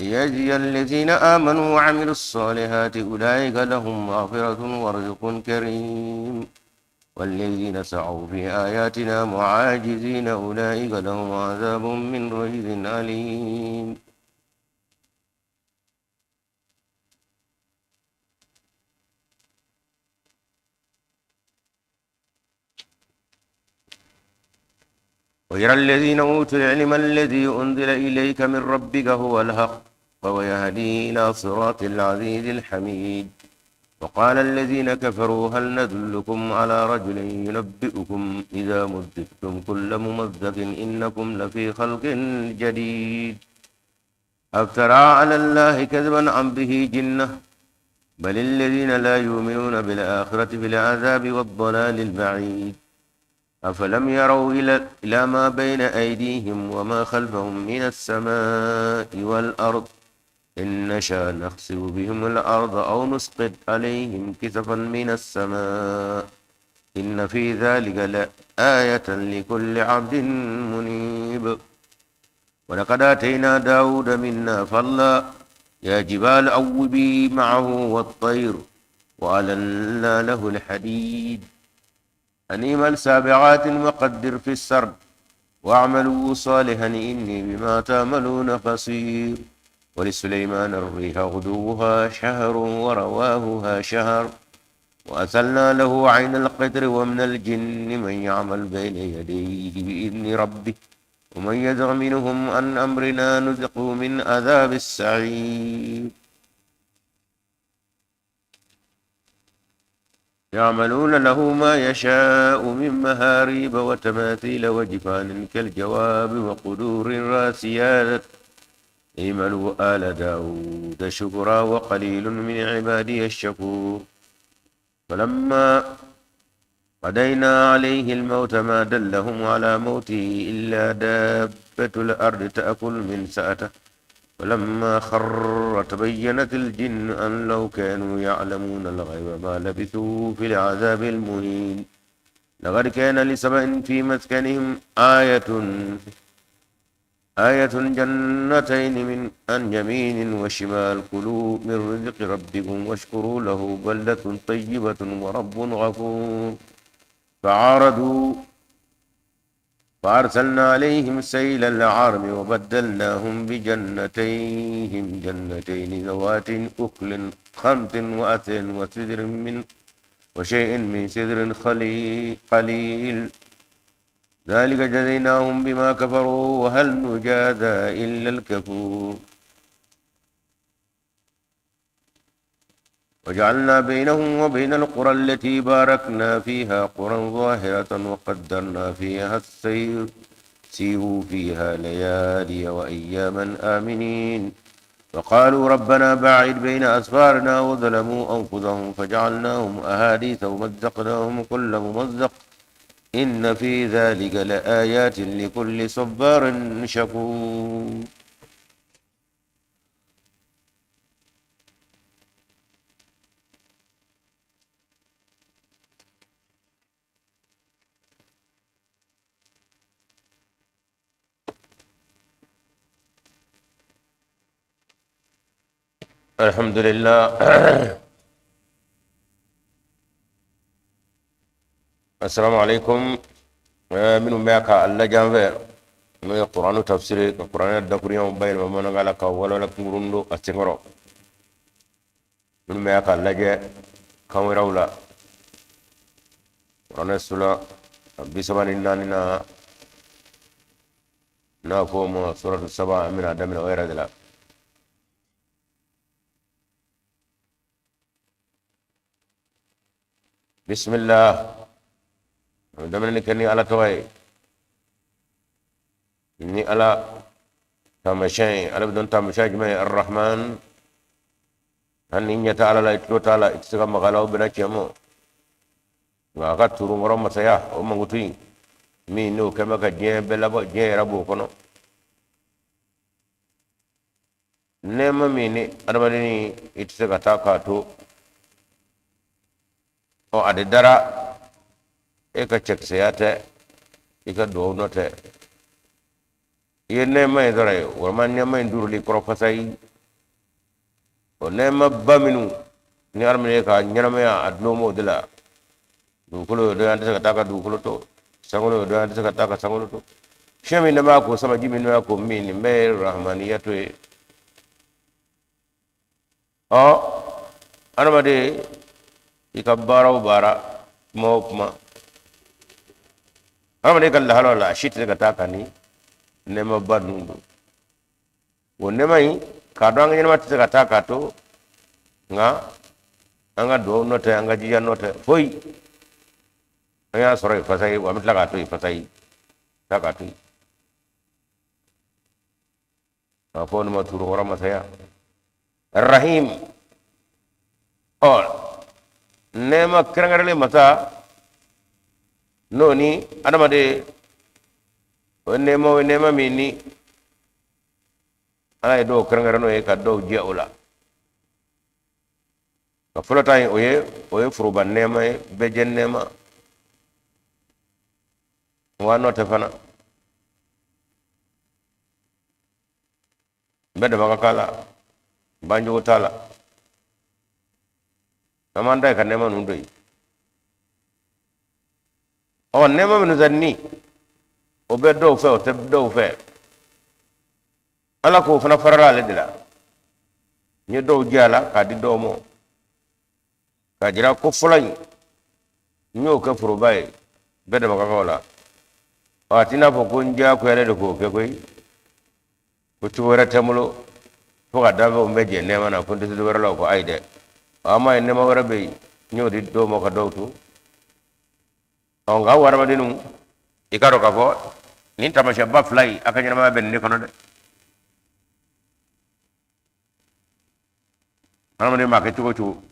ليجزي الذين آمنوا وعملوا الصالحات أولئك لهم مغفرة ورزق كريم. والذين سعوا في آياتنا معاجزين أولئك لهم عذاب من رجز أليم. ويرى الذين أوتوا العلم الذي أنزل إليك من ربك هو الحق ويهدي إلى صراط العزيز الحميد. وقال الذين كفروا هل ندلكم على رجل ينبئكم إذا مزقتم كل ممزق إنكم لفي خلق جديد. أفترى على الله كذبا أم به جنة بل الذين لا يؤمنون بالآخرة في العذاب والضلال البعيد. أفلم يروا إلى ما بين أيديهم وما خلفهم من السماء والأرض إن نشأ نخسف بهم الأرض أو نسقط عليهم كسفا من السماء إن في ذلك لآية لكل عبد منيب. ولقد آتينا داود منا فضلا يا جبال أوبي معه والطير وألنا له الحديد أن اعمل سابعات وقدر في السرد واعملوا صالحا إني بما تعملون بصير. ولسليمان الريح غدوها شهر ورواهها شهر وأسلنا له عين القدر ومن الجن من يعمل بين يديه بإذن ربه ومن يزغ منهم عن أمرنا نذقه من عذاب السعير. يعملون له ما يشاء من مهاريب وتماثيل وجفان كالجواب وقدور راسيات. اعملوا آل داود شكرا وقليل من عبادي الشكور. فلما قضينا عليه الموت ما دلهم على موته إلا دابة الأرض تأكل من سأته. فلما خر تبينت الجن أن لو كانوا يعلمون الغيب ما لبثوا في العذاب المهين. لقد كان لسبإ في مسكنهم آية جنتين من عن يمين وشمال كلوا من رزق ربكم واشكروا له بلدة طيبة ورب غفور. فعارضوا فأرسلنا عليهم سيل العرم وبدلناهم بجنتيهم جنتين ذوات أكل خمط وأثل وسدر من وشيء من سدر قليل. ذلك جزيناهم بما كفروا وهل نجازى إلا الكفور. وجعلنا بينهم وبين القرى التي باركنا فيها قرى ظاهرة وقدرنا فيها السير سيروا فيها ليالي وأياما آمنين. وقالوا ربنا باعد بين أسفارنا وظلموا أنفسهم فجعلناهم أحاديث ومزقناهم كل ممزق إن في ذلك لآيات لكل صبار شكور. الحمد لله. السلام عليكم. minnu bɛ ka alla janfɛ n'o ye kuranu tafsiri ka kuranɛ dakuruɲɛw bayɛlɛma bamanankan la ka walawala kunkurun don a senkɔrɔ, minnu bɛ ka lajɛ kan wɛrɛw la, kuranɛ sura 34 na n'a fɔ o ma suratu saba, an bɛna daminɛ o yɛrɛ de la. Bismillah. Daminɛni kɛ ni ala tɔgɔ ye, ni ala taamasiyɛn ye. Ala bɛ dɔn taamasiyɛn jumɛn ye? Arrahman. Hali ni ɲɛ tɛ ala la, i tulo t'a la, i tɛ se ka maga a la, o bɛnna tiɲɛ ma. Nka a ka turunkɔrɔ masaya o mankutu in min n'o kɛn bɛ ka diɲɛ bɛɛ labɔ, diɲɛ yɛrɛ b'o kɔnɔ. Nɛɛma min ni adamaden i tɛ se ka taa k'a to, ɔ a de dara e ka cɛkisɛya tɛ, i ka duwawu nɔ tɛ. I ye nɛɛma in sɔrɔ ye, walima nɛɛma in duruli kɔrɔ fasa yi. O nɛɛmaba minnu ni hadamaden ka ɲɛnamaya a dulon b'o de la. Dugukolo y'o dɔ ye, an tɛ se ka taa ka dugukolo to. Sankolo y'o dɔ ye, an tɛ se ka taa ka sankolo to. Fiɲɛ min b'a ko sama, ji min b'a ko min, nin bɛɛ ye rahmaniyatu ye. Ɔ hadamaden, i ka baara o baara, kuma o kuma, hadamaden ka lahala la, a si tɛ se ka taa ka ni nɛɛmaba ninnu don. O nɛɛma in, k'a dɔn an ka ɲɛnama tɛ se ka taa k'a to, nka an ka duwawu nɔ tɛ, an ka jija nɔ tɛ foyi. An y'a sɔrɔ yen fasa ye, wa an bɛ tila k'a to yen fasa ye, taa k'a to yen. A fɔ nin ma turukɔrɔ masaya rahim. Ɔ nɛɛma kɛrɛnkɛrɛnlen masa n'o ni adamaden, o ye nɛɛma, o ye nɛɛma min ni Ala ye dɔw kɛrɛnkɛrɛn n'o ye ka dɔw jɛ o la. Ka fɔlɔ ta in, o ye foroba nɛɛma ye, bɛɛ jɛ nɛɛma wa n'o tɛ fana bɛɛ dama ka k'a la, banjogo t'a la. An b'an ta ye ka nɛɛma ninnu to yen. Ɔ nɛɛma minnu sa ni o bɛ dɔw fɛ, o tɛ dɔw fɛ, Ala k'o fana farala ale de la. N ye dɔw jɛ a la k'a di dɔw ma, k'a jira ko fɔlɔ in, n y'o kɛ foroba ye, bɛɛ dama ka kan o la. Ɔ a t'i n'a fɔ ko n diyagoyalen de k'o kɛ koyi, ko cogo wɛrɛ tɛ n bolo fo ka danfɛnw bɛɛ jɛ nɛɛma na, ko n tɛ se wɛrɛ la o ko. Ayi dɛ, an m'a ye nɛɛma wɛrɛ bɛ yen, n y'o di dɔw ma ka dɔw to. Ɔ nka aw hadamadenw, i k'a dɔn k'a fɔ nin taamasiyɛnba fila in, a ka ɲɛnamaya bɛ nin de kɔnɔ dɛ. Hadamaden b'a kɛ cogo o cogo,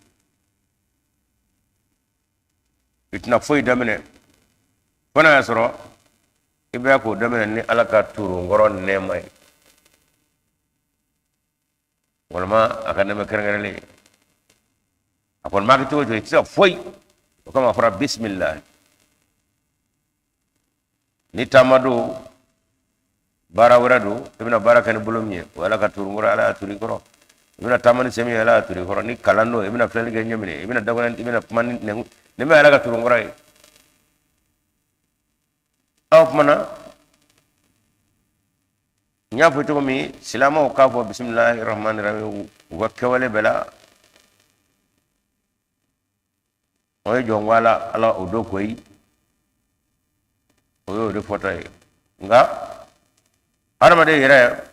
i tɛna foyi daminɛ fo n'a y'a sɔrɔ i bɛ k'o daminɛ ni Ala ka turunkɔrɔ nɛɛma ye, walima a ka nɛɛma kɛrɛnkɛrɛnlen ye. A kɔni b'a kɛ cogo o cogo, i tɛ se ka foyi. O kama a fɔra bisimilahi. Ni taama don, baara wɛrɛ don, i bɛna baara kɛ ni bolo min ye, o Ala ka turunkɔrɔ, Ala y'a turu i kɔrɔ. I bɛna taama ni sen min ye, Ala y'a turu i kɔrɔ. Ni kalan don, i bɛna filɛli kɛ ɲɛ min ye, i bɛna dakɔnɛ, i bɛna kuma ni nɛn, nin bɛɛ Ala ka turunkɔrɔ ye. Aw kumana, n y'a fɔ cogo min, silamɛw k'a fɔ bisimilahi rahmani rahim u ka kɛwale bɛɛ la, o ye jɔn ko Ala, Ala o don koyi, o y'o de fɔtɔ ye. Nka hadamaden yɛrɛ,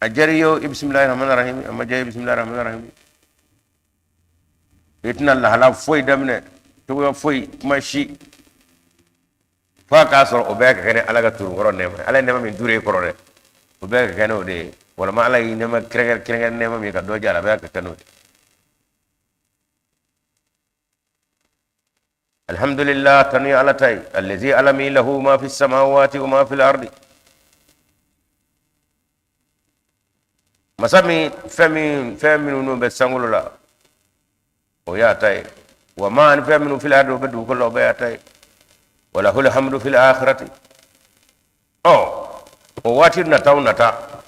a diyara i ye o, i bisimilahi rahmani rahim, a ma diya i, bisimilahi rahmani rahim. I tɛna lahala foyi daminɛ, cogoya foyi, kuma si, f'a k'a sɔrɔ o bɛɛ ka kɛ ni Ala ka turunkɔrɔ nɛɛma ye. Ala ye nɛɛma min turu e kɔrɔ dɛ, o bɛɛ ka kɛ n'o de ye, walima Ala ye nɛɛma kɛrɛnkɛrɛn kɛrɛnkɛrɛn nɛɛma min ye ka dɔ jɛ a la, a bɛɛ ka kɛ n'o de ye. Alhamdulillah, tanu ye Ala ta ye, allazi, Ala min, lahu ma fi samawati wa ma fil ardi, masa min fɛn min fɛn minnu bɛ sankolo la, o y'a ta ye, wa ma, ani fɛn minnu fil ardi, o bɛ dugukolo la, o bɛɛ y'a ta ye, wa lahul hamdu fil akhirati. Ɔ o waati nataw nata,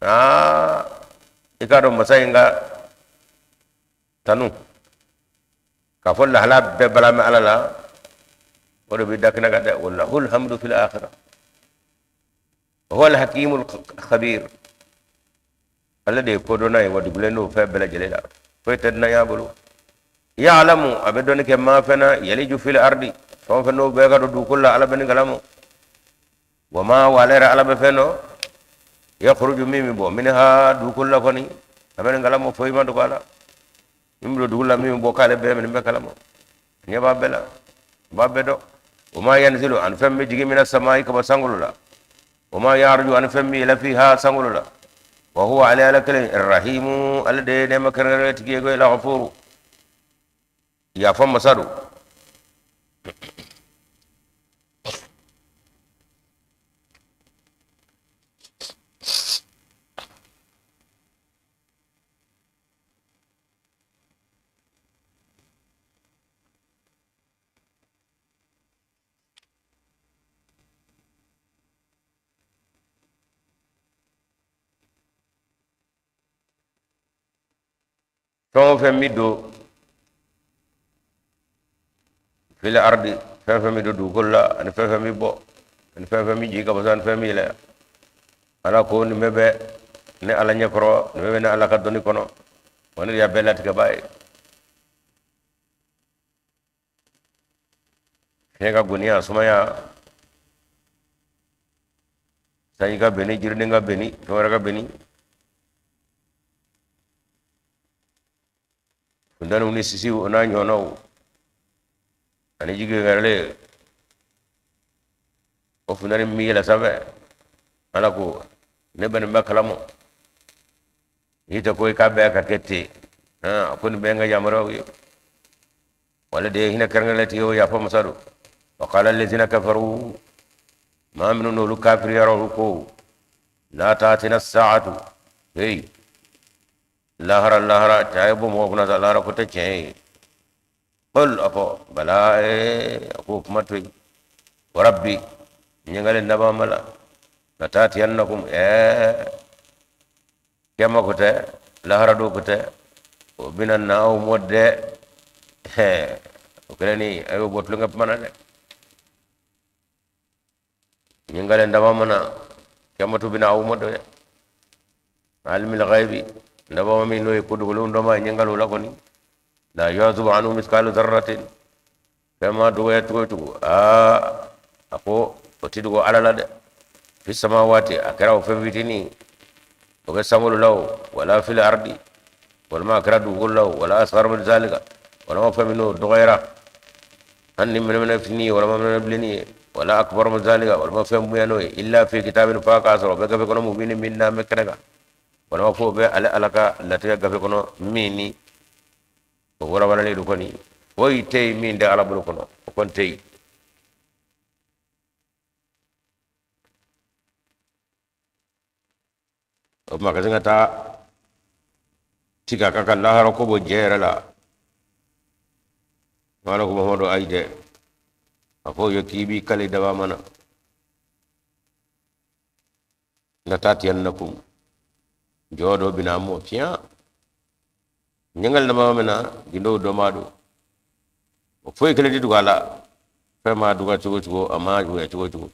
aa i k'a dɔn masa in ka tanu k'a fɔ lahala bɛɛ bala bɛ Ala la, o de bɛ da kɛnɛ kan dɛ. Wa lahul hamdu fil akhirah wa huwa al-hakimul khabir. Ale de ye kodɔnna ye, wa dugulen don fɛn bɛɛ lajɛlen la, foyi tɛ dunanya bolo. Ya'lamu, a bɛ dɔnni kɛ, ma fɛn na, yaliju fil ardi, fɛn o fɛn n'o bɛɛ ka don dugukolo la, Ala bɛ nin kalama. Wa ma, wa ale yɛrɛ Ala bɛ fɛn dɔn, yakhruju, min bɛ bɔ, minha, dugukolo la kɔni, a bɛ nin kalama, foyi ma dogo a la. Min bɛ don dugu la, min bɛ bɔ, k'ale bɛɛ nin bɛɛ kalama, ɲɛ b'a bɛɛ la, a b'a bɛɛ dɔn. Wa ma yanzilu, ani fɛn bɛ jigin, mina samai, ka bɔ sankolo la, wa ma yaruju, ani fɛn bɛ yɛlɛ, fiha, sankolo la. Wa huwa, ale Ala kelen, rahimu, ale de ye nɛɛma kɛrɛnkɛrɛn tigi ye, ko ghafuru, yafa masa don. Fɛn o fɛn bɛ don fil ardi, fɛn fɛn bɛ don dugukolo la, ani fɛn fɛn bɛ bɔ, ani fɛn fɛn bɛ jigin ka bɔ ani fɛn bɛ yɛlɛ, Ala ko nin bɛɛ bɛ ne Ala ɲɛkɔrɔ, nin bɛɛ bɛ ne Ala ka dɔnni kɔnɔ, wa ne de y'a bɛɛ latigɛbaa ye. Fiɲɛ ka goniya, sumaya, sanji ka benni, jiriden ka benni, fɛn wɛrɛ ka benni, funteniw ni sisiw o n'a ɲɔgɔnnaw ani ji gɛrɛlen o funteni min yɛlɛ sanfɛ, Ala ko ne bɛ nin bɛɛ kalama. N'i tɛ ko i k'a bɛɛ ka kɛ ten, a ko nin bɛɛ n ka yamaruyaw ye. Wale de ye hinɛ kɛrɛnkɛrɛn tigi o yafa masa don. Wa qala allazina kafaru, maa minnu n'olu kafiriyara, olu ko la tatina saatu, hey, lahara lahara cɛ a ye bɔ mɔgɔ kunna sa, lahara ko tɛ tiɲɛ ye. Qul, a fɔ bala, a ko kuma to yen, wa rabbi, ɲɛngalen nabama la, la tatiyannakum, kiyama ko tɛ, lahara do ko tɛ, o bɛna na aw mɔ dɛ. O kɛlen ni a y'o bɔ tulonkɛ kuma na dɛ. Ɲɛngalen dama mana kiyamatu bɛna aw mɔ dɛ. Alimul ghaibi, ndabama min n'o ye ko dogolenw dɔnbaa ye, ɲɛngalo la kɔni, la yu'azibu anhu mithqalu dharratin, fɛn ma dɔgɔya cogo o cogo, aa a ko o ti dogo Ala la dɛ. Fi samawati, a kɛra o fɛn fitinin o bɛ sankolo la o, wala fil ardi, walima a kɛra dugukolo la o, wala asghar min zalika, walima fɛn min n'o dɔgɔyara hali ni mɛnɛmɛnɛ fitinin ye, walima mɛnɛmɛnɛ bilennin ye, wala akbar min zalika, walima fɛn bonya n'o ye, illa fi kitabin, f'a k'a sɔrɔ o bɛ gafe kɔnɔ, mubinin, min n'an bɛ kɛnɛ kan, walima f'o bɛ ale Ala ka latigɛ gafe kɔnɔ min ni o walawalalen don kɔni. Foyi tɛ yen min tɛ Ala bolo kɔnɔ, o kɔni tɛ yen. O tuma ka sin ka taa tika ka ka lahara ko bɔ jɛ yɛrɛ la. Ala ko Muhamadu ayi dɛ, a fɔ o ye k'i b'i kali daba mana la tatiyannakum, jɔ dɔ bɛna mɔ fiɲɛ ɲɛngali nama min na gindow dɔnbaa don, o foyi kelen tɛ dogo a la. Fɛn ma dɔgɔya cogo cogo, a ma bonya cogo cogo,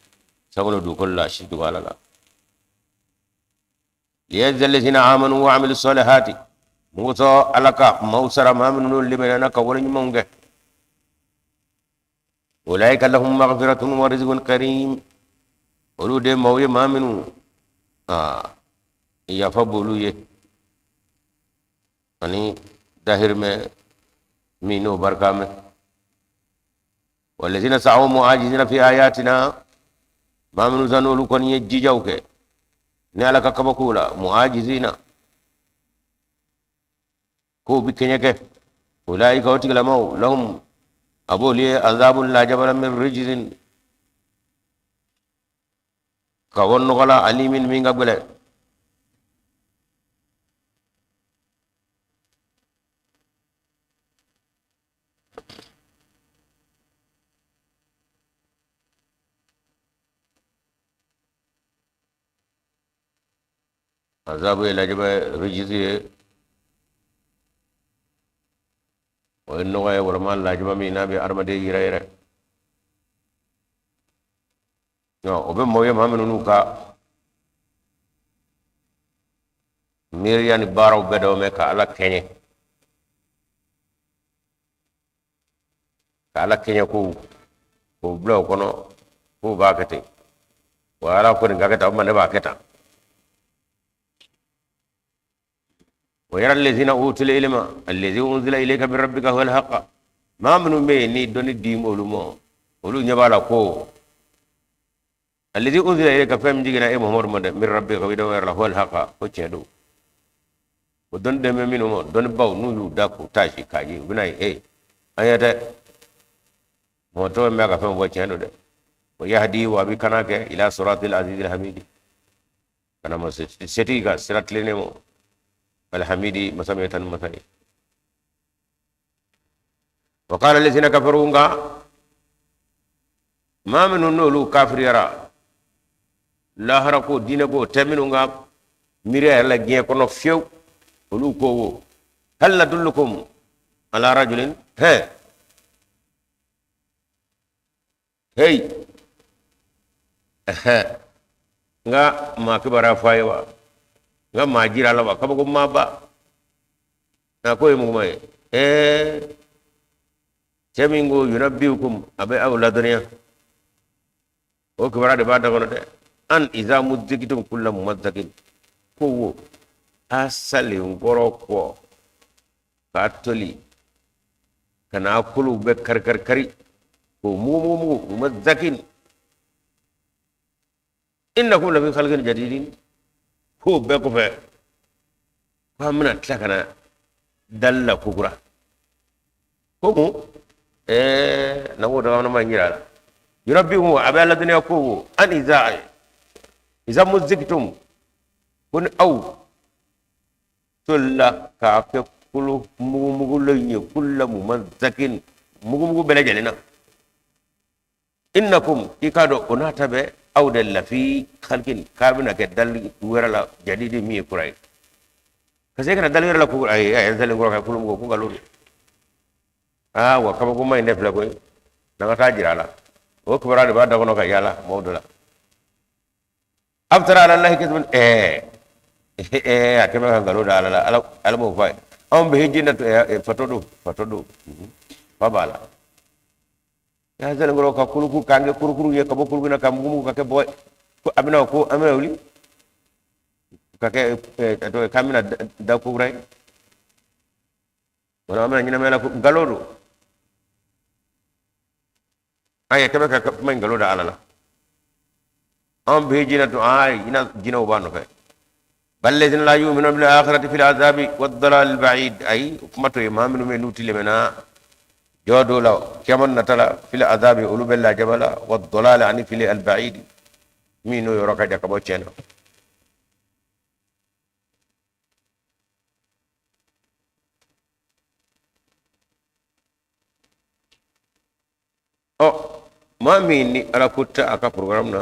sankolo dugukolo la, a si dogo Ala la. Liyajzi allazina amanu wa amilu salihati, mun kosɔn Ala ka maaw sara, maa minnu n'olu limaniyana ka wale ɲumanw kɛ. Ulaika lahum maghfiratun wa rizqun karim, olu de maaw ye maa minnu aa yafa b'olu ye ani dahirimɛ min n'o barika mɛn. Walazina sa'aw mu'ajizina fi ayatina, maa minnu sa n'olu kɔni ye jijaw kɛ ni Ala ka kabakow la, mu'ajizina k'o bi kɛɲɛ kɛ, ulaika, o tigilamaw, lahum, a b'olu ye, azabun, lajabala, min rijizin, ka bɔ nɔgɔ la, alimin, min ka gɛlɛn. Azabu ye lajaba ye, rijizi ye o ye nɔgɔ ye, walima lajaba min n'a bɛ adamaden yɛrɛ yɛrɛ. O bɛ maaw ye, maa minnu n'u ka miiriya ni baaraw bɛɛ dɔw mɛn ka Ala kɛɲɛ, ka Ala kɛɲɛ kow k'o bila o kɔnɔ, k'o b'a kɛ ten, wa Ala ko nin ka kɛ tan, o tuma ne b'a kɛ tan. Wa yara allazina utul ilma allazi unzila ilayka min rabbika huwa alhaq, maa minnu bɛ yen ni dɔnni di olu ma, olu ɲɛ b'a la ko allazi unzila ilayka, fɛn min jiginna e Muhamadu ma dɛ, min rabbika, ka bɔ i la, huwa alhaq, ko tiɲɛ don. O dɔnni dɛmɛ minnu ma, dɔnnibaw n'u y'u da k'u taasi k'a ye, u bɛna ye e an ɲɛ tɛ mɔgɔ tɔgɔ min bɛ ka fɛn fɔ tiɲɛ don dɛ. Wa yahdi, wa a bɛ kana kɛ, ila siratil azizil hamidi, kana ma setigi ka sira tilennen ma, alhamidi, masa min ye tanu masa ye. Wa qala allazina kafaru, nka maa minnu n'olu kafiriyara, lahara ko diinɛ ko tɛ minnu ka miiriya yɛrɛ la diɲɛ kɔnɔ fiyewu, olu ko wo Hal nadullukum ala rajulin he hey n ka maa kibaruya fɔ a ye wa n ka maa jira a la wa kabako maaba a k'o ye mun kuma ye ɛɛ cɛ min ko yunabbiukum a bɛ aw ladɔnniya o kibaruya de b'a da kɔnɔ dɛ an iza muzziqtum kulla mumazzakin ko wo a salen kɔrɔ kɔ k'a toli ka n'a kolow bɛɛ kari kari kari k'o mugu mugu mugu mumazzakin innakum lafi khalqin jadidin k'o bɛɛ kɔfɛ ko an bɛna tila ka na dali la kokura ko mun ɛɛ na k'o daga ma jira a la yunabbiukum a bɛ ladɔnniya ko wo an iza iza muzziqtum ko ni aw tolila k'a kɛ kolo mugumugulen ye kulla mumazzakin mugumugu bɛɛ lajɛlen na innakum i k'a dɔn o n'a ta bɛɛ aw de lafi khalqin k'a bɛna kɛ dali wɛrɛ la jadidi min ye kura ye ka se ka na dali wɛrɛ la ko ayi a ye n salen kɔrɔ ka kolo mugu ko nkalon don aa wa kabakoma in de filɛ koyi n'an ka taa jira a la o kibaruya de b'a da kɔnɔ ka yaala mɔgɔw dɔ la aftara ala lahi kadiban ɛɛ ɛɛ a kɛmɛ ka nkalon da ala la ala ala m'o fɔ a ye anw bɛ hiji na fatɔ don fatɔ don fa b'a la ya salen kɔrɔ ka kuluku k'an kɛ kurukuru ye ka bɔ kuruku na ka mugu mugu ka kɛ bɔgɔ ye ko a bɛna ko an bɛna wuli ka kɛ a tɔgɔ ye k'an bɛna da ko kura ye wala an bɛna ɲɛnamaya la ko nkalon don an yɛ kɛmɛ ka kuma nkalon da ala la an bɛ jinɛ to ayi jinɛ jinɛw b'a nɔfɛ bal lazina la yu'minuna bil akhirati fil azabi wad dalal al ba'id ayi o kuma to ye maa minnu bɛ n'u ti limaniya jɔ don la kiyama nata la fil azabi olu bɛ lajaba la wad dalal ani fili al ba'id min n'o yɔrɔ ka jan ka bɔ tiɲɛ na Ɔ maa min ni ala ko tɛ a ka programme na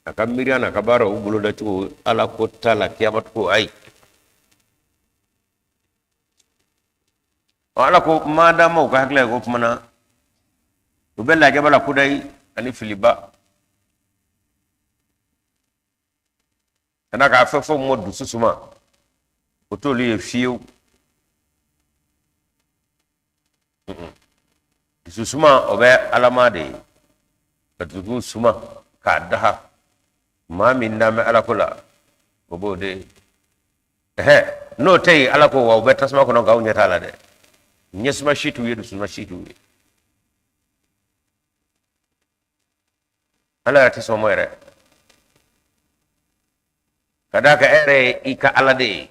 a ka miiriya n'a ka baaraw bolodacogo ala ko t'a la kiyama ko ayi ɔ ala ko maadama u ka hakili ye ko kuma na u bɛ lajaba la kudayi ani filiba ka na k'a fɛ fɔ mɔ dusu suma o t'olu ye fiyewu dusu suma o bɛ alama de ye ka dusukun suma k'a daha maa min n'an bɛ ala ko la o b'o de ye ɛhɛ n'o tɛ yen ala ko wa u bɛ tasuma kɔnɔ nka u ɲɛ t'a la dɛ ɲɛsuma si t'u ye dusuma si t'u ye ala yɛrɛ tɛ sɔn o ma yɛrɛ ka d'a kan e yɛrɛ ye i ka ala de ye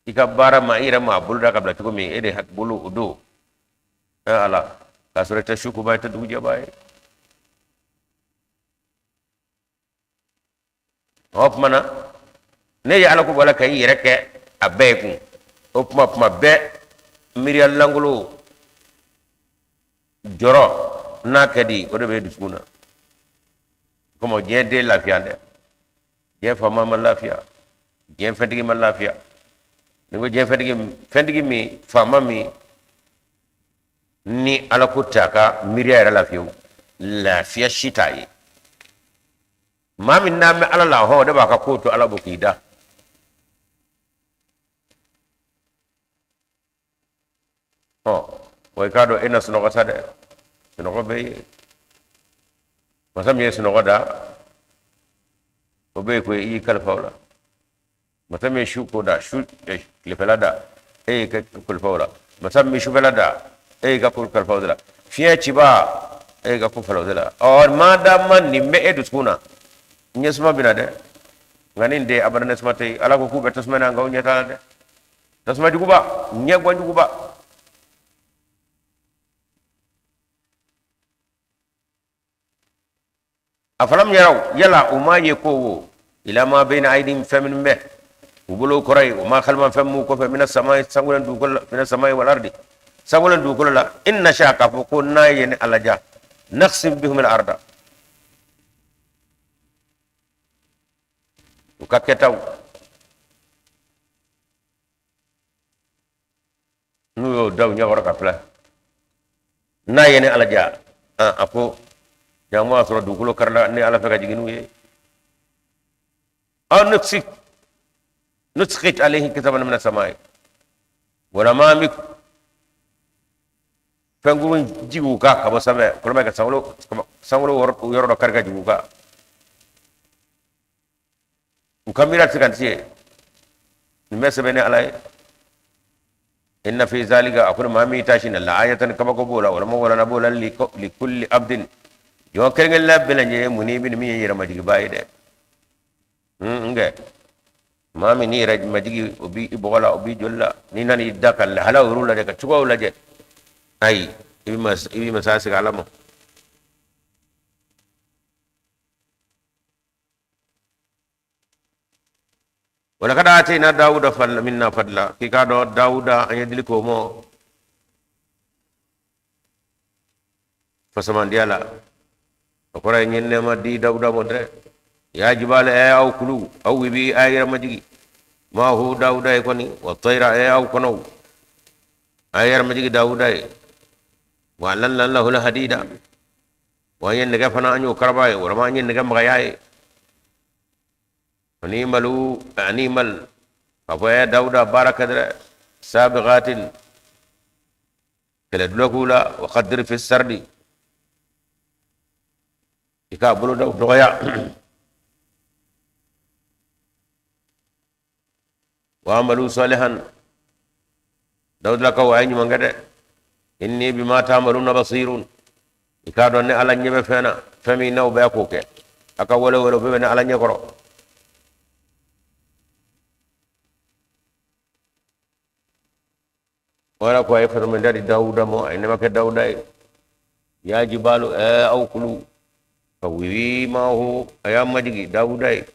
i ka baara ma i yɛrɛ maa boloda ka bila cogo min e de bolo o don ɛ ala k'a sɔrɔ i tɛ su koba ye i tɛ dugujɛba ye o tuma na ne ye ala ko bɔla ka i yɛrɛ kɛ a bɛɛ ye kun o tuma kuma bɛɛ miiriya lankolon jɔrɔ n'a ka di o de bɛ dusukun na komi diɲɛ den lafiya dɛ diɲɛ faama ma lafiya diɲɛ fɛntigi ma lafiya ni ko diɲɛ fɛntigi fɛntigi min faama min ni ala ko t'a ka miiriya yɛrɛ la fiyewu lafiya si t'a ye maa min n'an bɛ ala la hɔn o de b'a ka ko to ala bolo k'i da ɔ wa i k'a dɔn e na sunɔgɔ sa dɛ sunɔgɔ bɛ yen masa min ye sunɔgɔ da o bɛ yen ko i y'i kalifa o la masa min ye su ko da su tilefɛla da e y'i ka kalifa o la masa min sufɛla da e y'i ka ko kalifa o de la fiɲɛ cibaa e y'i ka ko kalifa o de la ɔ madama nin bɛ e dusukun na ɲɛsuma bɛ na dɛ nka nin den abada ɲɛsuma tɛ yen ala ko k'u bɛ tasuma na nka u ɲɛ t'a la dɛ tasuma juguba ɲɛgwan juguba afalam yaraw yala u m'a ye ko wo ila ma bayna aydihim fɛn minnu bɛ u bolo kɔrɔ ye wa ma khalfahum fɛn minnu kɔfɛ mina samai sankolo ni dugukolo la mina samai wal ardi sankolo ni dugukolo la in nasha k'a fɔ ko n'a ye ni ala ja nakhsif bihum al arda u ka kɛtaw da u ɲɛkɔrɔ ka filɛ n'a ye ne Ala diya a ko jango a sɔrɔ dugukolo karila ne Ala fɛ ka jigin n'u ye aw nusqit alayhi kisaban mina samai wala maa mi fɛnkurun jigi u kan ka bɔ sanfɛ kɔlɔmɛ ka sankolo yɔrɔ dɔ kari ka jigin u kan u ka miiri tɛ se ka se nin bɛ sɛbɛn ni Ala ye inna fi zalika a ko maa min taasi na la ayatan kabako b'o la walama walana b'o la li kulli abdin jɔn kelen kelenna bɛɛ lajɛlen munibin min ye yɛrɛmajigiba ye dɛ nkɛ maa min n'i yɛrɛ majigi o b'i bɔgɔ la o b'i joli la n'i nana i da ka lahalaw yɛrɛ lajɛ ka cogoyaw lajɛ ayi i bɛ masa segin Ala ma Walakad atayna dawuda fadla minna fadla k'i k'a dɔn dawuda an ye dili k'o ma fasamandiya la o kɔrɔ ye n ye nɛɛma di dawuda ma dɛ ya jibala ɛ aw kulu awwibi a yɛrɛ majigi maahu dawuda ye kɔni wa tayra ɛ aw kɔnɔw a yɛrɛ majigi dawuda ye wa alanna lahul hadida wa an ye nɛgɛ fana an y'o karaba ye walama an ye nɛgɛ magaya ye ani malu ani mal a fɔ ya dawuda baara kɛ dɛrɛ sabiqatin kɛlɛ dulɔkiw la wa qaddir fi sardi i k'a bolodaw dɔgɔya wa amalu salihan dawudalakaw a ye ɲuman kɛ dɛ inni bima ta'maluna basirun i k'a dɔn ne Ala ɲɛ bɛ fɛn na fɛn min n'aw bɛ k'o kɛ a ka wale wale bɛɛ bɛ ne Ala ɲɛ kɔrɔ wala ko a ye fasamandiya di dawuda ma a ye nɛɛma kɛ dawuda ye ya jibalu ɛ aw kulu awwibi maahu a y'a majigi dawuda ye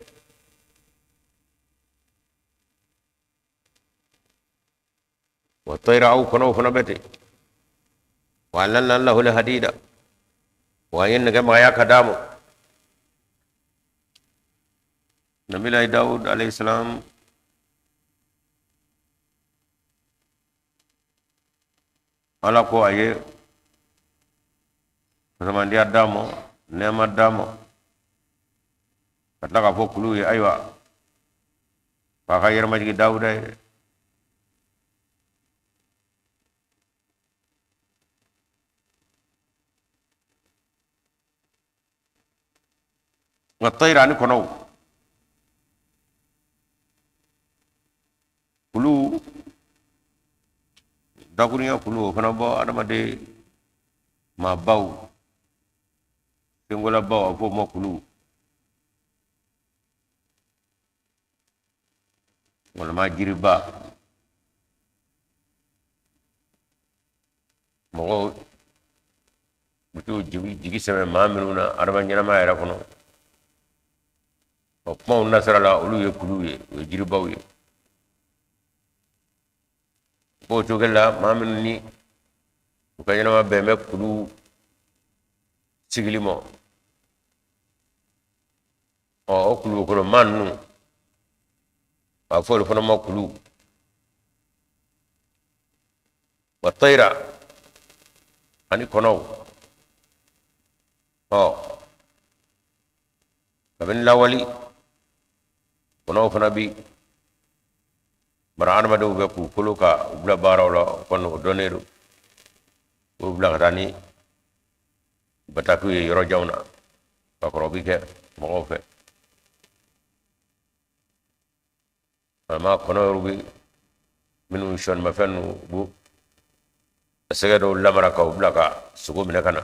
wa tayra aw kɔnɔw fana bɛ ten wa alanna lahul hadida wa an ye nɛgɛ magaya ka d'a ma nabilayi dawud alayhi salam Ala ko a ye fasamandiya d'a ma nɛɛma d'a ma ka tila k'a fɔ kulu ye ayiwa k'a ka yɛrɛmajigi dawuda ye wa tayra ani kɔnɔw kulu dakurunya kulu o fana bɔ adamaden maabaw fɛnkolabaw a fɔ o ma kulu walima jiriba mɔgɔw bɛ t'u jigi sɛmɛ maa minnu na adama ɲɛnamaya yɛrɛ kɔnɔ o kumaw nasira la olu ye kuluw ye o ye jiribaw ye b'o cogo la maa minnu ni u ka ɲɛnama bɛn bɛ kulu sigili ma ɔ o kulukɔrɔ maa ninnu a fɔ olu fana ma kulu wa tayira ani kɔnɔw ɔ kabini lawali kɔnɔw fana bi mara adamadenw fɛ k'u kolo ka u bila baaraw la o kɔni o dɔnnen don k'u bila ka taa ni batakiw ye yɔrɔ janw na ka kɔrɔ bi kɛ mɔgɔw fɛ walima kɔnɔ yɛrɛ bɛ minnu sɔnimafɛn ninnu u b'u sɛgɛ dɔw lamara ka u bila ka sogo minɛ ka na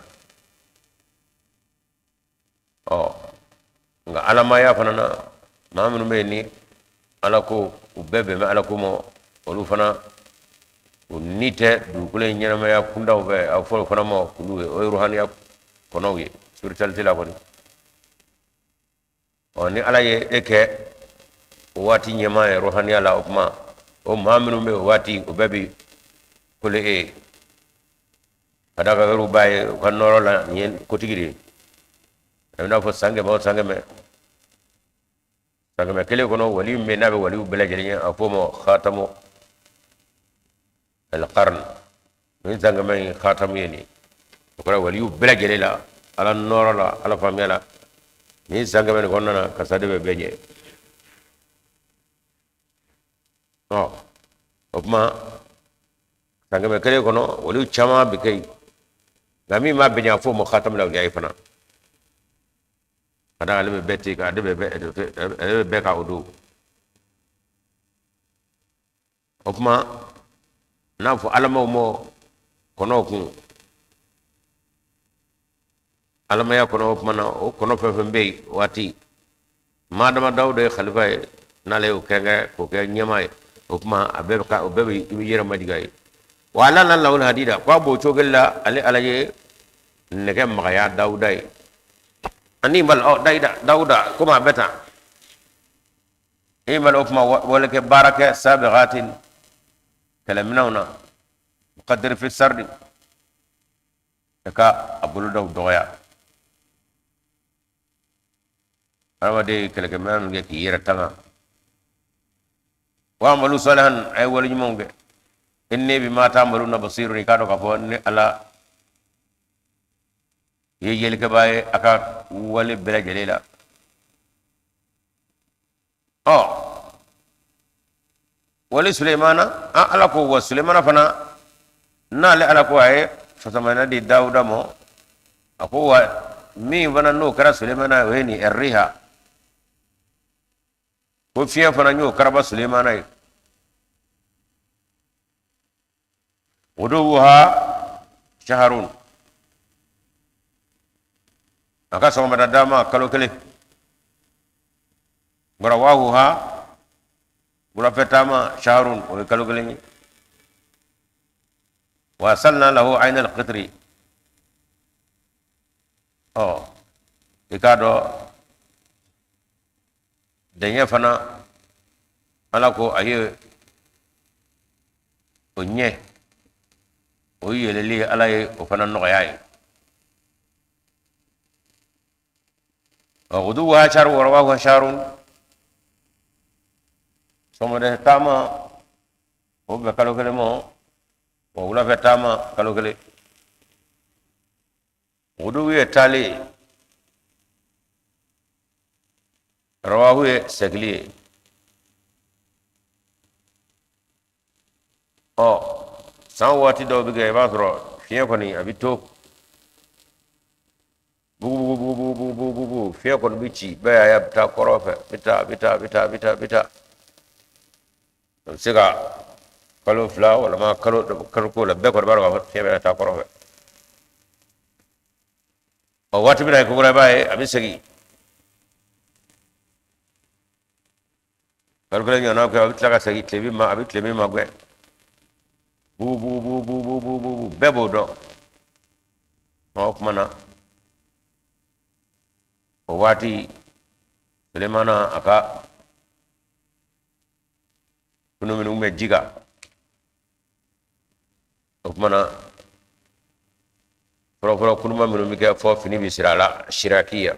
ɔ nka alamaya fana na maa minnu bɛ yen ni ala ko u bɛɛ bɛn bɛ ala ko ma olu fana u ni tɛ dugukolo in ɲɛnamaya kundaw fɛ a fɔ o fana ma kulu ye o ye ruhaniya kɔnɔw ye spiritualité la kɔni ɔ ni ala ye e kɛ o waati ɲɛmaa ye ruhaniya la o tuma o maa minnu bɛ o waati o bɛɛ bi kole e ye ka d'a kan yɔrɔw b'a ye u ka nɔɔrɔ la nin ye kotigi de ye a bɛ n'a fɔ san kɛmɛ o san kɛmɛ san kɛmɛ kelen kɔnɔ wali min bɛ n'a bɛ waliw bɛɛ lajɛlen ye a f'o ma khatamu alqarn. Nin san 100 in khatamu ye nin, o kɛra waliyu bɛɛ lajɛlen la, ala nɔɔrɔ la, ala faamuya la. Nin san 100 nin kɔnɔna na, karisa de bɛ bɛɛ ɲɛ. Ɔ, o tuma san 100 kɔnɔ, waliyu caman bɛ kɛ yen, nka min b'a bɛɛ ɲɛ, a f'o ma khatamul awliya fana. Ka d'a kan ale bɛ bɛɛ ten, ale bɛ bɛɛ kan o don. O tuma n'a fɔ alamaw mɔ kɔnɔw kun alamaya kɔnɔ, o tuma na o kɔnɔ fɛn fɛn bɛ yen waati maa dama Dawuda ye khalifa ye, n'ale y'o kɛnkɛ k'o kɛ ɲɛmaa ye, o tuma a bɛɛ bɛ ka o bɛɛ bɛ i bɛ yɛrɛ majigin a ye. Wa alanna lahul hadida, ko a b'o cogo kelen la, ale ala ye nɛgɛ magaya Dawuda ye. Ani bal ɔ dayida Dawuda komi a bɛ tan i'mal, o tuma wale kɛ, baara kɛ, sabigatin, kɛlɛminɛnw na, qaddir fi sardi, i ka a bolodaw dɔgɔya. Adamaden ye kɛlɛkɛminɛn min kɛ k'i yɛrɛ tanga. Wa amalu salihan, a ye wale ɲumanw kɛ. Inni bima ta'maluna basirun, i k'a dɔn k'a fɔ ne ala ye yelikɛbaa ye a ka wale bɛɛ lajɛlen la. Ɔ, wali Sulemana, an ala ko wa Sulemana fana, n'ale ala ko a ye fasamaniya di Dawuda ma, a ko wa min fana n'o kɛra Sulemana ye, o ye nin riha, ko fiɲɛ fana y'o karaba Sulemana ye. Guduwuha shaharun, a ka sɔgɔmada taama kalo kelen, wa rawahuha, wulafɛ taama, shaharun, o ye kalo kelen ye. Wa asalna lahu aynal qitri, ɔ, i k'a dɔn dɛɲɛ fana, ala ko a ye o ɲɛ o yɛlɛli, ala ye o fana nɔgɔya ye. Guduwuha shaharun wa rawahuha shaharun, sɔgɔmada taama o bɛ kalo kelen ma, wa wulafɛ taama kalo kelen. Guduwu ye taali ye, rawahu ye sɛgili ye. Ɔ, san waati dɔw bɛ kɛ, i b'a sɔrɔ fiɲɛ kɔni a bɛ to bugubugubugubugubugubugu, fiɲɛ kɔni bɛ ci bɛɛ y'a ye, a bɛ taa kɔrɔn fɛ, bɛ taa, bɛ taa, bɛ taa, bɛ taa, bɛ taa, a bɛ se ka kalo 2 walima kalo ko la, bɛɛ kɔni b'a dɔn k'a fɔ fiɲɛ bɛ taa kɔrɔn fɛ. Ɔ, waati bɛna ko kura, i b'a ye a bɛ segin, kalo kelen ɲɔgɔnna kɛ, a bɛ tila ka segin tilebin ma, a bɛ tilebin magɛn, bugubugubugubugubugu, bɛɛ b'o dɔn. O tuma na o waati Sulemana a ka kunu minnu bɛ ji kan, o tuma na fɔlɔfɔlɔ kunuma minnu bɛ kɛ fɔ fini bɛ siri a la, sirakiya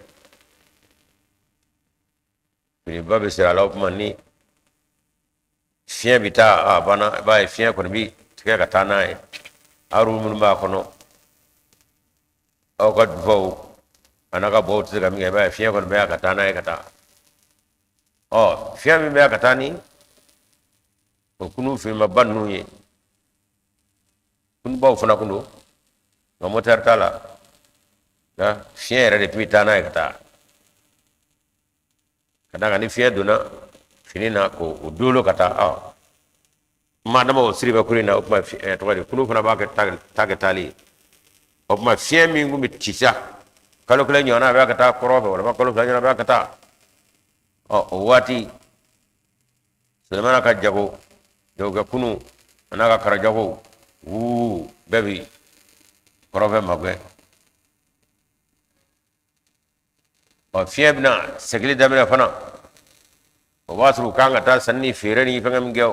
finiba bɛ siri a la. O tuma ni fiɲɛ bɛ taa, a banna, i b'a ye fiɲɛ kɔni bɛ tigɛ ka taa n'a ye. Aru minnu b'a kɔnɔ, aw ka dufaw a n'a ka bɔw tɛ se ka min kɛ, i b'a ye fiɲɛ kɔni bɛ ka taa n'a ye ka taa. Ɔ, fiɲɛ min bɛ ka taa ni o kunu finimaba ninnu ye, kunubaw fana kun don, nka motɛri t'a la, nka fiɲɛ yɛrɛ de tun bɛ taa n'a ye ka taa. Ka d'a kan ni fiɲɛ donna fini na k'o dolo ka taa, ɔ, maa dama o siri bɛ kulu in na. O tuma tɔgɔ di, kulu fana b'a kɛ ta kɛ taali ye. O tuma fiɲɛ min kun bɛ ci sa kalo kelen ɲɔgɔnna, a bɛ ka taa kɔrɔn fɛ, walima kalo 2 ɲɔgɔnna, a bɛ ka taa. Ɔ, o waati Sulemana ka jago jagokɛ kunu a n'a ka karajago wuu bɛɛ bi kɔrɔnfɛ magɛn. Ɔ, fiɲɛ bɛna segili daminɛ fana, o b'a sɔrɔ u kan ka taa sanni ni feere ni fɛngɛ min kɛ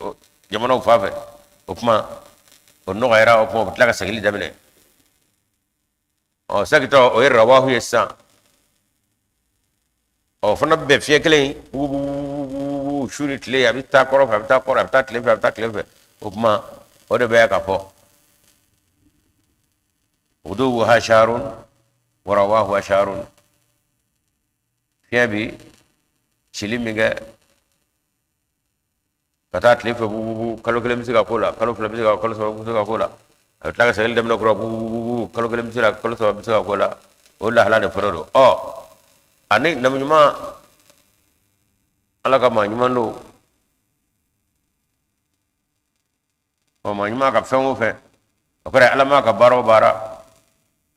o jamanaw fan fɛ, o tuma o nɔgɔyara. O tuma o bɛ tila ka segili daminɛ. Ɔ, segintɔ, o ye rawahu ye sisan. Ɔ, fana bɛ fiɲɛ kelen wuuu su ni tile, a bɛ taa kɔrɔn fɛ, a bɛ taa kɔrɔn, a bɛ taa tile fɛ, a bɛ taa tile fɛ. O tuma o de bɛ k'a fɔ. Ghuduwwuha shahrun wa rawahuha shahrun. Fiɲɛ bi cili min kɛ ka taa tile fɛ bububu, kalo kelen bɛ se ka k'o la, kalo fila bɛ se ka, kalo saba bɛ se ka k'o la. A bɛ tila ka segin daminɛ kura bububu, kalo kelen bɛ se ka, kalo saba bɛ se ka k'o la. O lahala de fɔlɔ don. Ɔ, ani nabi ɲuman, Ala ka maa ɲuman don. Ɔ, maa ɲuman ka fɛn o fɛn, o kɔrɔ ye Ala maa ka baara o baara,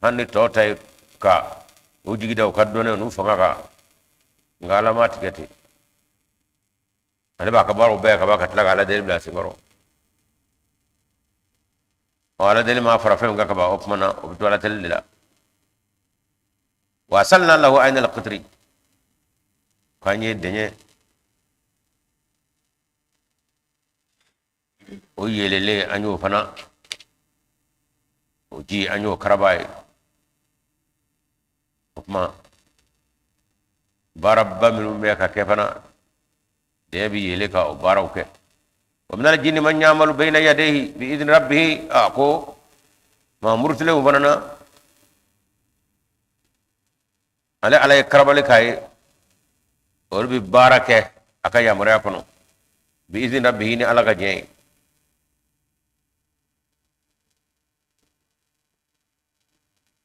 hali ni tɔw ta ye ka u jigi da u ka dɔnniya n'u fanga kan, nka Ala m'a tigɛ ten. Ale b'a ka baaraw bɛɛ ka ban ka tila ka Ala deli bila a senkɔrɔ. Ɔ, Ala deli maa fara fɛn kan ka ban, o tuma na o bɛ to Ala deli de la. Wa asalna lahu ayna al-qitri, k'an ye dɛɲɛ o yeelelen, an y'o fana o ji, an y'o karaba ye. O tuma baaraba minnu bɛ ka kɛ fana, dɛɲɛ bɛ yeele ka o baaraw kɛ. Wa minal jinni man ya'malu bayna yadayhi bi idni rabbihi. A ko maa murutilenw fana na, ale Ala ye karabali k'a ye, olu bɛ baara kɛ a ka yamaruya kɔnɔ, bi izni rabbihi, ni Ala ka diɲɛ ye.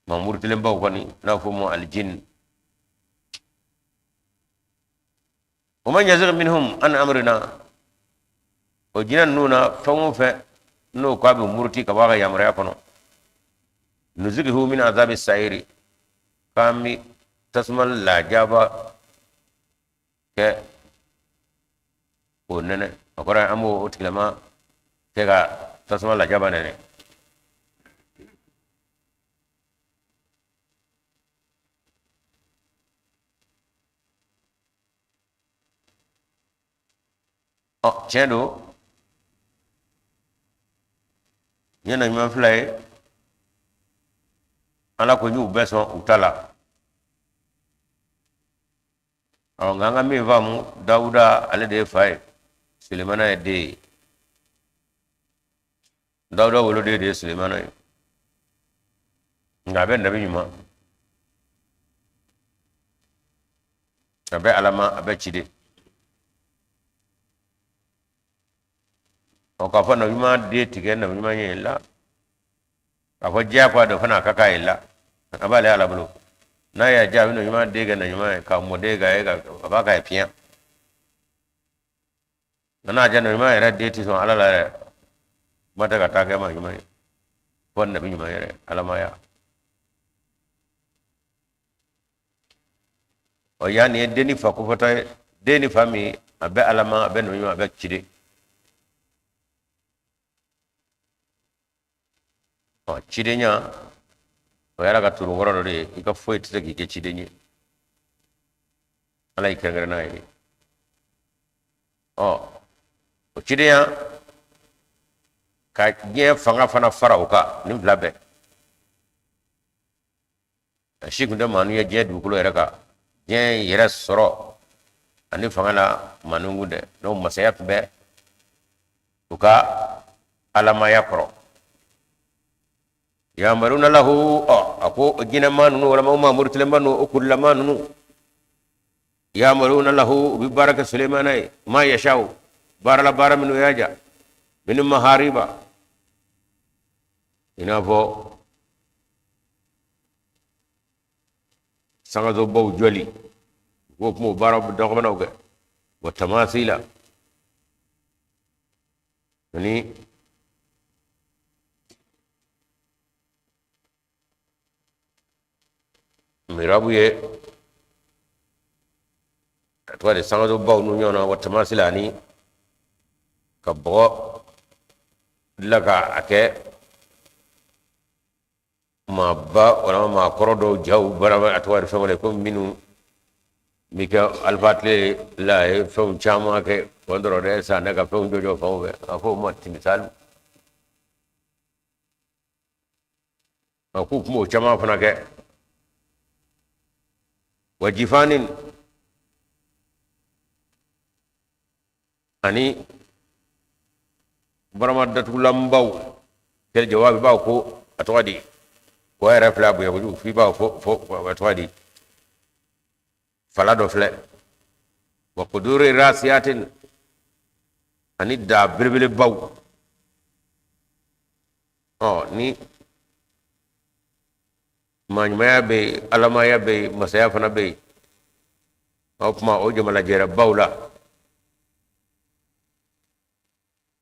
Maa murutilenbaw kɔni n'a fɔ ma alijin. Wa man yazigh minhum an amrina, o jinɛ ninnu na, fɛn o fɛn n'o k'a bɛ muruti ka bɔ a ka yamaruya kɔnɔ, nuzighu min azabi sa'iri, k'an bɛ tasuma lajaba kɛ k'o nɛnɛ. O kɔrɔ ye an b'o tigilama kɛ ka tasuma lajaba nɛnɛ. Ɔ, tiɲɛ don, n ye na ɲuman fila ye. Ala ko n y'u bɛɛ sɔn u ta la. Ɔ, nka an ka min faamu, Dawuda ale de ye fa ye, Sulemana ye den ye. Dawuda woloden de ye Sulemana ye, nka a bɛ nabi ɲuman, a bɛ alama, a bɛ ciden. Ɔ, k'a fɔ nabi ɲuman den ti kɛ nabi ɲuman ye la, k'a fɔ diyagoya don fana a ka k'a ye la, a b'ale Ala bolo. N'a y'a diya, a bɛ nabi ɲuman den kɛ nabi ɲuman ye, k'a mɔden k'a ye, a b'a k'a ye fiɲɛ. Nka n'a diya, nabi ɲuman yɛrɛ den tɛ sɔn Ala la yɛrɛ, kuma tɛ ka taa kɛ maa ɲuman ye, fɔ nabi ɲuman yɛrɛ alamaya. Ɔ, yan nin ye den ni fa kofɔta ye. Den ni fa min, a bɛ alama, a bɛ nabi ɲuman, a bɛ ciden. Ɔ, cidenya o ye Ala ka turunkɔrɔ dɔ de ye. I ka foyi tɛ se k'i kɛ ciden ye, Ala y'i kɛrɛnkɛrɛn n'a ye. Ɔ, o cidenya ka diɲɛ fanga fana fara o kan, nin fila bɛɛ, a si tun tɛ maanu ye diɲɛ dugukolo yɛrɛ kan. Diɲɛ yɛrɛ sɔrɔ ani fanga la, maanu kun tɛ. Donc masaya tun bɛ u ka alamaya kɔrɔ. Yamaluna lahu, ɔ, a ko o jinɛmaa ninnu walima o maa murutilenba ninnu, o kurilama ninnu, yamaluna lahu, u bɛ baara kɛ Sulemana ye, ma yashaw, baara la baara minnu y'a ja, min mahariba, i n'a fɔ sangasobaw jɔli, u k'o kuma o baara dɔgɔmanaw kɛ, wa tamasila, ani mirabu ye a tɔgɔ de sangasobaw n'u ɲɔgɔn na, wa tamasila, ani ka bɔgɔ dilan ka a kɛ maaba walama maakɔrɔ dɔw jaw bara, a tɔgɔ de fɛn wɛrɛ ko minnu bɛ kɛ alifa tile la, a ye fɛnw caman kɛ kɔntɔrɔ dɛ san ne ka fɛnw jɔjɔ fanw fɛ, a fɔ o ma timisali. A k'u tun b'o caman fana kɛ, wa jifanin, ani barama datugulanbaw kɛlɛ jawabi b'aw ko a tɔgɔ di Kɔ yɛrɛ filɛ a bonya kojugu f'i b'a fɔ fɔ a tɔgɔ di fala dɔ filɛ wa kuduri rasiyatin ani daa belebelebaw ɔ ni maaɲumanya bɛ yen alamaya bɛ yen masaya fana bɛ yen o tuma o jamalajɛrɛbaw la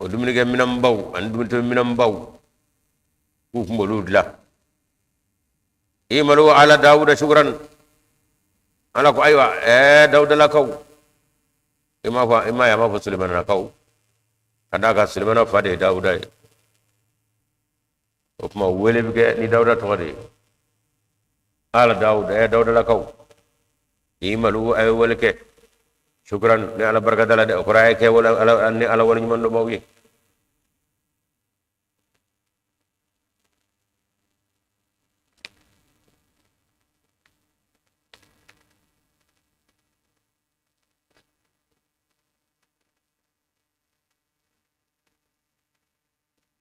o dumunikɛminɛnbaw ani dumunitobiminɛnbaw k'u tun b'olu dilan imalu ala dawuda shukran ala ko ayiwa ɛɛ dawudalakaw i m'a fɔ i m'a ye a m'a fɔ sulemanakaw ka d'a kan sulemana fa de ye dawuda ye o tuma wele bɛ kɛ ni dawuda tɔgɔ de ye ala dawuda ɛ dawudalakaw imalu a ye wale kɛ shukran ni ala barika da la dɛ o kɔrɔ a ye kɛ wala ala ni ala wale ɲuman dɔnbaw ye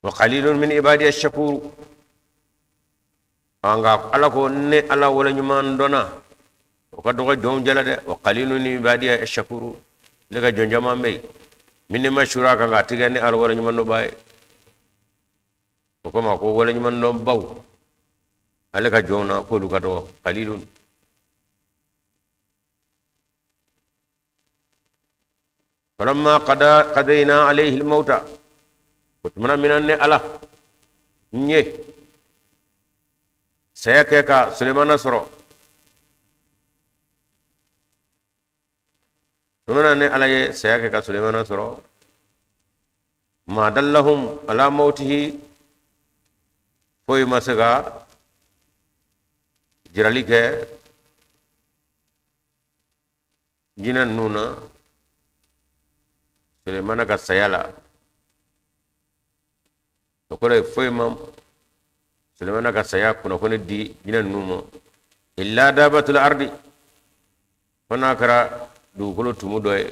wa qalilun min ibadiya shakuru nka ala ko ne ala wale ɲuman dɔnna o ka dɔgɔ jɔnw cɛla dɛ wa qalilun min ibadiya shakuru ne ka jɔn caman bɛ yen min ne ma sura kan k'a tigɛ ne ala wale ɲuman dɔnbaa ye o kama ko wale ɲuman dɔnbaw ale ka jɔnw na k'olu ka dɔgɔ qalilun falamma qadayna alayhi almauta o tumana min na ne ala n ye saya kɛ ka sulemana sɔrɔ tumana ne ala ye saya kɛ ka sulemana sɔrɔ ma dallahum ala mautihi foyi ma se ka jirali kɛ jinɛ ninnu na sulemana ka saya la o kɔrɔ ye foyi ma sulemana ka saya kunnafoni di jinɛ ninnu ma illa dabatul ardi fo n'a kɛra dugukolo tumu dɔ ye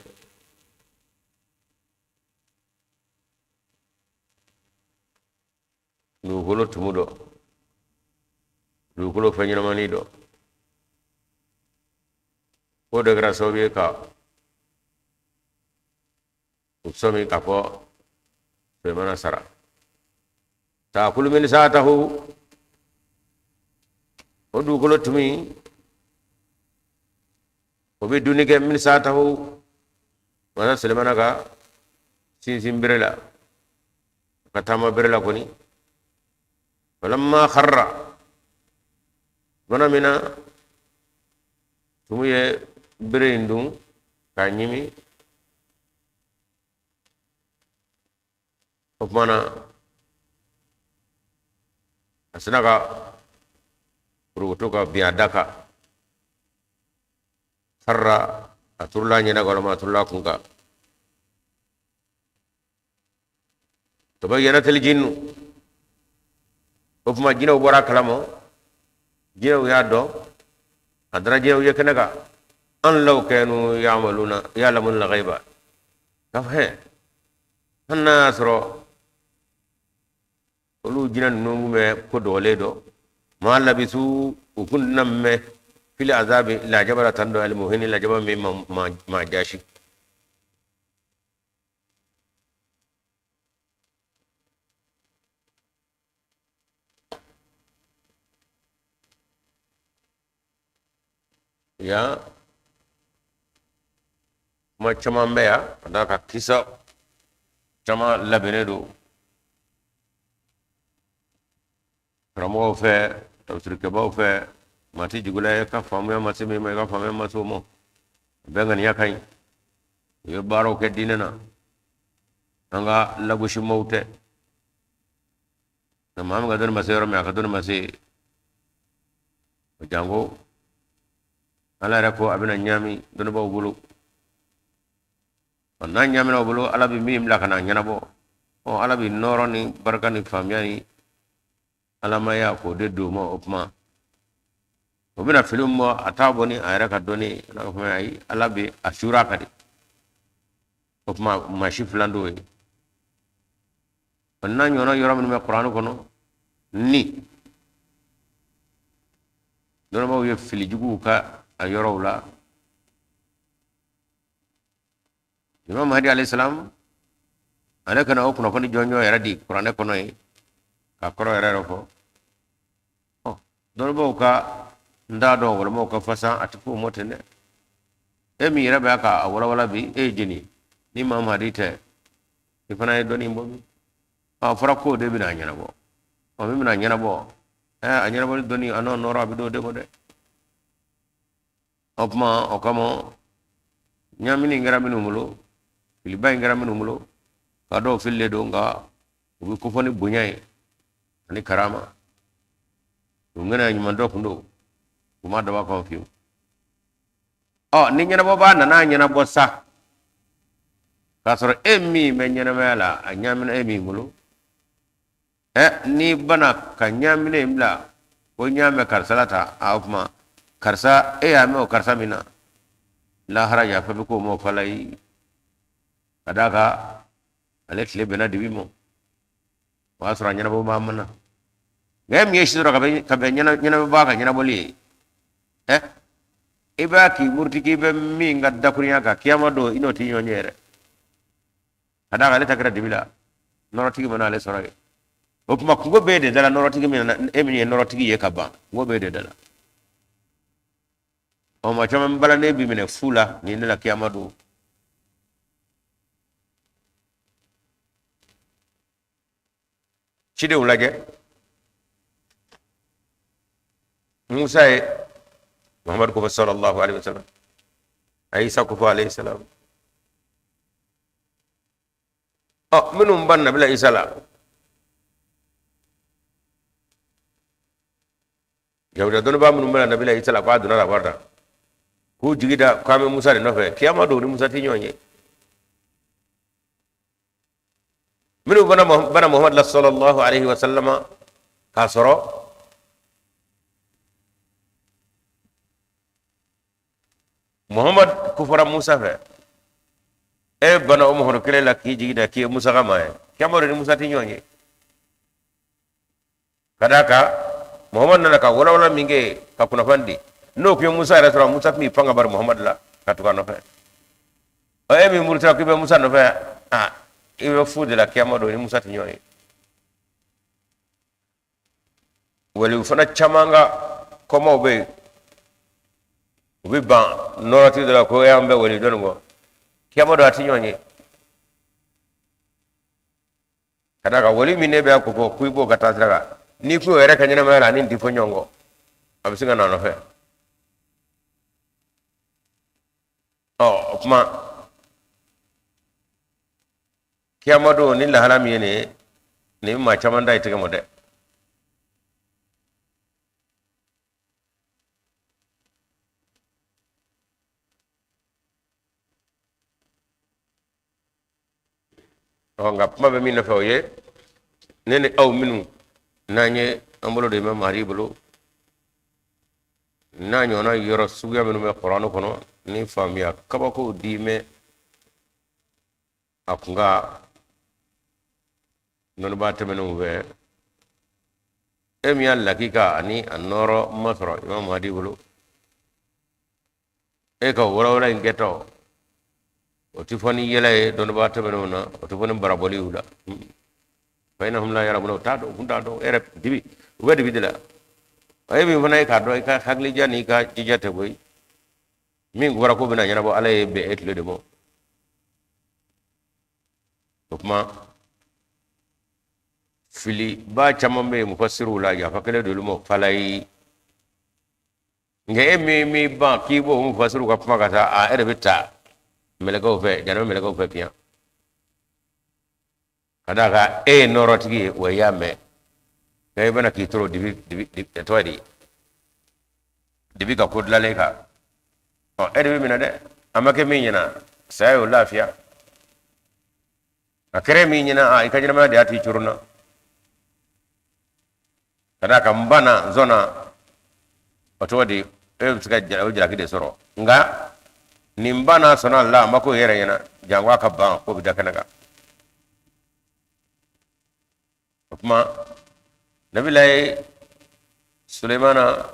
dugukolo tumu dɔ dugukolo fɛn ɲɛnamani dɔ o de kɛra sababu ye ka u sɔmi k'a fɔ sulemana sara taakulu min saatahu o dugukolo tumu o bɛ dunni kɛ min saatahu masa sulemana ka sinsin bere la ka taama bere la kɔni falamma kharra tuma min na tumu ye bere in dun k'a ɲimi o tuma na a sina ka furukutu ka bin a da kan kharra a turula ɲɛda kan walima a turula kun kan tabayyanatil jinnu o tuma jinɛw bɔra a kalama jinɛw y'a dɔn a dara jinɛw ye kɛnɛ kan an law kanu ya'maluna ya'lamuna al-ghaiba k'a fɔ hɛ hali n'a y'a sɔrɔ olu jinɛ ninnu tun bɛ ko dogolen dɔn ma labisu u kun tɛna mɛn fil azabi lajaba la tan dɔ al-muhini lajaba min ma jasi yan kuma caman bɛ yan ka d'a kan kisa caman labɛnnen don karamɔgɔw fɛ tafsirikɛbaw fɛ maa tɛ jugu la i ka faamuya ma se min ma i ka faamuya ma se o ma a bɛɛ ŋaniya ka ɲi u ye baaraw kɛ diinɛ na an ka lagosimaw tɛ nka maa min ka dɔnni ma se yɔrɔ min a ka dɔnni ma se o janko ala yɛrɛ ko a bɛna ɲaami dɔnnibaaw bolo ɔ n'a ɲaamina o bolo ala bɛ min bila ka na ɲɛnabɔ ɔ ala bɛ nɔɔrɔ ni barika ni faamuya ni alamaya k'o de don o ma o tuma o bɛna fili min bɔ a t'a bɔ ni a yɛrɛ ka dɔnni ye ala ka faamuya ayi ala bɛ a suura a kan de o tuma maa si filan t'o ye o n'a ɲɔgɔnna yɔrɔ minnu bɛ kuranɛ kɔnɔ ni Dɔnnibaaw ye fili juguw kɛ a yɔrɔw la. Imam Mahdi alayhi salam, ale ka na o kunnafoni jɔnjɔn yɛrɛ di kuranɛ kɔnɔ yen, ka kɔrɔ yɛrɛ yɛrɛ fɔ. Ɔ, dɔnnibaaw ka n t'a dɔn, walima ka fasa a tɛ k'o mɔ ten dɛ. E min yɛrɛ bɛ ka a walawala bi, e ye jɛni ni Imam Mahdi tɛ, i fana ye dɔnni bɔ min? A fɔra k'o de bɛna a ɲɛnabɔ. Ɔ, min bɛna a ɲɛnabɔ, a ɲɛnabɔli dɔnni a n'o nɔrɔ a bɛ d'o de ma dɛ. O tuma o kama, ɲamini kɛra minnu bolo, filiba in kɛra minnu bolo, ka dɔw fililen don, nka u bɛ kofɔ ni bonya ye ani karama. U ŋaniya ɲuman dɔ kun don, u ma dabɔ a kama fiyewu. Ɔ, ni ɲɛnabɔbaa nana ɲɛnabɔ sa, k'a sɔrɔ e min bɛ ɲɛnamaya la, a ɲamina e min bolo, n'i banna ka ɲamina in bila ko n y'a mɛn karisa la ta, a o tuma karisa, e y'a mɛn o karisa min na, lahara yafa bɛ k'o ma o fala yi, ka d'a kan ale tile bɛnna dibi ma, o y'a sɔrɔ a ɲɛnabɔbaa ma na. Nka e min ye si sɔrɔ ka bɛn ɲɛnabɔbaa ka ɲɛnabɔli ye, i b'a k'i muruti k'i bɛ min ka dakurunya kan, kiyama don i n'o tɛ ɲɔgɔn ye yɛrɛ, ka d'a kan ale ta kɛra dibi la, nɔrɔtigi mana ale sɔrɔ yen. O tuma kunko b'e de da la, nɔrɔtigi min na, e min ye nɔrɔtigi ye ka ban, kunko b'e de da la. Ɔ, maa caman balannen bi minɛ fu la nin de la kiyama don. Cidenw lajɛ, Musa ye Muhammadu ko fɔ sallallahu alaihi wasallam, a ye Isa ko fɔ alayhi salam. Ɔ, minnu ban nabila Isa la, yahudiya dɔnnibaa minnu bɛna nabila Isa la k'a donna la ta, k'u jigi da k'an bɛ Musa de nɔfɛ, kiyama don ni Musa tɛ ɲɔgɔn ye. Minnu banna Muhammadu la sallallahu alaihi wa sallama, k'a sɔrɔ Muhammad kofɔra Musa fɛ, e banna o Muhammadu kelen la k'i jigi da k'i ye Musa ka maa ye, kiyama don ni Musa tɛ ɲɔgɔn ye, ka d'a kan Muhammad nana ka walawala min kɛ, ka kunnafoni di, n'o tun ye Musa yɛrɛ sɔrɔ, Musa tun b'i pan ka bari Muhammad la ka tugu a nɔfɛ. Ɔ, e min murutira k'i bɛ Musa nɔfɛ, a i bɛ fu de la, kiyama don ni Musa tɛ ɲɔgɔn ye. Waliw fana caman ka kɔmaw bɛ yen, u bɛ ban nɔrɔtigi dɔ la ko y'an bɛ wali dɔnni kɔ, kiyama don a tɛ ɲɔgɔn ye, ka d'a kan wali min ne bɛ ko fɔ ko i b'o ka taa sira kan, n'i kun y'o yɛrɛ ka ɲɛnamaya la, a ni nin tɛ fɔ ɲɔgɔn kɔ, a bɛ se ka na a nɔfɛ. Ɔ, o tuma kiyama don ni lahala min ye nin ye, nin maa caman da i tɛgɛ mɔ dɛ. Ɔ, nka kuma bɛ min nɔfɛ, o ye ne ni aw minnu n'an ye an bolo de bɛ Mahadi bolo, n'a ɲɔgɔnna yɔrɔ suguya minnu bɛ kuranɛ kɔnɔ ni faamuya kabakow di mɛ a kun ka dɔnnibaa tɛmɛnenw fɛ, e min y'a lakika ani a nɔɔrɔ masɔrɔ Imam Mahadi bolo, e ka walawala in kɛtɔ, o tɛ fɔ ni yɛlɛ ye dɔnnibaa tɛmɛnenw na, o tɛ fɔ ni barabɔli y'u la. Fa innahum la ya'lamuna, u t'a dɔn, u kun t'a dɔn, e yɛrɛ dibi, u bɛ dibi de la. E min fana ye k'a dɔn, i ka hakilija n'i ka jija tɛ koyi. Min fɔra ko bɛna ɲɛnabɔ, Ala ye bɛn e tile de ma. O tuma filiba caman bɛ yen mufasiriw la, yafa kɛlen don olu ma falayi. Nka e min m'i ban k'i b'o mufasiriw ka kuma ka taa, a e de bɛ taa mɛlɛkɛw fɛ, janaba mɛlɛkɛw fɛ piyan, ka d'a kan e ye nɔɔrɔtigi ye, wa i y'a mɛn. Nka i bɛna k'i toro dibi dibi tɔgɔ di dibi ka ko dilanlen kan, ɔ, e de bɛ minɛ dɛ. A ma kɛ min ɲɛna, saya y'o lafiya. A kɛra min ɲɛna, a i ka ɲɛnamaya de y'a t'i coron na, ka d'a kan n banna, n sɔnna, o tɔgɔ di, e bɛ se ka o jalaki de sɔrɔ. Nka nin banna sɔnna la, a ma k'o yɛrɛ ɲɛna, janko a ka ban k'o bɛ da kɛnɛ kan. O tuma nabilayi Sulemana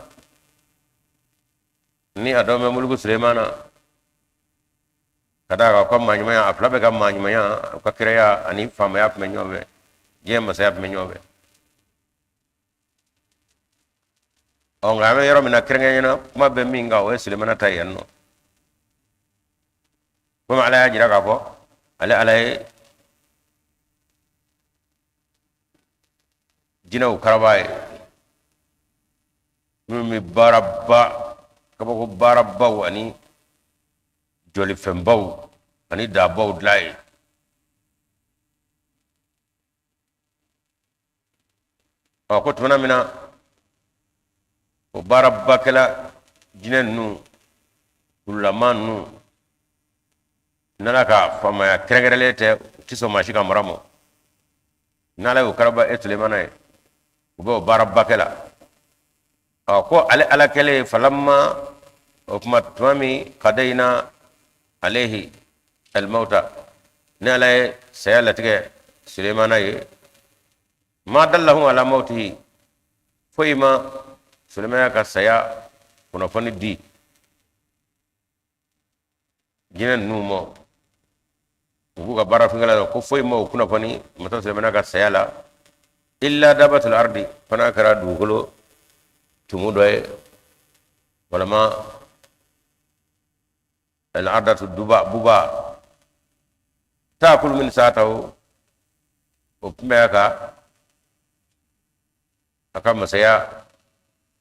Ni a dɔ bɛ muluku Sulemana ka d'a kan ka maaɲumanya, a fila bɛɛ ka maaɲumanya, u ka kiraya ani faamaya tun bɛ ɲɔgɔn fɛ, diɲɛ masaya tun bɛ ɲɔgɔn fɛ. Ɔ, nka an bɛ yɔrɔ min na, kɛrɛnkɛrɛnnenya na, kuma bɛ min kan, o ye Sulemana ta ye yan nɔ. Komi Ala y'a jira k'a fɔ ale Ala ye jinɛw karaba ye, minnu bɛ baaraba, kabako baarabaw ani jɔlifɛnbaw ani dabaw dilan ye. Ɔ, ko tumana min na o baarabakɛla jinɛ ninnu, kululama ninnu n'Ala ka faamaya kɛrɛnkɛrɛnlen tɛ, u tɛ sɔn maa si ka mara ma. N'Ala y'o karaba e Sulemana ye, u bɛ o baaraba kɛ la. Ɔ, ko ale Ala kɛlen, falamma, o tuma, tuma min, kadayina alehi alimawuta, ni Ala ye saya latigɛ Sulemana ye, ma dallahum ala mawtihi, foyi ma Sulemana ka saya kunnafoni di jinɛ ninnu ma. U b'u ka baara fɛnkɛ la, ko foyi ma u kunnafoni masa Sulemana ka saya la, illa dabatul ardi, fana kɛra dugukolo tumu dɔ ye, walama al ardatu duba buba taakulu min saatahu, o tun bɛ a ka masaya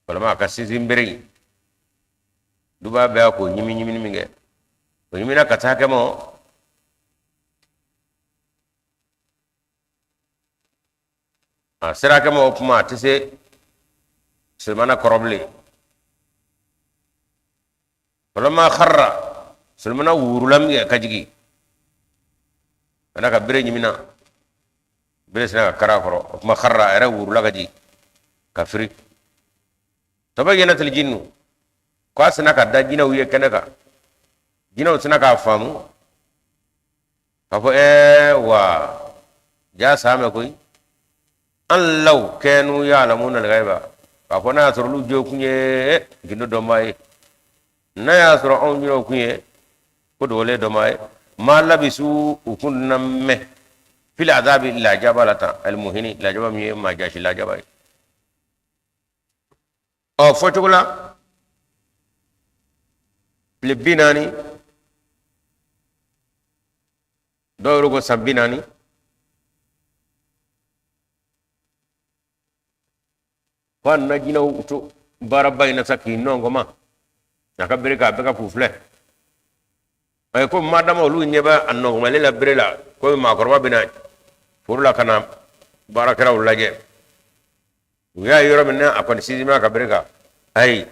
walama a ka sinsin bere in, duba bɛ k'o ɲimi ɲimini min kɛ, o ɲimina ka taa kɛ ma a sera kɛ ma, o kuma a tɛ se Sulemana kɔrɔ bilen. Falamma kharra, Sulemana wurula min kɛ ka jigin ka n'a ka bere ɲimina, bere sina ka kari a kɔrɔ. O kuma kharra, a yɛrɛ wurula ka jigin ka firi. Tabayyanatil jinnu, ko a sina ka da jinɛw ye kɛnɛ kan. Jinɛw sina k'a faamu k'a fɔ ɛɛ wa ja saa mɛ koyi, an law kanu ya'lamuna al-ghaiba, k'a fɔ n'a y'a sɔrɔ olu jo kun ye gindo dɔnbaa ye, n'a y'a sɔrɔ anw jinɛw kun ye ko dogolen dɔnbaa ye, ma labisu, u kun na mɛn fil azabi, lajaba la tan, almuhini, lajaba min ye maa jasi lajaba ye. Ɔ, fɔcogo la, tile 40, dɔw yɛrɛ ko san 40. Fo a nana jinɛw to baaraba in na sa, k'i nɔngɔma a ka bere kan, a bɛ ka k'u filɛ. A ye ko madama olu ɲɛ bɛ a nɔngɔmalen la bere la, komi maakɔrɔba bɛ na foro la ka na baarakɛlaw lajɛ, u y'a ye yɔrɔ min na a kɔni sinsin bɛ a ka bere kan, ayi,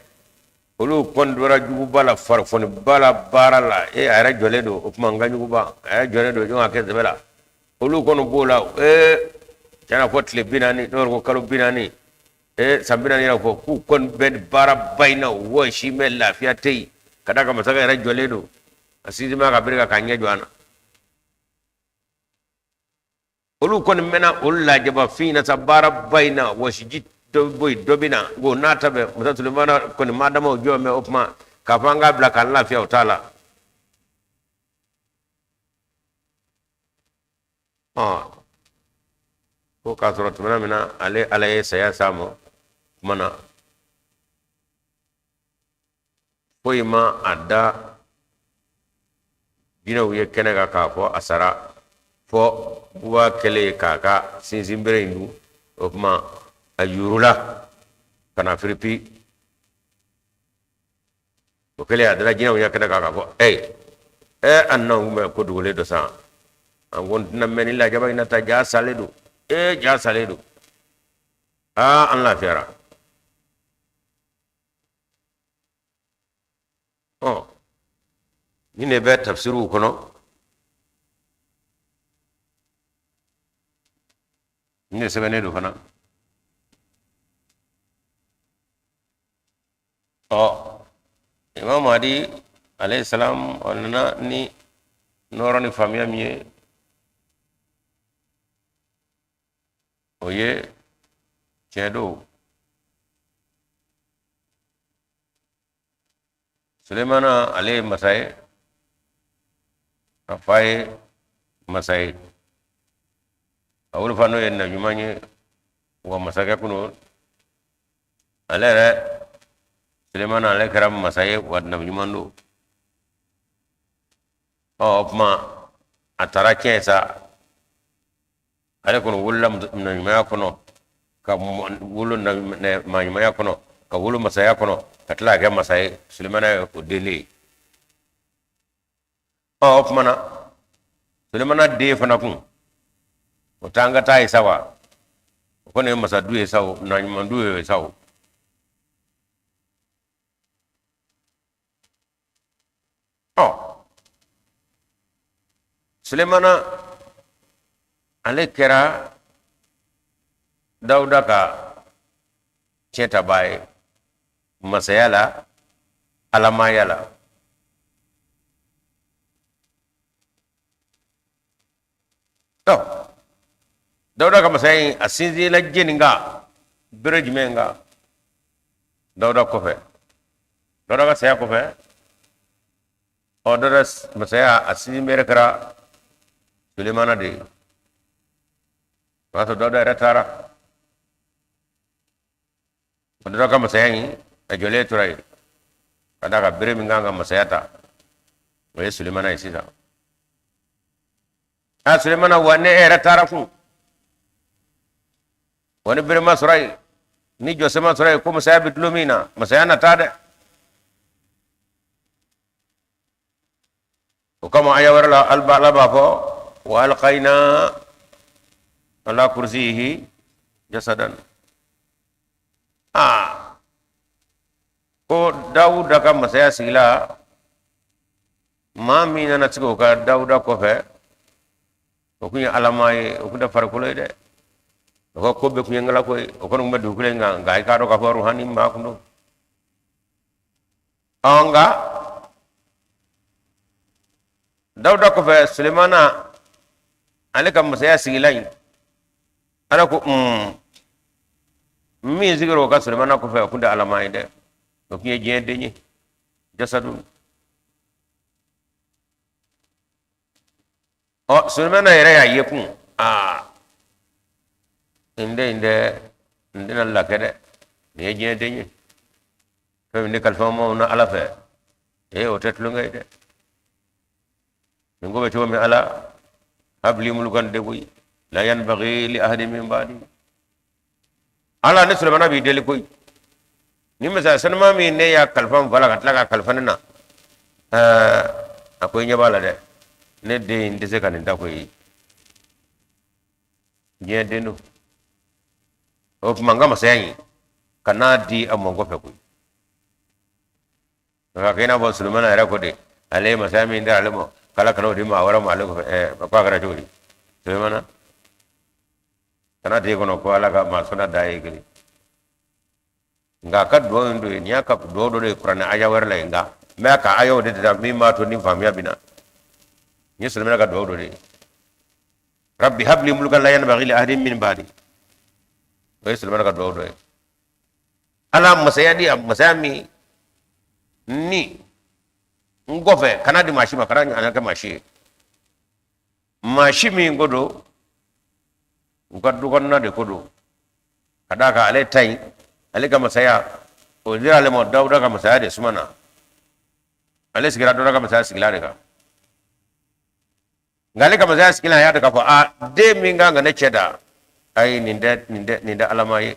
olu kɔni dɔra juguba la, farifoniba la, baara la. E, a yɛrɛ jɔlen don, o tuma n ka ɲuguba, a yɛrɛ jɔlen don, jɔn ka kɛ sɛbɛ la. Olu kɔni b'o la. Ee, tiɲɛna, fɔ tile 40, dɔw ko kalo 40, ee, san 40 yɛrɛ fɔ, k'u kɔni bɛ baaraba in na, wɔsi mɛ lafiya tɛ yen, ka d'a kan masakɛ yɛrɛ jɔlen don, a sinsin bɛ a ka bere kan k'a ɲɛ jɔ an na. Olu kɔni mɛnna o lajaba fin na sa, baaraba in na, wɔsiji dɔ bɛ bɔ yen, dɔ bɛ na o n'a ta bɛɛ. Masa Sulemana kɔni madama o jɔ mɛ, o tuma k'a fɔ an k'a bila k'an lafiya, o t'a la. Ɔ, ko k'a sɔrɔ tuma min na ale Ala ye saya s'a ma, tuma na foyi ma a da jinɛw ye kɛnɛ kan k'a fɔ a sara, fɔ buba kɛlen k'a ka sinsinbere in dun. O tuma a yurula ka na firipi. O kɛlen, a dara jinɛw ɲɛ kɛnɛ kan k'a fɔ ee, ɛ, an n'anw kun bɛ ko dogolen dɔ san, an ko n tɛna mɛn ni lajaba in na ta, ja salen don, ee, ja salen don, aa, an lafiyara. Ɔ, nin de bɛ tafsiriw kɔnɔ, nin de sɛbɛnnen don fana. Ɔ, Imam Mahdi alayhi salam, o nana ni nɔɔrɔ ni faamuya min ye, o ye tiɲɛ don. Sulemana ale ye masa ye, a fa ye masa ye, a wolofa n'o ye nabiɲuman ye, wa masakɛ kun don. Ale yɛrɛ Sulemana ale kɛra masa ye, wa nabiɲuman don. Ɔ, o tuma a taara tiɲɛ sa, ale kɔni wolola nabiɲumanya kɔnɔ, ka wolo maaɲumanya kɔnɔ, ka wolo masaya kɔnɔ, ka tila ka kɛ masa ye. Sulemana ye o den de ye. Ɔ, o tuma na Sulemana den fana kun o t'an ka taa ye sa wa, o kɔni ye masadu ye sa o, naɲumandu ye sa o. Ɔ, Sulemana ale kɛra Dawuda ka tiɲɛtabaa ye masaya la, alamaya la. Ɔ, Dawuda ka masaya in, a sinsinna jɛni kan, bere jumɛn kan? Dawuda kɔfɛ, Dawuda ka saya kɔfɛ, ɔ, Dawuda masaya a sinsin bere kɛra Sulemana de ye. O y'a sɔrɔ Dawuda yɛrɛ taara. O Dawuda ka masaya in, a jɔlen tora yen, ka d'a kan bere min kan ka masaya ta, o ye Sulemana ye sisan. A Sulemana, wa ne e yɛrɛ taara kun, wa ni bere ma sɔrɔ yen, ni jɔsen ma sɔrɔ yen, ko masaya bɛ dulon min na, masaya na taa dɛ. O kama aya wɛrɛ la, Ala b'a fɔ: wa alqayna ala kursiyihi jasadan. Aa, ko Dawuda ka masaya sigila, maa min nana sigi o ka Dawuda kɔfɛ, o kun ye alama ye, o kun tɛ farikolo ye dɛ. O ka ko bɛɛ kun ye ŋalako ye. O kɔni kun bɛ dugukolo in kan, nka i k'a dɔn k'a fɔ ruhani maa kun don. Ɔ, nka Dawuda kɔfɛ, Sulemana ale ka masaya sigila yen, Ala ko min sigira o ka Sulemana kɔfɛ, o kun tɛ alama ye dɛ, o kun ye diɲɛ den ye, jasadu. Ɔ, Sulemana yɛrɛ y'a ye kun, aa, nin den in dɛ, nin tɛna lakɛ dɛ, nin ye diɲɛ den ye. Fɛn min ne kalifa maaw na Ala fɛ, ee, o tɛ tulonkɛ ye dɛ. Nin ko bɛ cogo min, Ala habli mulukan de koyi, la yanbaghi li ahadin min ba'di. Ala, ne Sulemana b'i deli koyi, ni masaya sanuma min ne y'a kalifa n fa la ka tila k'a kalifa ne na, a ko i ɲɛ b'a la dɛ, ne den in tɛ se ka nin ta koyi, diɲɛ den don. O tuma n ka masaya in, kan'a di a mɔ kɔfɛ koyi. Nka kɛ i n'a fɔ Sulemana yɛrɛ ko de, ale ye masaya min di ale ma, k'Ala kana o di maa wɛrɛ ma ale kɔfɛ. Ɛɛ, ko a kɛra cogo di? Sulemana kana t'e kɔnɔ ko Ala ka maa sɔnna da ye kelen. Nka a ka dugawu in don ye, nin y'a ka dugawu dɔ de ye kuranɛ aya wɛrɛ la yen, nka n bɛ ka ayaw de ta min b'a to ni faamuya bɛ na. Nin ye Sulemana ka dugawu dɔ de ye: rabbi habli mulkan la yanbaghi li ahadin min ba'di. O ye Sulemana ka dugawu dɔ ye. Ala, masaya di, a masaya min ni n kɔfɛ, kana di maa si ma, kana ɲa kɛ maa si ye, maa si min ko don, u ka du kɔnɔna de ko don. Ka d'a kan ale ta in, ale ka masaya o dira ale ma Dawuda ka masaya de suma na. Ale sigira Dawuda ka masaya sigila de kan, nka ale ka masaya sigila, a y'a dɔn k'a fɔ a den min kan ka ne cɛ da, ayi, nin tɛ, nin tɛ, nin tɛ alama ye.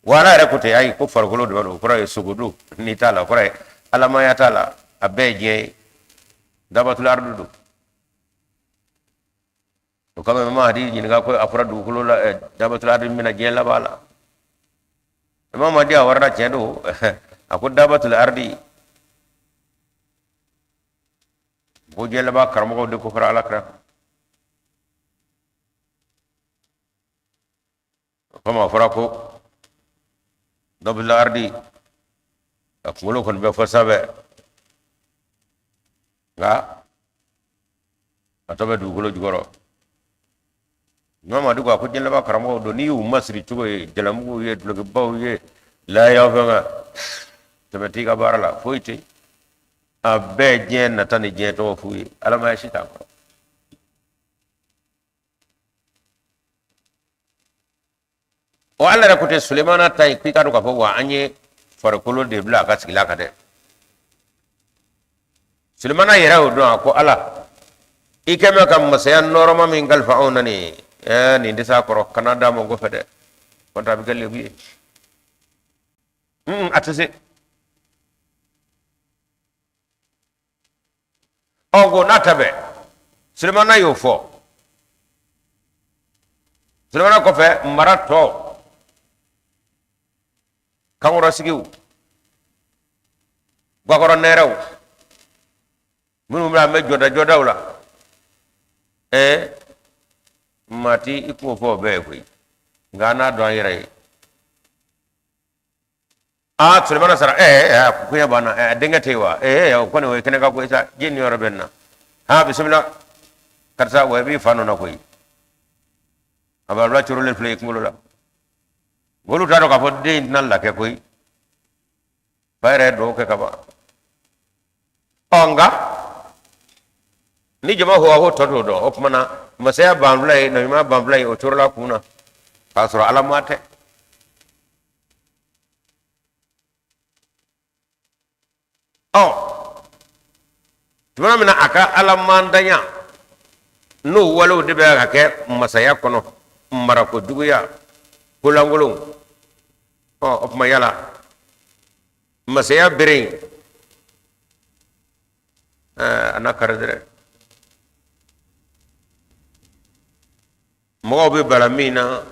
Wa Ala yɛrɛ ko ten, ayi, ko farikolo de b'a don, o kɔrɔ ye sogo don n'i t'a la, o kɔrɔ ye alamaya t'a la, a bɛɛ ye diɲɛ ye, dabatul ardu don. O kama Imam Mahdi ɲininka ko a fɔra dugukolo la, dabatul ardi min na diɲɛ laban la. Imam Mahdi a warada tiɲɛ don, a ko dabatul ardi ko diɲɛ laban karamɔgɔw de ko fɔra Ala kira. O kama a fɔra ko dabatul ardi, a kunkolo kɔni bɛ fɔ sanfɛ, nka a tɔ bɛ dugukolo jukɔrɔ. Imam Mahdi ko a ko diɲɛ laban karamɔgɔw don, n'i y'u masiri cogo ye, jalamuguw ye, dulokibaw ye, layaw fɛn kan, tɛmɛ t'i ka baara la, foyi tɛ yen. A bɛɛ diɲɛ nata ni diɲɛ tɔgɔ f'u ye, alamaya si t'a kɔrɔ. O Ala yɛrɛ ko ten Sulemana ta ye k'i k'a dɔn k'a fɔ wa an ye farikolo de bila a ka sigila kan dɛ. Sulemana yɛrɛ y'o dɔn, a ko Ala, i kɛ bɛ ka masaya nɔɔrɔma min kalifa anw na nin ye, ɛɛ nin tɛ s'a kɔrɔ, kana d'a ma kɔfɛ dɛ, kɔntɛ a bɛ kɛ lebu ye. A tɛ se. Ɔ ko n'a ta bɛɛ Sulemana y'o fɔ. Sulemana kɔfɛ mara tɔ kankɔrɔsigiw, gakɔrɔ nɛrɛw minnu bɛ an bɛ jɔda jɔdaw la, ɛɛ maa ti i kunko fɔ o bɛɛ ye koyi, nka an n'a dɔn an yɛrɛ ye. Aa Sulemana sara, ɛɛ koɲɛ banna, ɛɛ denkɛ tɛ yen wa? Ɛɛ o kɔni o ye kɛnɛ kan ko ye sa, diɲɛ niyɔrɔ bɛ nin na. Ha bisimila karisa, wa i b'i fa nɔ na koyi, a b'a bila corolen filɛ i kunkolo la. Olu t'a dɔn k'a fɔ den in tɛna lakɛ koyi, fa yɛrɛ ye dugawu kɛ ka ban. Ɔ nka ni jama ho tɔ t'o dɔn, o tuma na masaya banfula ye, nabiɲuman banfula ye, o corola kun na k'a sɔrɔ Ala ma tɛ. Ɔ tuma min na a ka ala mandanya n'o walew de bɛ ka kɛ masaya kɔnɔ, marako juguya, kolankolonw, ɔ o tuma yala masaya bere in a na kari dɛrɛ. Mɔgɔw bɛ bala min na,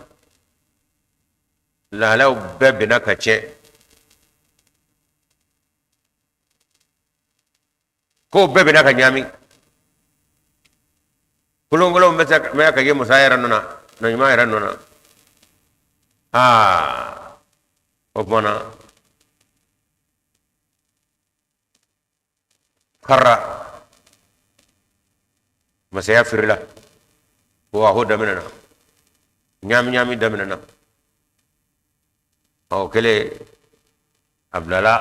lahalaw bɛɛ bɛnna ka tiɲɛ, kow bɛɛ bɛnna ka ɲaami, kolonkolonw bɛ se bɛ ka ye masaya yɛrɛ nɔ na, nabiɲuman yɛrɛ nɔ na. Aa o tuma na kara masaya firila, ko a ko daminɛna, ɲaami ɲaami daminɛna. Ɔ kɛlen a bilala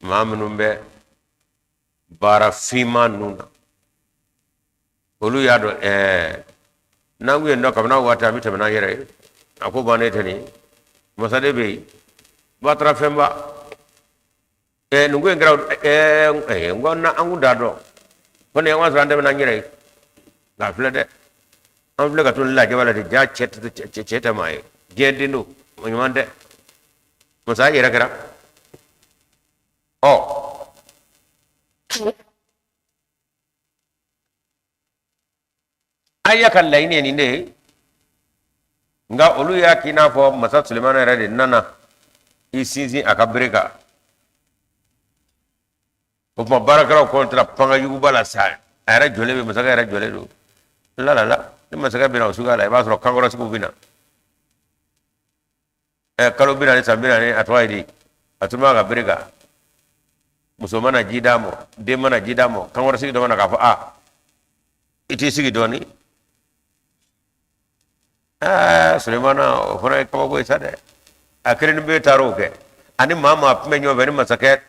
maa minnu bɛ baara finman ninnu na, olu y'a dɔn ɛɛ n'an kun ye nɔ kabini waati an bɛ tɛmɛ n'an yɛrɛ ye, a ko bannen tɛ nin masaden bɛ yen batara fɛnba ɛɛ nin ko in kɛra ɛɛ ɛɛ n ko an kun t'a dɔn ko nin an sɔrɔ an tɛmɛna an yɛrɛ ye, nka filɛ dɛ, an filɛ ka to nin lajaba la de, ja cɛ tɛ cɛ tɛ maa ye, diɲɛ den don, o ɲuman tɛ, masaya yɛrɛ kɛra. Ɔ aya ka laɲini ye nin de ye, nka olu y'a k'i n'a fɔ masa Sulemana yɛrɛ de nana i sinsin a ka bere kan. O tuma baarakɛlaw kɔni taara panga yuguba la sa, a yɛrɛ jɔlen bɛ, masakɛ yɛrɛ jɔlen don la la la. Ni masakɛ bɛna o suguya la, i b'a sɔrɔ kankɔrɔsigiw bɛ na. Ɛ kalo 40, san 40, a tɔgɔ ye di, a tun b'a ka bere kan, muso mana ji d'a ma, den mana ji d'a ma, kankɔrɔsigi dɔ mana k'a fɔ a i t'i sigi dɔɔni. Aa Sulemana, o fana ye kabako ye sa dɛ. A kelen bɛ taara o kɛ, ani maa maa tun bɛ ɲɔgɔn fɛ ni masakɛ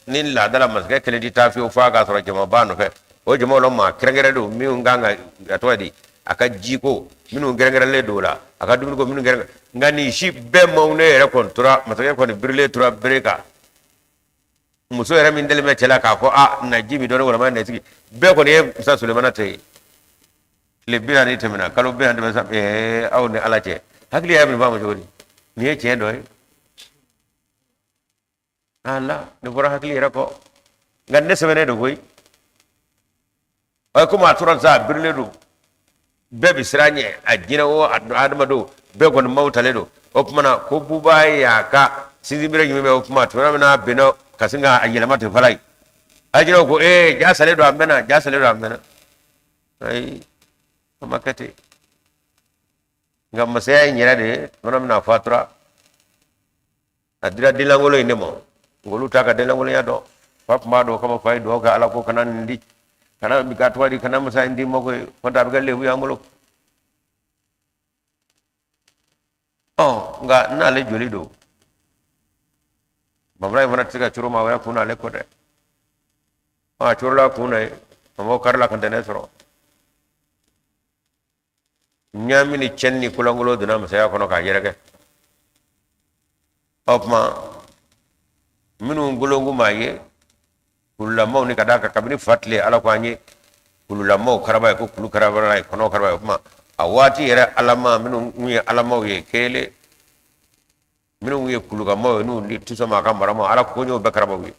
ni laada la, masakɛ kelen tɛ taa fiyewu f'a k'a sɔrɔ jama b'a nɔfɛ. O jama la maa kɛrɛnkɛrɛn don minnu kan ka a tɔgɔ ye di, a ka jiko minnu kɛrɛnkɛrɛnlen don o la, a ka dumuniko minnu kɛrɛnkɛrɛn, nka nin si bɛɛ maaw ne yɛrɛ kɔni tora, masakɛ kɔni birilen tora bere kan. Muso yɛrɛ min dalen bɛ cɛ la k'a fɔ a na ji min dɔɔni walima na sigi, bɛɛ kɔni ye musa Sulemana tɛ ye. Tile 40 tɛmɛna, kalo 40 tɛmɛna sa, ɛɛ aw ni Ala cɛ, hakili y'a minɛ ba ma cogo di? Nin ye tiɲɛ dɔ ye, ala nin bɔra hakili yɛrɛ kɔ, nka ne sɛbɛnnen don koyi. Ɔ komi a tora sa, a birilen don, bɛɛ bɛ siran ɲɛ, a jinɛ o adamadenw bɛɛ kɔni maaw talen don. O tuma na ko buba y'a ka sinsinbere ɲuman bɛ, o tuma tuma min n'a binna ka sin k'a yɛlɛma ten fala ye, a jinɛw ko ee ja salen don a mɛnna, ja salen don a mɛnna. Ayi, a ma kɛ ten, nka masaya in yɛrɛ de ye, tuma min na a fatura, a dira denlankolon in de ma. Olu t'a ka denlankolonya dɔn, fa tun b'a dɔn, o kama fa ye dugawu kɛ Ala ko kana nin di, kana bi ka tɔgɔ di, kana masa in di ma koyi, ko a bɛ kɛ lebu y'an bolo. Ɔ nka n'ale joli don, Banfula in fana tɛ se ka coro maa wɛrɛ kun na ale kɔ dɛ. A corola kun na yen, a m'o karila ka ntɛnɛn sɔrɔ. Ɲaami ni cɛnni ni kolankolon donna masaya kɔnɔ k'a yɛrɛkɛ. O tuma minnu golonko maa ye kululamaw ni ka d'a kan kabini fa tile ala ko an ye kululamaw karaba ye ko kulu karabara ye kɔnɔw karaba ye. O tuma a waati yɛrɛ alama minnu kun ye alamaw ye kelen, minnu ye kulukamaw ye n'u ni tɛ sɔn maa ka mara ma, ala ko y'o bɛɛ karabaw ye.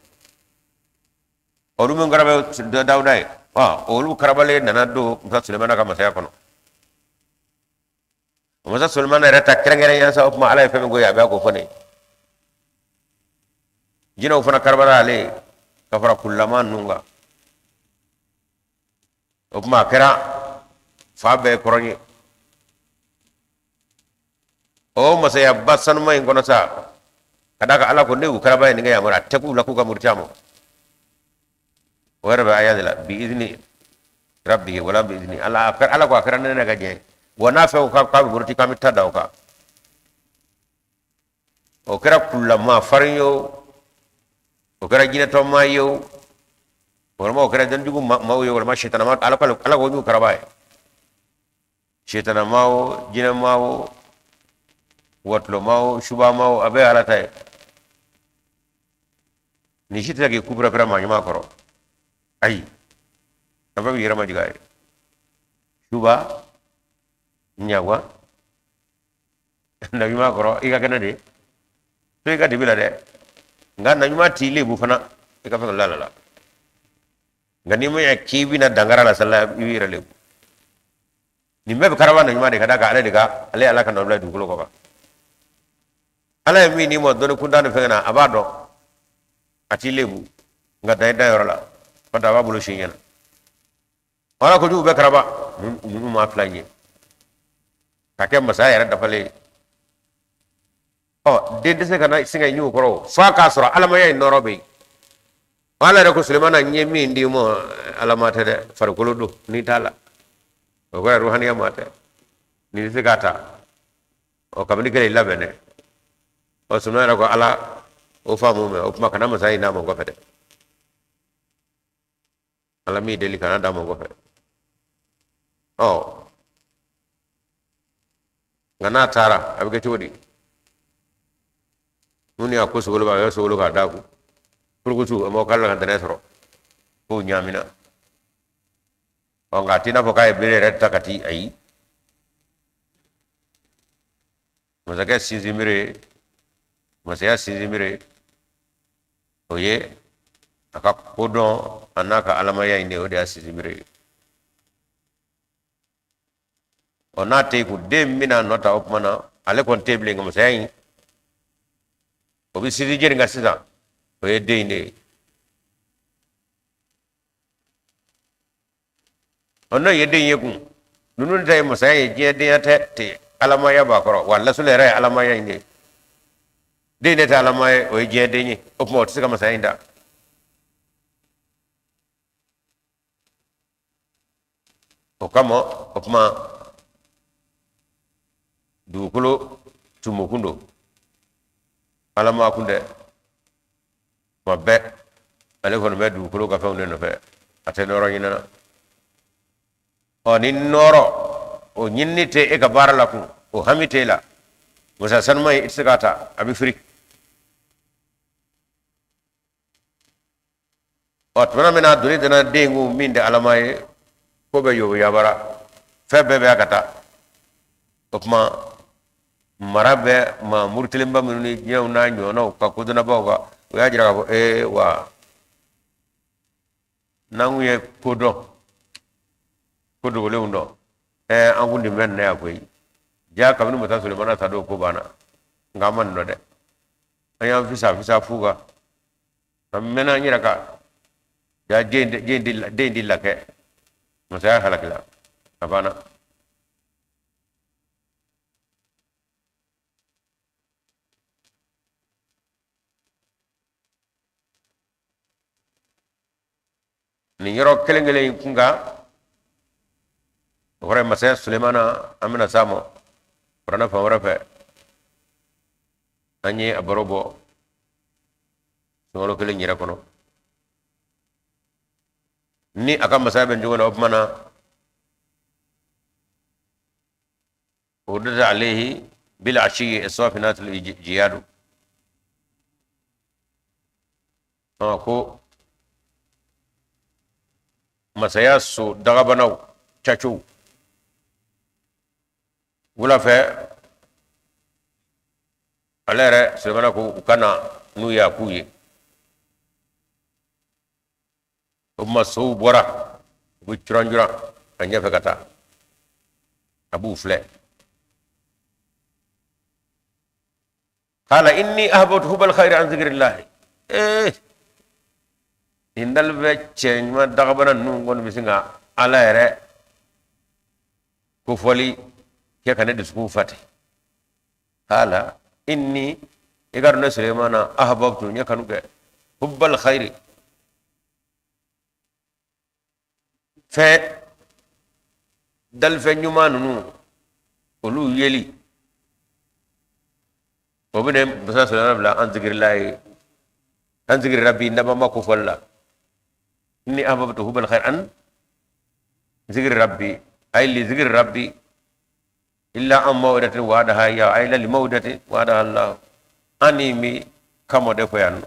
Olu min karaba dawuda ye, olu karabalen nana don musa sulemana ka masaya kɔnɔ. Masa sulemana yɛrɛ ta kɛrɛnkɛrɛnya sa, o tuma ala ye fɛn min ko ye a bɛ k'o fɔ ne ye. Jinɛw fana karabara ale ka fara kululama ninnu kan. O tuma a kɛra fa bɛɛ kɔrɔ ye. O masayaba sanuma in kɔnɔ sa, ka d'a kan ala ko ne y'u karaba ye nin kɛ yamaruya a tɛ k'u la k'u ka muruti a ma. O yɛrɛ bɛ aya de la bi izni rabbihi wala bi izni ala, ala ko a kɛra ne ka diɲɛ wa n'a fɛ k'a bɛ muruti k'an bɛ ta da o kan. O kɛra kululama farin ye o, o kɛra jinɛtɔma ye o, walima o kɛra dɔnnijugu maaw ye, walima sitanama, ala ko ala ko y'u karaba ye. Sitanama o, jinɛma o, watuloma o, subama o, a bɛɛ ye ala ta ye. Nin si tɛ se k'i ku pɛrɛpɛrɛ maa ɲuman kɔrɔ. Ayi, a bɛɛ b'i yɛrɛ majigin a ye. Suba ɲagwa na ɲuman kɔrɔ i ka kɛnɛ de to i ka dibi la dɛ, nka na ɲuman t'i lebu fana i ka fɛn la la. Nka n'i ma ɲɛ k'i bɛna dankara la sala, i b'i yɛrɛ lebu. Nin bɛɛ bɛ karaba na ɲuman de ka d'a kan ale de ka ale ala ka nɔbila dugukolo kɔ kan. Ala ye min d'i ma dɔnni kuntan ni fɛn na, a b'a dɔn a t'i lebu, nka dan i da yɔrɔ la, n'o tɛ a b'a bolo sin ɲɛna. Ala ko jugu bɛ karaba ninnu maa fila ye ka kɛ masaya yɛrɛ dafalen ye. Ɔ den tɛ se ka na sin ka ɲɛ u kɔrɔ f'a k'a sɔrɔ alamaya in nɔrɔ bɛ yen. Ala yɛrɛ ko Sulemana n ye min d'i ma alama tɛ dɛ, farikolo don n'i t'a la, o kɔrɔ ruhaniya ma tɛ, n'i tɛ se k'a ta. Ɔ kabini kɛra i labɛn dɛ. Ɔ Sulemana yɛrɛ ko ala o faamu mɛ, o tuma kana masaya in d'a ma kɔfɛ dɛ, ala m'i deli kana d'a ma kɔfɛ. Ɔ nka n'a taara a bɛ kɛ cogo di? Minnu y'a ko sogolo a y'a sogolo k'a d'a kun furukutu a ma k'ale ka ntɛnɛn sɔrɔ k'o ɲaamina. Ɔ nka a t'i n'a fɔ k'a ye bere yɛrɛ ta ka t'i ayi. Masakɛ sinsinbere, masaya sinsinbere, o ye a ka kodɔn a n'a ka alamaya in de, o de y'a sinsinbere ye. Ɔ n'a tɛ yen kun, den min bɛna nɔ ta o tuma na ale kɔni tɛ yen bilen, nka masaya in o bɛ sinsin jɛni kan sisan, o ye den in de ye. Ɔ n'o ye den ye kun, ninnu ta ye masaya ye, diɲɛ denya tɛ ten, alamaya b'a kɔrɔ, wa lasulu yɛrɛ ye alamaya in de ye. Den de tɛ alama ye, o ye diɲɛ den ye, o tuma o tɛ se ka masaya in ta. O kama o tuma dugukolo tumukun don, alama kun tɛ. Tuma bɛɛ ale kɔni bɛ dugukolo ka fɛnw de nɔfɛ, a tɛ nɔɔrɔ ɲini na. Ɔ ni nɔɔrɔ o ɲinini tɛ e ka baara la kun, o hami tɛ e la, masa sanuma ye i tɛ se k'a ta, a bɛ firi. Ɔ tuma min na doni dana den kun min tɛ alama ye, ko bɛ yobo yabara, fɛn bɛɛ bɛ a ka taa. O tuma mara bɛ maa murutilenba minnu ni diɲɛw n'a ɲɔgɔnnaw ka kodɔnnabaw kan, o y'a jira k'a fɔ ee wa n'an kun ye ko dɔn, ko dogolenw dɔn, ɛɛ an kun nin bɛ nin na yan koyi. Ja kabini masa Sulemana sa don ko banna, nka an ma nin dɔn dɛ. An y'an fisa fisa fu kan, an mɛnna an yɛrɛ kan, ja den di lakɛ masaya halakila, a banna. Nin yɔrɔ kelen kelen in kun kan, o kɔrɔ ye masaya Sulemana, an bɛna s'a ma kuranɛ fan wɛrɛ fɛ, an ye a baro bɔ. Sunkalo kelen yɛrɛ kɔnɔ ni a ka masaya bɛ cogo na, o tuma na o de alayhi bil ashiyi safinatul jiyadu. Ko masaya so dagabanaw cacow wula fɛ, ale yɛrɛ Sulemana ko u ka na n'u ye, a k'u ye. O tuma sow bɔra, u bɛ curan curan a ɲɛfɛ ka taa, a b'u filɛ. Qala inni ahbabtu hubbal khayri an zikrillahi. Ee, nin dali bɛ cɛ ɲuman dagabana ninnu kɔni bɛ sin ka Ala yɛrɛ kofɔli kɛ ka ne dusukun fa ten. Qala inni, i ka dɔn ne Sulemana, ahbabtu, n ye kanu kɛ, hubbal khayri, fɛn dalifɛn ɲuman ninnu olu yeli, o bɛ ne masa Sulemana bila an zikirilahi, an zikiri rabbi, n dabama kofɔli la. Inni ahbabtu hubbal khayri an zikiri rabbi, ay li zikiri rabbi, illa an maw'idatin wa'adaha iya, ay la li maw'idatin wa'adaha Allah, ani mi kamo de fo yan.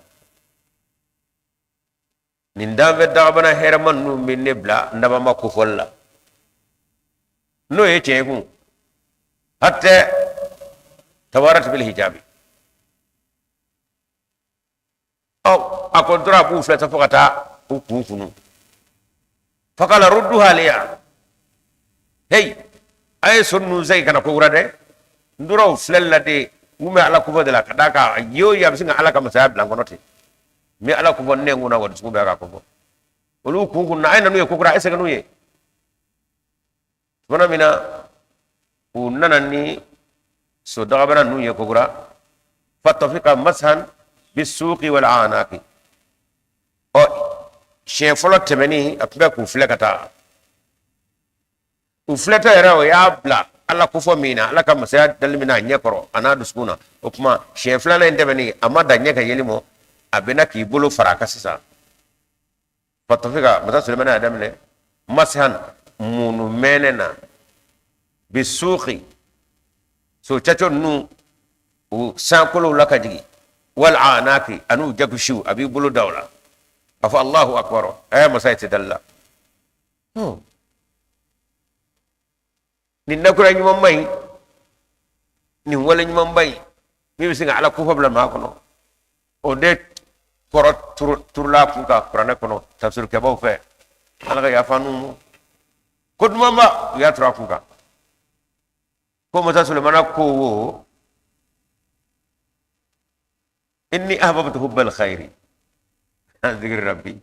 Nin danfɛ dagabana hɛrɛma ninnu bɛ ne bila n dabama kofɔli la, n'o ye tiɲɛ kun. Hatta tawarat bil hijabi. Ɔ, a ko dɔrɔn a b'u filɛ sa fo ka taa u kun funu. Faqala rudduha alayya. Hey, a ye so ninnu segin ka na ko kura dɛ. N tora u filɛli la de, n kun bɛ Ala kofɔ de la, ka d'a kan a ye o ye, a bɛ sin ka Ala ka masaya bila n kɔnɔ ten. N bɛ Ala kofɔ ne kun na, wa dusukun bɛ ka kofɔ. Olu kun kun na, a ye na n'u ye ko kura, a ye segin n'u ye. Tuma min na u nana ni so dagabana ninnu ye kokura, fatafika mashan bisuqi wal anaqi. Ɔ, siɲɛ fɔlɔ tɛmɛni, a tun bɛ k'u filɛ ka taa. U filɛtɔ yɛrɛ, o y'a bila Ala kofɔ min na, Ala ka masaya dali min na a ɲɛ kɔrɔ a n'a dusukun na. O tuma siɲɛ filanan in tɛmɛni, a ma dan ɲɛ ka yeli mɔ, a bɛna k'i bolo fara a kan sisan. Fatafika, masa Sulemana y'a daminɛ masihan, munu mɛnɛ na, bisuqi, so caco ninnu u sankolow la ka jigin, wal anaki, an'u jakusiw, a b'i bolo da o la a fɔ Allahu akbar. A masa ye tɛ dali la nin dakura ɲumanba in, nin wale ɲumanba in min bɛ se ka Ala kofɔ bila maa kɔnɔ, o de kɔrɔ turula kun ka kuranɛ kɔnɔ tafsirikɛbaw fɛ. Ala ka yafa n'u ma, ko dumanba u y'a turu a kun kan ko masa Sulemana ko wo inni ahbabtu hubbal khairi an zikri rabbi.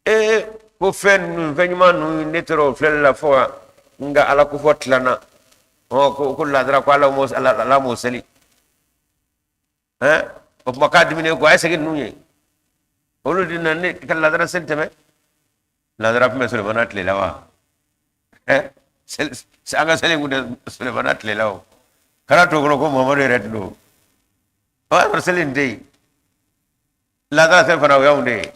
Ee, ko fɛn ninnu, fɛn ɲuman ninnu, ne tora o filɛli la fo n ka Ala kofɔ tilanna. Ɔ, ko ladara ko Ala m'o seli. Ɛn, o tuma k'a diminen ko a ye segin ninnu ye. Olu de na ne ka ladara seli tɛmɛ. Ladara tun bɛ Sulemana tile la wa? Ɛ, an ka seli kun tɛ Sulemana tile la. O kana to kɔnɔ ko Muhamadu yɛrɛ tun don. O y'a sɔrɔ seli in tɛ yen, ladara seli fana o y'anw de ye.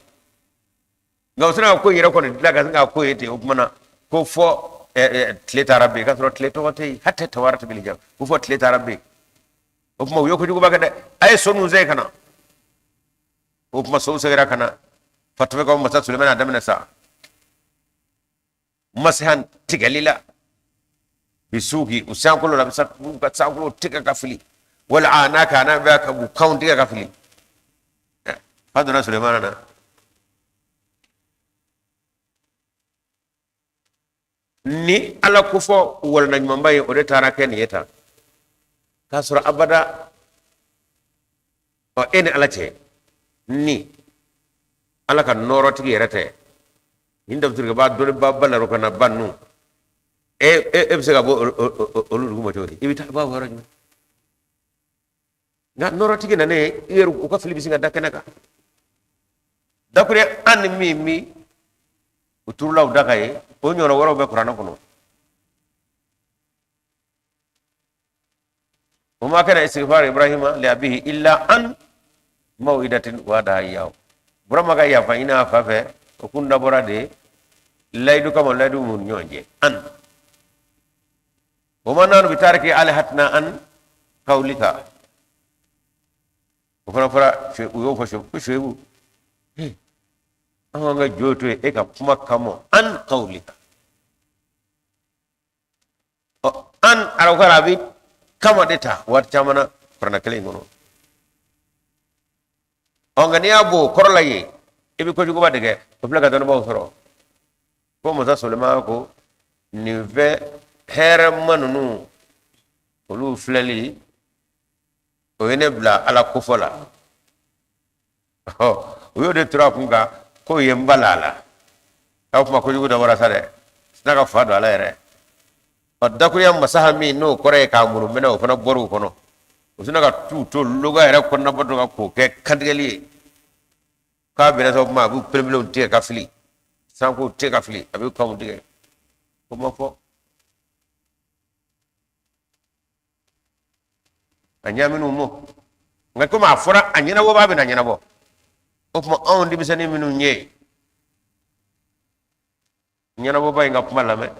Nka u sera ka ko in yɛrɛ kɔni dilan ka sin k'a ko ye ten. O tuma na ko fɔ tile taara bin, k'a sɔrɔ tile tɔgɔ tɛ yen. Hatta tawarat bil hijab, ko fɔ tile taara bin. O tuma u ye kojuguba kɛ dɛ. A ye so ninnu segin ka na. O tuma sow seginna ka na. Fatafika, masa Sulemana y'a daminɛ sa masihan, tigɛli la, bisuki, u sankolo la, u ka sankolo tigɛ ka fili, wal anaka, n'a bɛ ka u kanw tigɛ ka fili. Fa donna Sulemana na ni Ala kofɔ walanda ɲumanba ye, o de taara kɛ nin ye tan k'a sɔrɔ abada. Ɔ, e ni Ala cɛ, ni Ala ka nɔɔrɔtigi yɛrɛ tɛ, nin tafsirikɛba dɔnnibaa ba larokana ba ninnu, e bɛ se ka bɔ olu dugu ma cogo di? I bɛ taa ba yɔrɔ jumɛn? Nka nɔɔrɔtigi nanen, i yɛrɛ u ka fili bɛ sin ka da kɛnɛ kan. Dakure an ni min min u turula u da ka ye, o ɲɔgɔnna wɛrɛw bɛ kuranɛ kɔnɔ. Wa ma kana istighfar Ibrahima li abihi illa an Maw'idatin wa'adaha iyyahu. Burama ka yafa ɲini a fa fɛ, o kun dabɔra de layidu kama, layidu mun ɲɔgɔn cɛ an wa ma nahnu bitariki alihatina an kawlika. O fana fɔra, u y'o fɔ ko Suwayibu, an ka jo to yen e ka kuma kama, an kawlika. Ɔ an arabukan na a bɛ kama de ta waati caman na kuranɛ kelen in kɔnɔ. Ɔ nka n'i y'a bɔ o kɔrɔ la yen, i bɛ kojuguba de kɛ. O filɛ ka dɔnnibaaw sɔrɔ ko masa Sulemana ko nin fɛn hɛrɛma ninnu olu filɛli, o ye ne bila Ala kofɔ la. Ɔ u y'o de turu a kun kan k'o ye n bala a la. A kuma kojugu dabɔra sa dɛ, sina ka fa don ala yɛrɛ. Ɔ dakuruya masaha min n'o kɔrɔ ye k'a muru minɛ, o fana bɔr'u kɔnɔ. U sina ka t'u to loga yɛrɛ kɔnɔna bɔ ka k'o kɛ kantigɛli ye, k'a bɛnna sababu ma, a b'u pereperew tigɛ ka fili, sankow tigɛ ka fili, a bɛ kanw tigɛ. O ma fɔ a ɲamin'u mɔ, nka komi a fɔra a ɲɛnabɔ b'a bɛna ɲɛnabɔ. O tuma anw denmisɛnnin minnu ye ɲɛnabɔba in ka kuma lamɛn,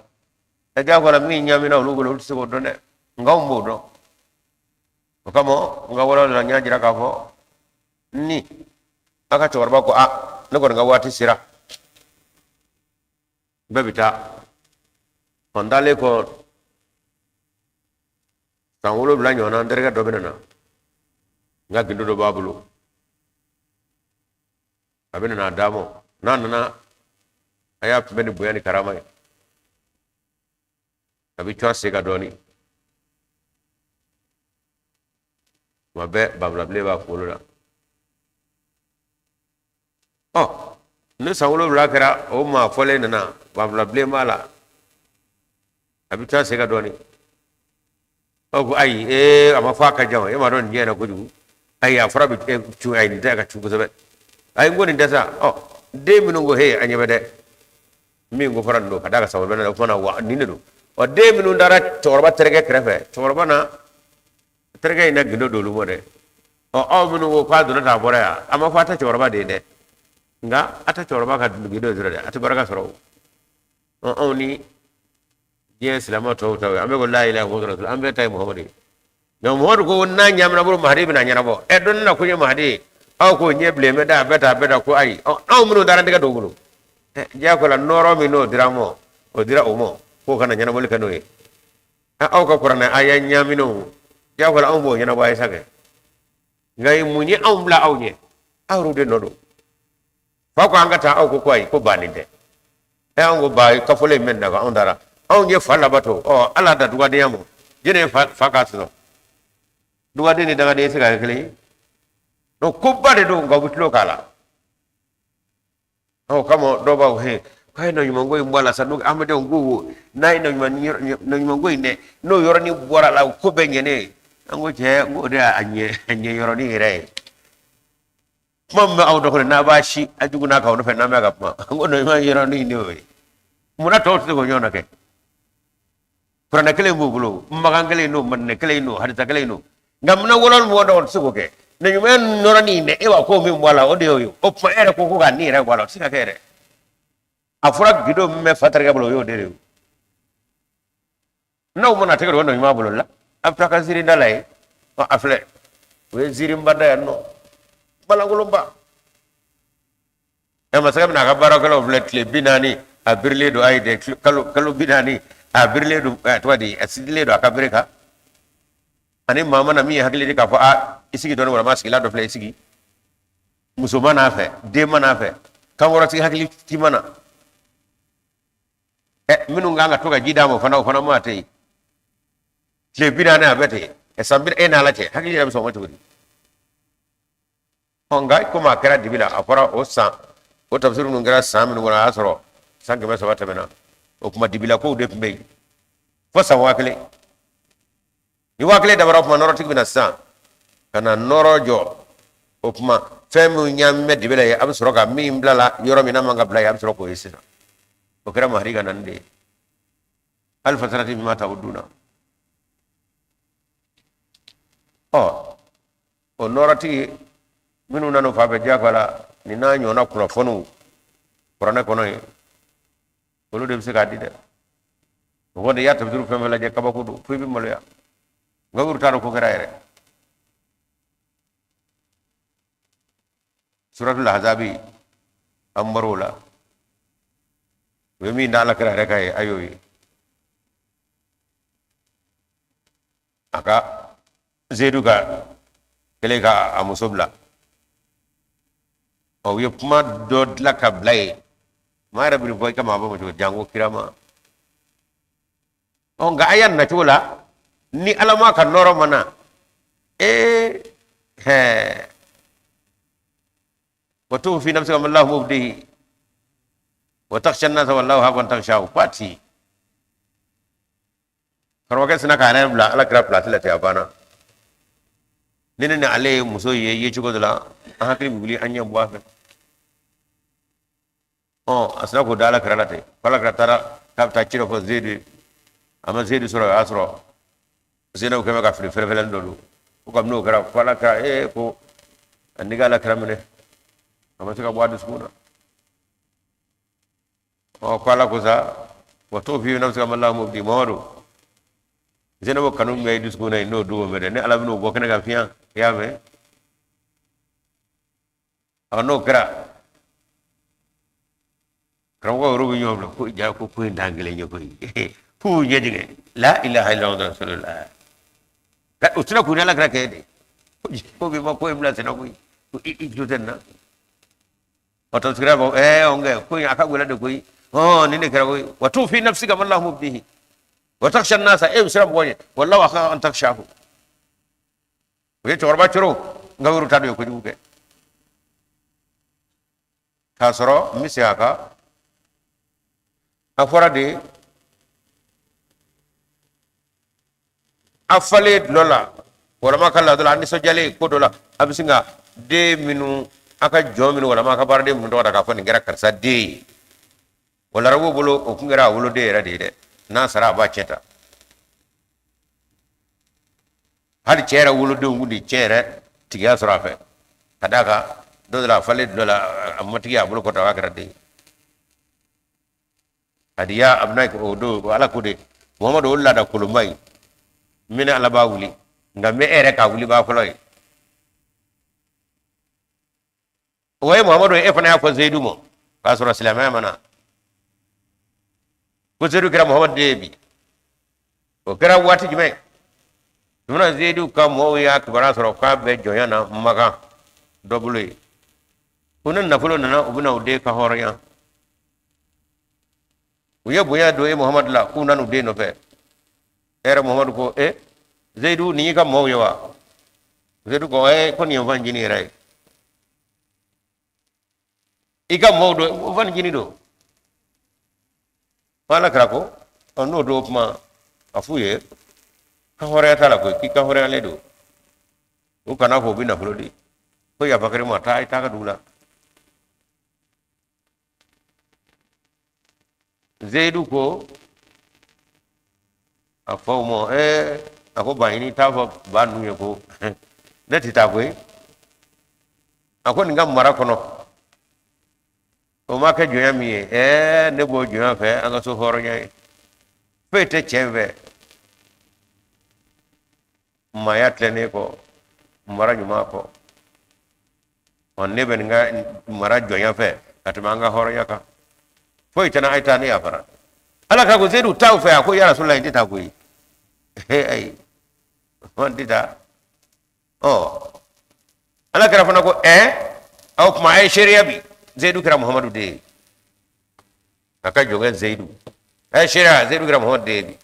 ɛ diyagoya la min ɲamina olu bolo, olu tɛ se k'o dɔn dɛ, nka anw b'o dɔn. O kama n ka walawala la, n y'a jira k'a fɔ ni a ka cɛkɔrɔba ko a ne kɔni ka waati sera, bɛɛ bɛ taa. Ɔ n taalen kɔ san 7 ɲɔgɔn na, n terikɛ dɔ bɛ na, n ka gindo dɔ b'a bolo, a bɛ na a d'a ma. N'a nana, a y'a kunbɛn ni bonya ni karama ye, a bɛ cun a sen kan dɔɔnin. Tuma bɛɛ banfulabilen b'a kunkolo la. Ɔ ni san 7 kɛra, o maa fɔlen nana, banfulabilen b'a la, a bɛ taa sen kan dɔɔnin. Ɔ ko ayi, ee a ma fɔ a ka jan, e m'a dɔn nin diɲɛ na kojugu. Ayi, a fɔra bɛ cun, ayi nin tɛ ka cun kosɛbɛ. Ayi, n ko nin tɛ sa. Ɔ den minnu ko he, a ɲɛ bɛ dɛ, min ko fɔra nin don ka d'a kan san 7 na, o kumana wa nin de don. Ɔ den minnu taara cɛkɔrɔba terikɛ kɛrɛfɛ, cɛkɔrɔba na terikɛ in na gindo d'olu ma dɛ. Ɔ aw minnu ko k'a donna tan a bɔra yan, a ma fɔ a tɛ cɛkɔrɔba de ye dɛ, nka a tɛ cɛkɔrɔba ka gindo sɔrɔ dɛ, a tɛ barika sɔrɔ o. Ɔ anw ni diɲɛ silamɛ tɔw ta ye, an bɛ ko la ilaha muhammadu rasul, an bɛɛ ta ye Muhamadu ye. Nka Muhamadu ko n'a ɲamina bolo, Mahadi bɛna ɲɛnabɔ. Ɛ dɔnni na ko n ye Mahadi ye, aw ko ɲɛ bilen bɛ da a bɛɛ ta a bɛɛ ta ko ayi. Ɔ anw minnu taara n tɛgɛ dɔw bolo, ɛ diyagoya la nɔɔrɔ min n'o dira an ma, o dira o ma k'o kana ɲɛnabɔli kɛ n'o ye. Aw ka kuranɛ aya ɲaminenw, diyagoya la anw b'o ɲɛnabɔ a ye sa kɛ. Nka mun ye anw bila aw ɲɛ? Aw yɛrɛw de nɔ don. Fa ko an ka taa, aw ko ko ayi, ko ba nin tɛ. Ɛ anw ko ba kafɔlen in bɛ nafa, anw taara, anw ye fa labato. Ɔ ala da dugadenya ma, jɛnɛ ye fa k'a sɔrɔ dugaden ni dangaden se ka kɛ kelen ye. Donc koba de don, nka u bɛ tulo k'a la. O kama dɔw b'a fɔ he k'a ye naɲumanko in bɔ a la sa, n'o hadamadenw ko wo n'a ye naɲumanko in dɛ, n'o yɔrɔnin bɔra a la, ko bɛɛ ɲɛnen ye. An ko cɛ, n ko o de y'a ɲɛ yɔrɔnin yɛrɛ ye. Kuma min bɛ aw dɔ kɔnɔ n'a b'a si a jugu n'a k'aw nɔfɛ, n'an bɛ ka kuma, an ko naɲuman yɔrɔnin de y'o ye. Munna tɔw tɛ se k'o ɲɔgɔn kɛ? Kuranɛ kelen b'u bolo, makan kelen don, madinɛ kelen don, hadisa kelen don, nka munna wɔlɔ mɔgɔ dɔw tɛ se k'o kɛ? Naɲuman nɔrɔnin dɛ, e b'a ko min bɔ a la, o de y'o ye. O tuma e yɛrɛ ko k'a ni yɛrɛ bɔ a la, o tɛ se ka kɛ yɛrɛ. A fɔra gindo min bɛ fa terikɛ bolo, o y'o de ye. N'aw mana tɛgɛ don o naɲuman bolo la, a bɛ taa ka ziiri da la yen. Ɔ a filɛ, o ye ziirinba da yan nɔ, balankolonba. Ɛ masakɛ bɛna a ka baarakɛlaw filɛ, tile 40 a birilen don, ayi dɛ, kalo 40 a birilen don, a tɔgɔ di, a sidilen don a ka bere kan. Ani maa mana min ye hakili di k'a fɔ a i sigi dɔɔnin, walima sigila dɔ filɛ i sigi. Muso ma n'a fɛ, den ma n'a fɛ, kankɔrɔsigi hakili ti ma na. Ɛ minnu kan ka to ka ji d'a ma fana, o fana maa tɛ yen. Tile 40 a bɛ ten, ɛ san bi e n'Ala cɛ, hakili yɛrɛ bɛ sɔn o ma cogo di? Ɔ nka komi a kɛra dibi la, a fɔra o san, o tafsiri ninnu kɛra san minnu kɔnɔ, a y'a sɔrɔ san 300 tɛmɛna. O tuma dibila kow de tun bɛ yen fo san 1000. Ni 1000 dabara, o tuma nɔrɔtigi bɛ na sisan ka na nɔrɔ jɔ. O tuma fɛn min ɲaami bɛ dibi la yen, a bɛ sɔrɔ ka min bila la yɔrɔ min n'a man ka bila yen, a bɛ sɔrɔ k'o ye sisan. O kɛra Mahadi ka nani de ye. Alifa sanati mimma ta'uduna. Ɔ o nɔrɔtigi Minnu nana fan fɛ diyagoya la, nin n'a ɲɔgɔnna kunnafoniw kuranɛ kɔnɔ yen, olu de bɛ se k'a di dɛ. O kɔni, i y'a tafsiru fɛn fɛn lajɛ, kabako don fo i bɛ maloya. Nka olu t'a dɔn ko kɛra yɛrɛ. Suratul Ahzabi, an bɔr'o la, u ye min da Ala kira yɛrɛ kan ye, a y'o ye. A ka Zeyidu ka kɛlen ka a muso bila, ɔ, u ye kuma dɔ dilan ka bila yen. Maa yɛrɛ bɛ bɔ i ka maa bɔ cogo janko kira ma. Ɔ, nka a y'a nacogo la ni Ala ma ka nɔɔrɔ ma na, ee hɛɛ, wa tukhfi nafsaka ma Allahu mubdihi wa takhsha an-nasa wallahu ahaqqu an takhshahu. Pati karamɔgɔkɛ sina k'a yɛrɛ bila Ala kira pilasi la ten, a banna. Ni ne ni ale ye muso ye yecogo dɔ la, an hakili bɛ wuli, an ɲɛ bɔ a fɛ. Ɔ, a sina k'o da Ala kira la ten, ko Ala kira taara k'a bɛ taa ci dɔ fɔ Zeyidu ye. A ma Zeyidu sɔrɔ, o y'a sɔrɔ Zeinabu kɛmɛ ka fini fɛlɛfɛlɛnin dɔ don. Ko kabini o kɛra, ko Ala kira ee, ko a nege Ala kira minɛ, a ma se ka bɔ a dusukun na. Ɔ, ko Ala ko sa, wa tukhfi nafsaka ma Allahu mubdi. Mamadu, Zeinabu kanu min bɛ i dusukun na yen, n'o dogo bɛ dɛ, ne Ala bɛn'o bɔ kɛnɛ kan fiɲɛ. I y'a mɛn? A n'o kɛra, karamɔgɔ yɛrɛ bɛ ɲɔgɔn bila ko ja ko ko in t'an kelen ye koyi. F'u ɲɛ jigin, la ilaha illallah rasulullah. U tɛna k'u ni Ala kira kɛ de ko b'i ma ko in bila senna koyi, ko i tulo tɛ nin na. O tafsira bɔ ɔn kɛ ko in a ka gɛlɛn de koyi. Ɔ, nin de kɛra koyi. Wa tukhfi nafsaka ma Allahu mubdihi wa takhsha an-nasa, e bɛ siran mɔgɔ ɲɛ, wallahu ahaqqu an takhshahu. O ye cɛkɔrɔba coro, nka yɔrɔ ta dɔ ye kojugu kɛ k'a sɔrɔ n bɛ segin a kan. A fɔra de, a falen dulɔ la walama ka laada la, a nisɔndiyalen ko dɔ la, a bɛ sin ka den minnu, a ka jɔn minnu walama a ka baaraden minnu tɔgɔ da k'a fɔ nin kɛra karisa den ye. O larabuw bolo, o tun kɛra a woloden yɛrɛ de ye dɛ. N'a sara, a b'a cɛ ta. Hali cɛ yɛrɛ wolodenw kun de cɛ yɛrɛ tigiya sɔrɔ a fɛ, ka d'a kan dɔ de la a falen dulɔ la, a matigi y'a bolo kɔrɔta, a kɛra den ye. Hadiya a bɛna o don. Ala ko de, Muhamadu, o laada kolonba in n bɛna, Ala b'a wuli, nka n bɛ e yɛrɛ k'a wulibaa fɔlɔ ye. O ye Muhamadu, e fana y'a fɔ Zeyidu ma k'a sɔrɔ silamɛya ma na, ko Zeyidu kɛra Muhamadu den ye bi. O kɛra waati jumɛn? Tumana Zeyidu ka mɔgɔw y'a kibaruya sɔrɔ k'a bɛ jɔnya na Makan dɔ bolo yen, ko ni nafolo nana, u bɛna u den ka hɔrɔnya. U ye bonya don e Muhamadu la k'u nana u den nɔfɛ. E yɛrɛ Muhamadu ko, e Zeyidu, nin y'i ka mɔgɔw ye wa? Zeyidu ko, e ko nin ye n fa ncinin yɛrɛ ye. I ka mɔgɔw don, n fa ncinin don. Ala kira ko, ɔ, n'o don, kuma a f'u ye ka hɔrɔnya t'a la koyi, k'i ka hɔrɔnyalen don. U kana fɔ u bɛ nafolo di, ko yafa kɛra ma, taa i taa ka dugu la. Zeyidu ko a faw ma, a ko ba ɲini, t'a fɔ ba ninnu ye ko ne tɛ taa koyi. A ko nin ka mara kɔnɔ, o ma kɛ jɔnya min ye, ne b'o jɔnya fɛ, an ka so hɔrɔnya ye. Foyi tɛ cɛ in fɛ maaya tilennen kɔ, mara ɲuman kɔ. Ɔ, ne bɛ nin ka mara jɔnya fɛ ka tɛmɛ an ka hɔrɔnya kan. Foyi tɛ na, a ye taa, ne yafara. Ala ka ko, Zeyidu, t'aw fɛ. A ko, ya Rasulullah, n tɛ taa koyi. Ayi, n tɛ taa. Ɔ, Ala kira fana ko, aw kuma, a ye seereya bi, Zeyidu kɛra Muhamadu den ye. A ka jɔnkɛ Zeyidu, a ye seereya, Zeyidu kɛra Muhamadu den ye bi.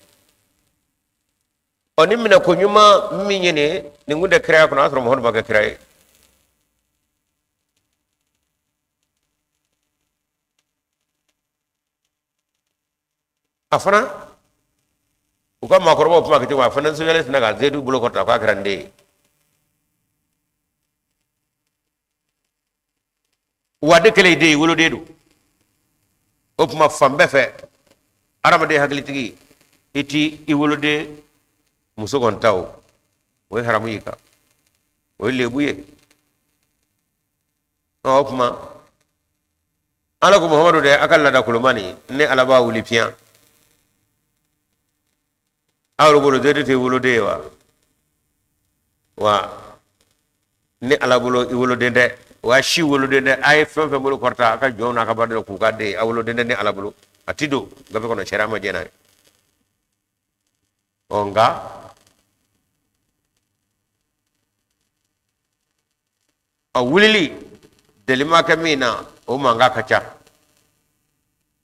Ɔ, ni minɛ ko ɲuman min ye nin ye, nin kun tɛ kiraya kɔnɔ, o y'a sɔrɔ Muhamadu ma kɛ kira ye. A fana u ka maakɔrɔbaw kuma kɛ cogo, a fana nisɔndiyalen sina ka Zeyidu bolo kɔrɔta k'a kɛra n den ye. Wa de kɛlen den ye, woloden don. O tuma fan bɛɛ fɛ, adamaden hakilitigi, i ti i woloden muso kɔni ta. O ye haramu y'i kan, o ye lebu ye. O kuma Ala ko Muhamadu dɛ, a ka laada koloma nin, ne Ala b'a wuli piyan. Aw yɛrɛ bolo Zeyidu tɛ woloden ye wa? Wa ne Ala bolo i woloden tɛ, wa si woloden tɛ. A ye fɛn fɛn bolo kɔrɔta a ka jɔnw n'a ka badenw k'u ka den, a woloden tɛ ne Ala bolo. A ti don gafe kɔnɔ, sariya ma jɛn n'a ye. Ɔ nka a wulili deli ma kɛ min na, o mankan ka ca.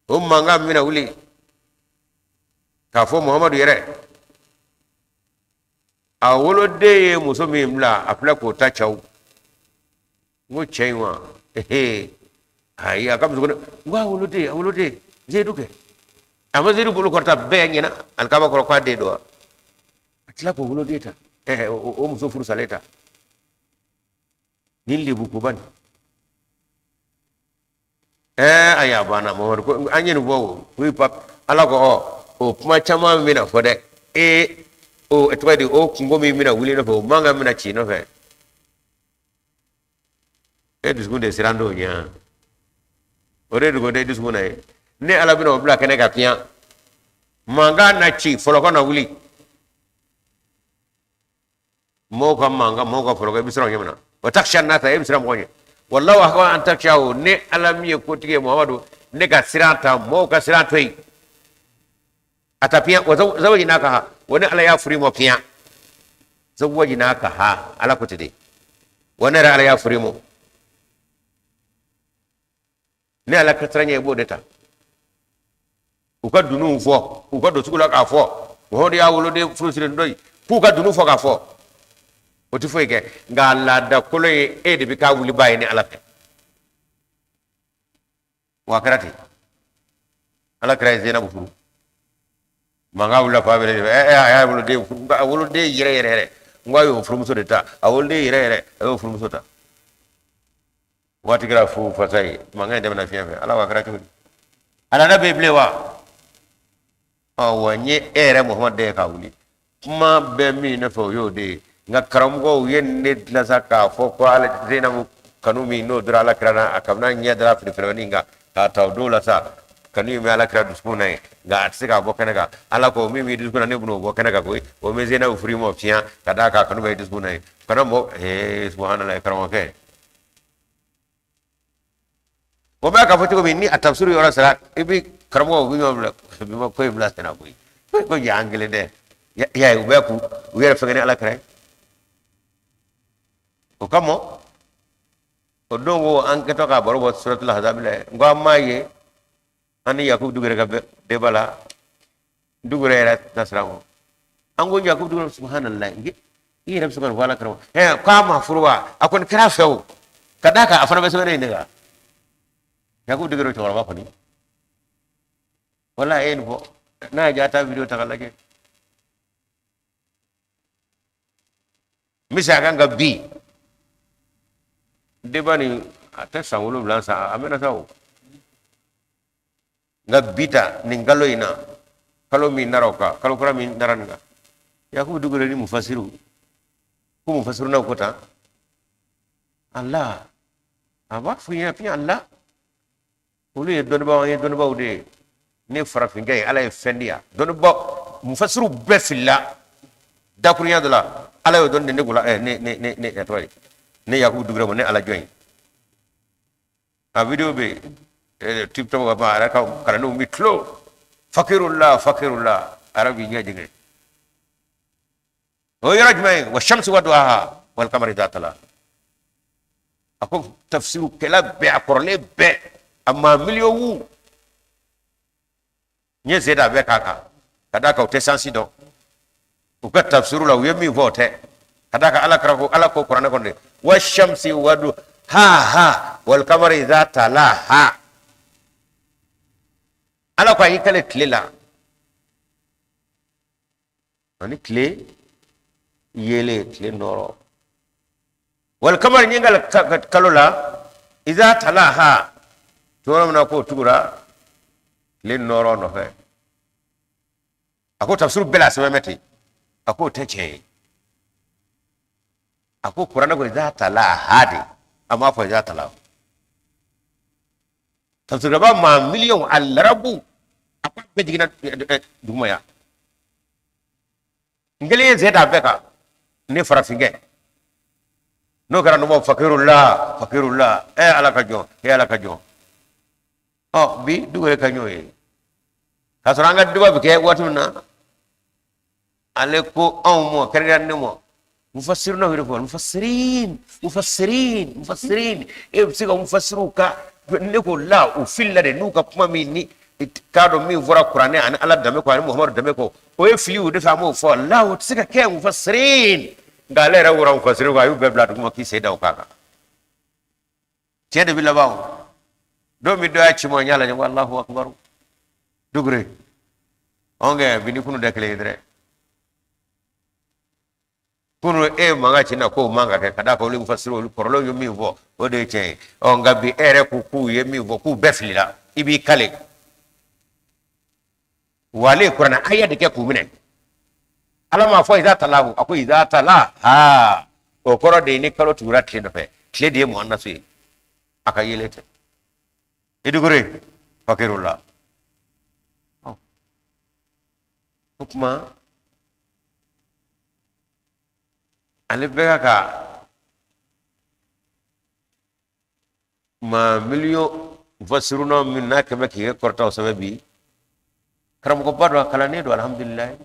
O mankan min bɛna wuli k'a fɔ Muhamadu yɛrɛ a woloden ye muso min bila, a filɛ k'o ta cɛw. N ko cɛ in wa, ayi, a ka muso ko ne, n ko a woloden, a woloden Zeyidu kɛ, a ma Zeyidu bolo kɔrɔta bɛɛ ɲɛna alikaba kɔrɔ k'a den don wa? A tila k'o woloden ta, o muso furu salen ta, nin lebu koba nin. Ayi, a banna. Mamadu ko an ye nin fɔ o ko pap. Ala ko ɔ o kuma caman bɛna fɔ dɛ. Ee, o tɔgɔ di, o kunko min bɛna wuli nɔfɛ, o mankan bɛna ci nɔfɛ, e dusukun de siran t'o ɲɛ, o de dogo tɛ dusukun na ye. Ne Ala bɛna o bila kɛnɛ kan piyan, mankan na ci, fɔlɔkɔ na wuli, mɔgɔw ka mankan, mɔgɔw ka fɔlɔkɔ, i bɛ siran o ɲɛ min wa taksha nasa, e bɛ siran mɔgɔ ɲɛ. Wallahu ahaqqu an takshahu, ne Ala min ye kotigi ye, Muhamadu, ne ka siran ta, mɔgɔw ka siran to yen. A ta piyan wa zawwajnakaha, wa ne Ala y'a furu i ma piyan. Zawwajnakaha, Ala ko ten de, wa ne yɛrɛ Ala y'a furu i ma. Ne Ala ka siran ɲɛ, i b'o de ta. U ka dununw fɔ, u ka don sugu la k'a fɔ Muhamadu y'a woloden furu siri dɔ ye, k'u ka dunun fɔ k'a fɔ, o tɛ foyi kɛ. Nka laada kolon ye, e de bɛ k'a wulibaa ye ne Ala fɛ. Wa a kɛra ten, Ala kira ye Zenabu furu, mankan wulila fan bɛɛ lajɛlen. A y'a woloden furu, a woloden yɛrɛ yɛrɛ yɛrɛ, n ko a y'o furumuso de ta, a woloden yɛrɛ yɛrɛ, a y'o furumuso ta. Waati kɛra fu fasa ye, mankan in tɛmɛna fiɲɛ fɛ. Ala ko a kɛra cogo di? A laada bɛ yen bilen wa? Ɔ wa n ye e yɛrɛ Muhamadu de ye k'a wuli. Kuma bɛ min nɔfɛ, o y'o de ye. Nka karamɔgɔw ye ne dilan sa k'a fɔ ko ala Zenabu kanu min n'o dira Ala kira na, a kabini ɲɛ dara fini fɛrɛmɛnin kan k'a ta o don la sa, kanu in bɛ Ala kira dusukun na yen, nka a tɛ se k'a bɔ kɛnɛ kan. Ala ko min b'i dusukun na, ne bɛn'o bɔ kɛnɛ kan koyi. O bɛ Zenabu furu i ma fiɲɛ ka d'a kan kanu bɛ i dusukun na yen. Kana mɔ ee subhanallah, karamɔgɔkɛ, o bɛ k'a fɔ cogo min ni a tafsiri yɔrɔ sera, i bɛ karamɔgɔw bɛ ɲɔgɔn bila, bi ma ko in bila senna koyi, ko ja an kelen tɛ. I y'a ye, u bɛ k'u u yɛrɛ fɛngɛ ni Ala kira ye. O kama o don ko an kɛtɔ k'a baro bɔ suratul ahzab la, n ko an m'a ye an ni Yakubu Dugure ka débat la, Dugure yɛrɛ ta sira kɔ, an ko Yakubu Dugure, subhanallah, i yɛrɛ bɛ se ka nin fɔ Ala kira ma? K'a ma furu wa? A kɔni kɛra a fɛ o, ka d'a kan a fana bɛ sɛbɛnni in de kan. Yakubu Dugure cɛkɔrɔba kɔni, wala e ye nin fɔ n'a ye ja ta video ta k'a lajɛ. N bɛ segin a kan ka bi débat nin, a tɛ san 7 sa, a mɛnna sa o. Nka bi ta nin kalo in na, kalo min nara o kan, kalo kura min nara nin kan, Yakubu Dugure ni mufasiru ko mufasiru n'aw ko tan, Allah a b'a fɔ ɲɛna fiɲɛ Allah, olu ye dɔnnibaaw, an ye dɔnnibaaw de ye. Ne farafinkɛ ye, Ala ye fɛn di yan, dɔnnibaaw mufasiru bɛɛ filila dakurunya dɔ la. Ala y'o dɔnni di ne la, ne ne ne ne tɔgɔ ye ne Yakubu Dugure ma, ne Ala jɔn ye. A video bɛ yen TikTok ka ban, a yɛrɛ ka kalandenw bɛ tulo fakirula fakirula, a yɛrɛ b'i ɲɛ jigin. O yɔrɔ jumɛn ye? Wa shamsi wa duhaha wal kamari idha tala. A ko tafsiru kɛla bɛɛ, a kɔrɔlen bɛɛ, a maa miliyɔn wu n ye ze da bɛɛ k'a kan, ka d'a kan u tɛ sansi dɔn u ka tafsiru la. U ye min fɔ, o tɛ, ka d'a kan Ala kira ko, Ala ko kuranɛ kɔnɔ de, wa shamsi wa duhaha wal kamari idha talaha. Ala ko a y'i kale tile la ani tile yeelen, tile nɔɔrɔ, wal kamari, n ye kale kalo la, iza talaha, tuma min na k'o tugura tile nɔɔrɔ nɔfɛ. A ko tafsiru bɛɛ la sɛbɛn bɛ ten. A k'o tɛ tiɲɛ ye. A ko kuranɛ ko iza talaha de, a m'a fɔ iza tala. Tafsiraba maa miliyɔn a larabu a ko a bɛɛ jiginna duguma yan. N kelen ye sen da a bɛɛ kan ne farafinkɛ. N'o kɛra nɔbɔ fakirula fakirula ɛ Ala ka jɔn ɛ Ala ka jɔn. Ɔ bi Dukure ka ɲɔgɔn ye k'a sɔrɔ an ka débat bɛ kɛ waati min na ale ko anw ma kɛrɛnkɛrɛnnen ne ma mufasiruna yɛrɛ fɔ mufasirin mufasirin mufasirin e bɛ se ka mufasiriw ka ne ko la u filila de n'u ka kuma min ni k'a dɔn min fɔra kuranɛ ani Ala danbe kɔ ani Muhamadu danbe kɔ o ye fili o de fɛ an b'o fɔ la o tɛ se ka kɛ mufasirin nka ale yɛrɛ wora mufasirin kɔ a y'u bɛɛ bila duguma k'i sen da o kan kan tiɲɛ de bɛ laban o don min dɔ y'a ci ma n y'a lajɛ ko Alahu akubaru Dukure ɔn kɛ bi ni kunu tɛ kelen ye dɛ kunu e ye mankan ci na k'o man ka kɛ ka d'a kan olu mufasiri olu kɔrɔlenw ye min fɔ o de ye tiɲɛ ye ɔ nka bi e yɛrɛ ko k'u ye min fɔ k'u bɛɛ filila i b'i kale wa ale ye kuranɛ aya de kɛ k'u minɛ Ala m'a fɔ iza talahu a ko iza tala ha o kɔrɔ de ye ni kalo tugura tile nɔfɛ tile de ye muannasu ye a ka yelen tɛ i Dukure fakirula o tuma ale bɛ ka maa miliyɔn mufasiruna min n'a kɛmɛ k'i kɛ kɔrɔtaw sɛbɛn bi karamɔgɔba don a kalannen don alihamudulilayi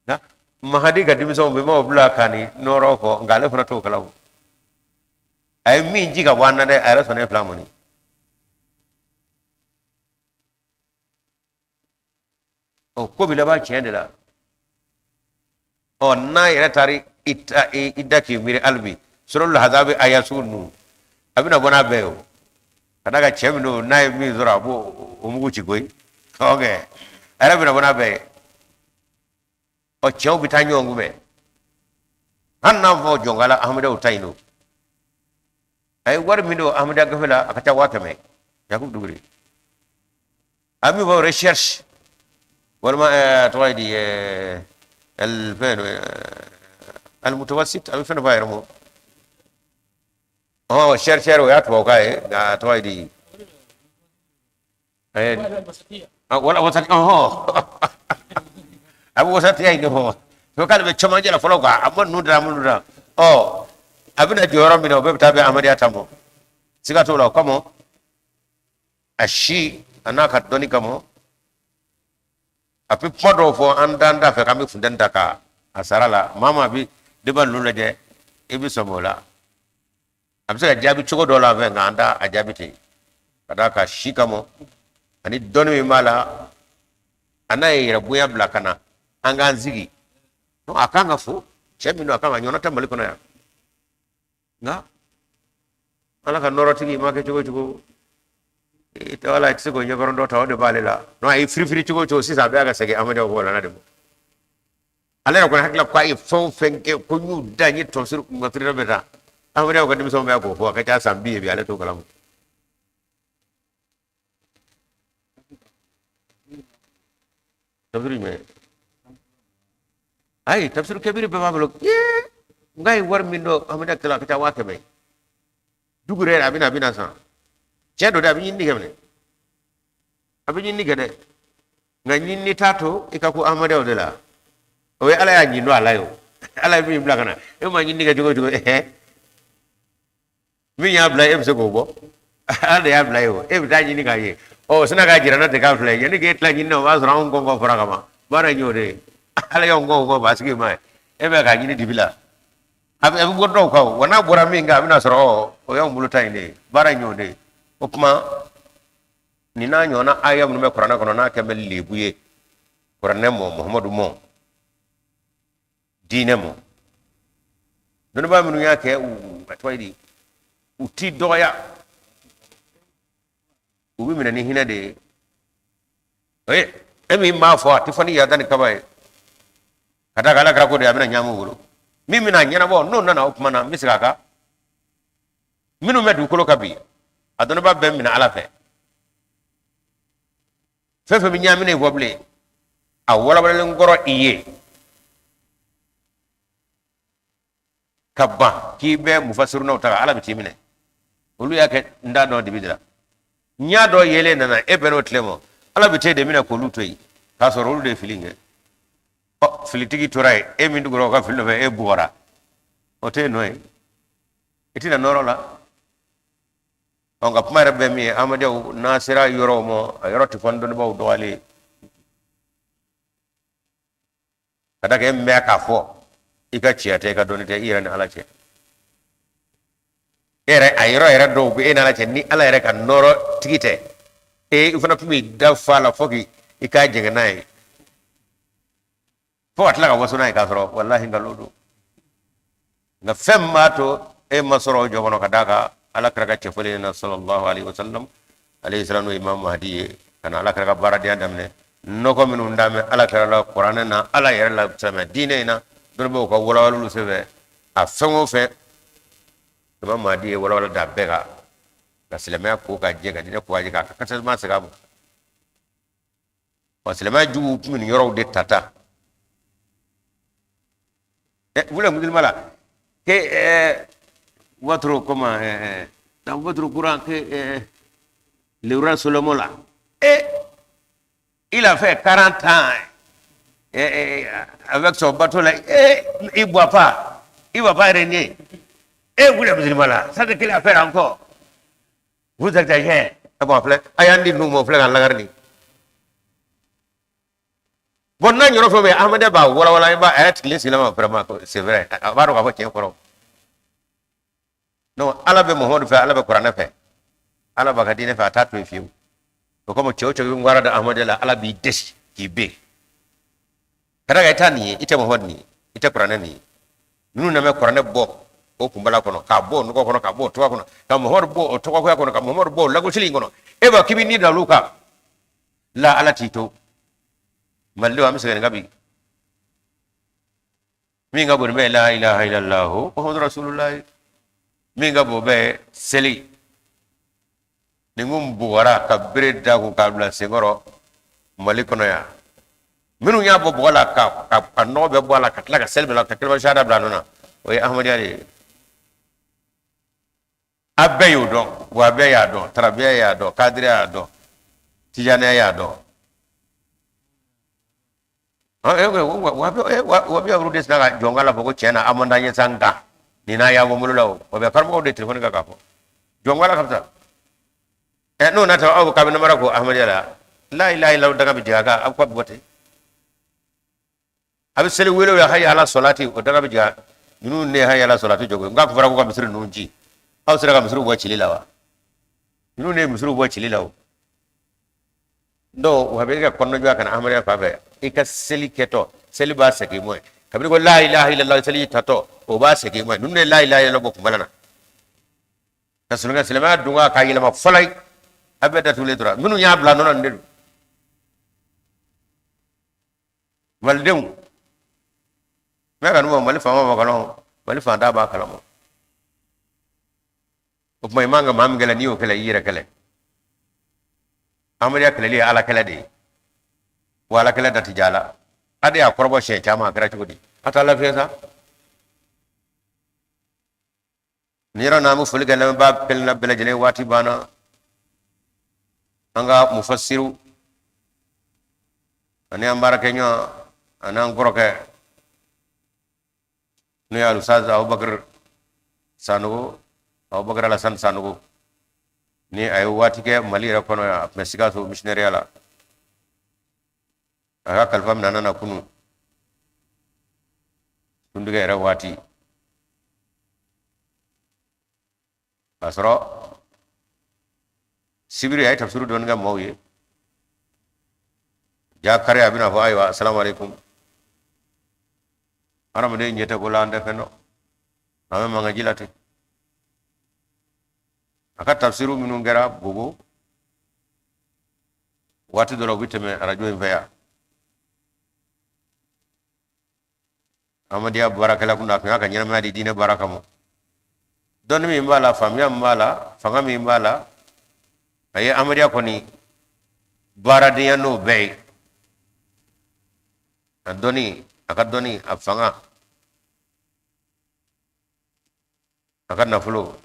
nka mahadi ka denmisɛnw bɛ m'o bila ka ni nɔrɔ fɔ nka ale fana t'o kalama a ye min ji ka bɔ an na dɛ a yɛrɛ sɔnna e fila mɔni ɔ ko bɛ laban tiɲɛ de la ɔ n'a yɛrɛ taara i da k'i miiri hali bi suratul ahazabi aya sugu ninnu a bɛna bɔ n'a bɛɛ ye o ka d'a kan cɛ min don n'a ye min sɔrɔ a b'o o mugu ci koyi ɔ kɛ a yɛrɛ bɛna bɔ n'a bɛɛ ye ɔ cɛw bɛ taa ɲɔgɔn kunbɛn hali n'a fɔ jɔnkala ahamadew ta in don a ye wari min don ahmadiyya gafe la a ka ca 500,000 Yakubu Dukure a min fɔ recherche walima tɔgɔ ye di fɛn almutawasit a bɛ fɛn dɔ fɔ a yɛrɛ ma ɔ chercheur o y'a tubabukan ye nka a tɔgɔ ye di wala wasati ɔhɔn a bɛ wasatiya in de fɔ fo k'ale bɛ cɛmancɛ la fɔlɔ quoi a ma ninnu da a ma ninnu da ɔ a bɛna jɔ yɔrɔ min na o bɛɛ bɛ taa bɛn ahmadiyya ta ma siga t'o la o kama a si a n'a ka dɔnni kama a bɛ kuma dɔw fɔ an dan t'a fɛ k'an bɛ funteni ta ka a sara la maa maa bɛ débat ninnu lajɛ i bɛ sɔmi o la a bɛ se ka jaabi cogo dɔ la fɛ nka an t'a a jaabi ten ka d'a kan si kama ani dɔnni min b'a la a n'a ye yɛrɛ bonya bila ka na an k'an sigi a kan ka fo cɛ min don a kan ka ɲɔgɔn tɛ Mali kɔnɔ yan nka Ala ka nɔrɔtigi ma kɛ cogo cogo i tɛ wala i tɛ se k'o ɲɛkɔrɔ dɔ ta o de b'ale la non a ye firifiri cogo cogo sisan a bɛ ka segin Ahmadiyyaw bɔ la de ma ale yɛrɛ kɔni hakili la ko a ye fɛn o fɛn kɛ ko n y'u da n ye tɔnsiri masiri bɛ taa Ahmadiyyaw ka denmisɛnw bɛ k'o fɔ a ka ca san bi ye bi ale t'o kalama tafsiri jumɛn ayi tafsiri kebiri bɛɛ b'a bolo n k'a ye wari min don Ahmadiyya kɛlɛ a ka ca 500,000 ye Dukure yɛrɛ a bɛna a bɛna san cɛ don dɛ a bɛ ɲinini kɛ minɛ a bɛ ɲinini kɛ dɛ nka ɲinini t'a to i ka ko Ahmadiyyaw de la o ye Ala y'a ɲin don a la ye o Ala ye min bila ka na e ma ɲinini kɛ cogo o cogo ɛhɛ min y'a bila e bɛ se k'o bɔ Ala de y'a bila ye o e bɛ taa ɲini k'a ye ɔ sina k'a jira n na ten k'a filɛ yanni k'e tila ɲini na o b'a sɔrɔ anw kɔngɔ fɔra ka ban baara in y'o de ye Ala y'anw kɔngɔ fɔ ba sigi ma ye e bɛ k'a ɲini dibi la a bɛ bɔ dɔw kan wa n'a bɔra min kan a bɛna sɔrɔ ɔ o y'anw bolo ta in de ye baara in y'o de ye o tuma nin n'a ɲɔgɔnna aya minnu bɛ kuranɛ kɔnɔ n'a kɛ bɛ lebu ye kuranɛ mɔ Muhamadu mɔ diinɛ mɔ dɔnnibaa minnu y'a kɛ u a tɔgɔ ye di u t'i dɔgɔya u bɛ minɛ ni hinɛ de ye o ye e min b'a fɔ a tɛ fɔ ni yada ni kaba ye ka d'a kan Ala kɛra ko de a bɛna ɲaamu bolo min bɛna ɲɛnabɔ n'o nana o tuma na n bɛ segin a kan minnu bɛ dugukolo kan bi a dɔnnibaa bɛɛ minɛ Ala fɛ fɛn fɛn bɛ ɲaaminen fɔ bilen a walawalalen kɔrɔ i ye ka ban k'i bɛ mufasirunaw ta Ala bɛ t'i minɛ olu y'a kɛ n t'a dɔn dibi de la Ɲa dɔ yelen nana e bɛn n'o tile ma, Ala bɛ t'e de minɛ k'olu to yen, k'a sɔrɔ olu de ye fili in kɛ. Ɔ, filitigi tora yen, e min tugura o ka fili nɔfɛ, e bugɔra, o t'e nɔ ye, i tɛna nɔrɔ la. Ɔ, nka kuma yɛrɛ bɛ min ye, ahmadiyyaw n'a sera yɔrɔw ma, a yɔrɔ tɛ fɔ ni dɔnnibaaw dɔgɔyali ye. Ka da kɛ e mɛn k'a fɔ i ka ciya tɛ, i ka dɔnni tɛ, i yɛrɛ ni Ala cɛ. E yɛrɛ, a yɔrɔ yɛrɛ dɔw bɛ e n'Ala cɛ, ni Ala yɛrɛ ka nɔɔrɔ tigi tɛ, e i fana tun b'i da fa la fo k'i i k'a jɛngɛ n'a ye, fo ka tila ka waso n'a ye k'a sɔrɔ walahi nkalon don. Nka fɛn min b'a to e ma sɔrɔ o jɔ kɔnɔ, ka d'a kan Ala kira ka cɛfɔlen na sallallahu alaihi wasallam alayhi salam, n'o ye Imam Mahdi ye, ka na Ala kira ka baaradenya daminɛ, nɔgɔ minnu daminɛ Ala kira la, kuranɛ na, Ala yɛrɛ la, silamɛ diinɛ in na, dɔnnibaaw ka walawalaliw senfɛ, a fɛn o fɛn Imam Mahdi ye walawala da bɛɛ kan, ka silamɛya ko ka jɛ, ka diinɛ ko ka jɛ, k'a ka kasama segin a ma. Wa silamɛya juguw tun bɛ nin yɔrɔw de ta ta. Vous les musulmans là, que votre, comment, dans votre courant, que le roi Solomon là, et il a fait 40 ans et avec son bateau là, et il ne boit pas, il ne va pas régner. Et vous les musulmans là, ça c'est quelle affaire encore? Vous exagérez. Ah bon, filɛ, a y'an di ninnu ma, o filɛ k'an lagari nin. Bon, n'a yɔrɔ fɛn bɛ Ahmadiyya b'a walawala, i b'a a yɛrɛ tigilen sigilen ma, vraiment c'est vrai, a b'a dɔn k'a fɔ tiɲɛ kɔrɔ. Donc Ala bɛ Muhamadu fɛ, Ala bɛ kuranɛ fɛ, Ala b'a ka diinɛ fɛ, a t'a to yen fiyewu. O kama cɛ o cɛ bɛ ŋwara da Ahmadiyya la, Ala b'i dɛsɛ k'i ben. Ka d'a kan i t'a nin ye, i tɛ Muhamadu nin ye, i tɛ kuranɛ nin ye. Ninnu nana kuranɛ bɔ o kunbala kɔnɔ, k'a bɔ o nɔgɔ kɔnɔ, k'a bɔ o tɔgɔ kɔnɔ, ka Muhamadu bɔ o tɔgɔkoya kɔnɔ, ka Muhamadu bɔ o lagosili in kɔnɔ. E b'a k'i bɛ ni da olu kan la, Ala t'i to. Malidenw, an bɛ segin nin kan bi. Min ka bon ni bɛɛ ye la ilaha illallah Muhammadu rasulullah, min ka bon bɛɛ ye seli. Nin kun bugɔra ka bere da kun k'a bila senkɔrɔ Mali kɔnɔ yan. Minnu y'a bɔ bɔgɔ la ka nɔgɔ bɛɛ bɔ a la, ka tila ka seli bila, ka kalima sahada bila a nɔ na, o ye Ahmadiyya de ye. A bɛɛ y'o dɔn, wa a bɛɛ y'a dɔn, tarabiya y'a dɔn, kadiriya y'a dɔn, tijaniya y'a dɔn. Wabiya olu de sina ka jɔn la fɔ ko tiɲɛ na a man d'an ye sa, nka nin n'a y'a bɔ n bolo la o. Wabiya karamɔgɔw de telefɔni kan k'a fɔ jɔn la ka fisa. Ɛ, n'o nata aw k'a bɛ namara ko Ahmadiyya la, la ilaha illallah, daga bɛ jigin a kan, aw ka bɔ ten. A bɛ seli wele o ye hayya ala sɔlati, o daga bɛ jigin ninnu ne hayya ala sɔlati jɔ. Nka fɔra ko ka misiri ninnu ci, aw sera ka misiriw bɔ cili la wa? Ninnu ne ye misiriw bɔ cili la o. Donc wa bɛ ka kɔnɔjɔ ka na Ahmadiyya fan fɛ, i ka seli kɛtɔ, seli b'a segin mɔ ye. Kabini ko la ilaha illallah, seli tatɔ, o b'a segin mɔ ye. Ninnu de la ilaha illallah bɔ kunbala na ka sɔrɔ ka silamɛya dun k'a yɛlɛma fɔlɔ ye. A bɛɛ datugulen tora, minnu y'a bila nɔnɔ nin de don. Malidenw mɛ ka n'u Mali faama b'a kalama, Mali fantan b'a kalama. O tuma i man ka maa min kɛlɛ, n'i y'o kɛlɛ, i yɛrɛ kɛlɛ. Ahmadiyya kɛlɛli ye Ala kɛlɛ de ye, wa Ala kɛlɛ da ti ja la. A de y'a kɔrɔbɔ siɲɛ caman, a kɛra cogo di? A t'a lafiya sa. Nin yɔrɔ n'an bɛ foli kɛ lamɛnbaa kelen na bɛɛ lajɛlen, waati banna. An ka mufasiru ani an baarakɛɲɔgɔn ani an kɔrɔkɛ, n'o ye Alusaz Abubakar Sanogo, Abubakar Alasan Sanogo, ni a ye waati kɛ Mali yɛrɛ kɔnɔ yan, a tun bɛ Sikaso missionnaire la. A ka kalifa minɛ na kunu suntigɛ yɛrɛ waati, k'a sɔrɔ sibiri a ye tafsiru dɔɔni kɛ maaw ye. Ja kari a bɛna fɔ ayiwa asalamu aleykum. Hadamaden ɲɛ tɛ ko la, an tɛ fɛn dɔn, an bɛ mankan ji la ten. A ka tafsiru minnu kɛra Bobo waati dɔ la, u bɛ tɛmɛ arajo in fɛ yan. Ahmadiyya baarakɛla kun, a tun y'a ka ɲɛnamaya di diinɛ baara kama. Dɔnni min b'a la, faamuya min b'a la, fanga min b'a la, a ye Ahmadiyya kɔni baaradenya n'o bɛɛ ye. A dɔnni, a ka dɔnni, a fanga, a ka nafolo,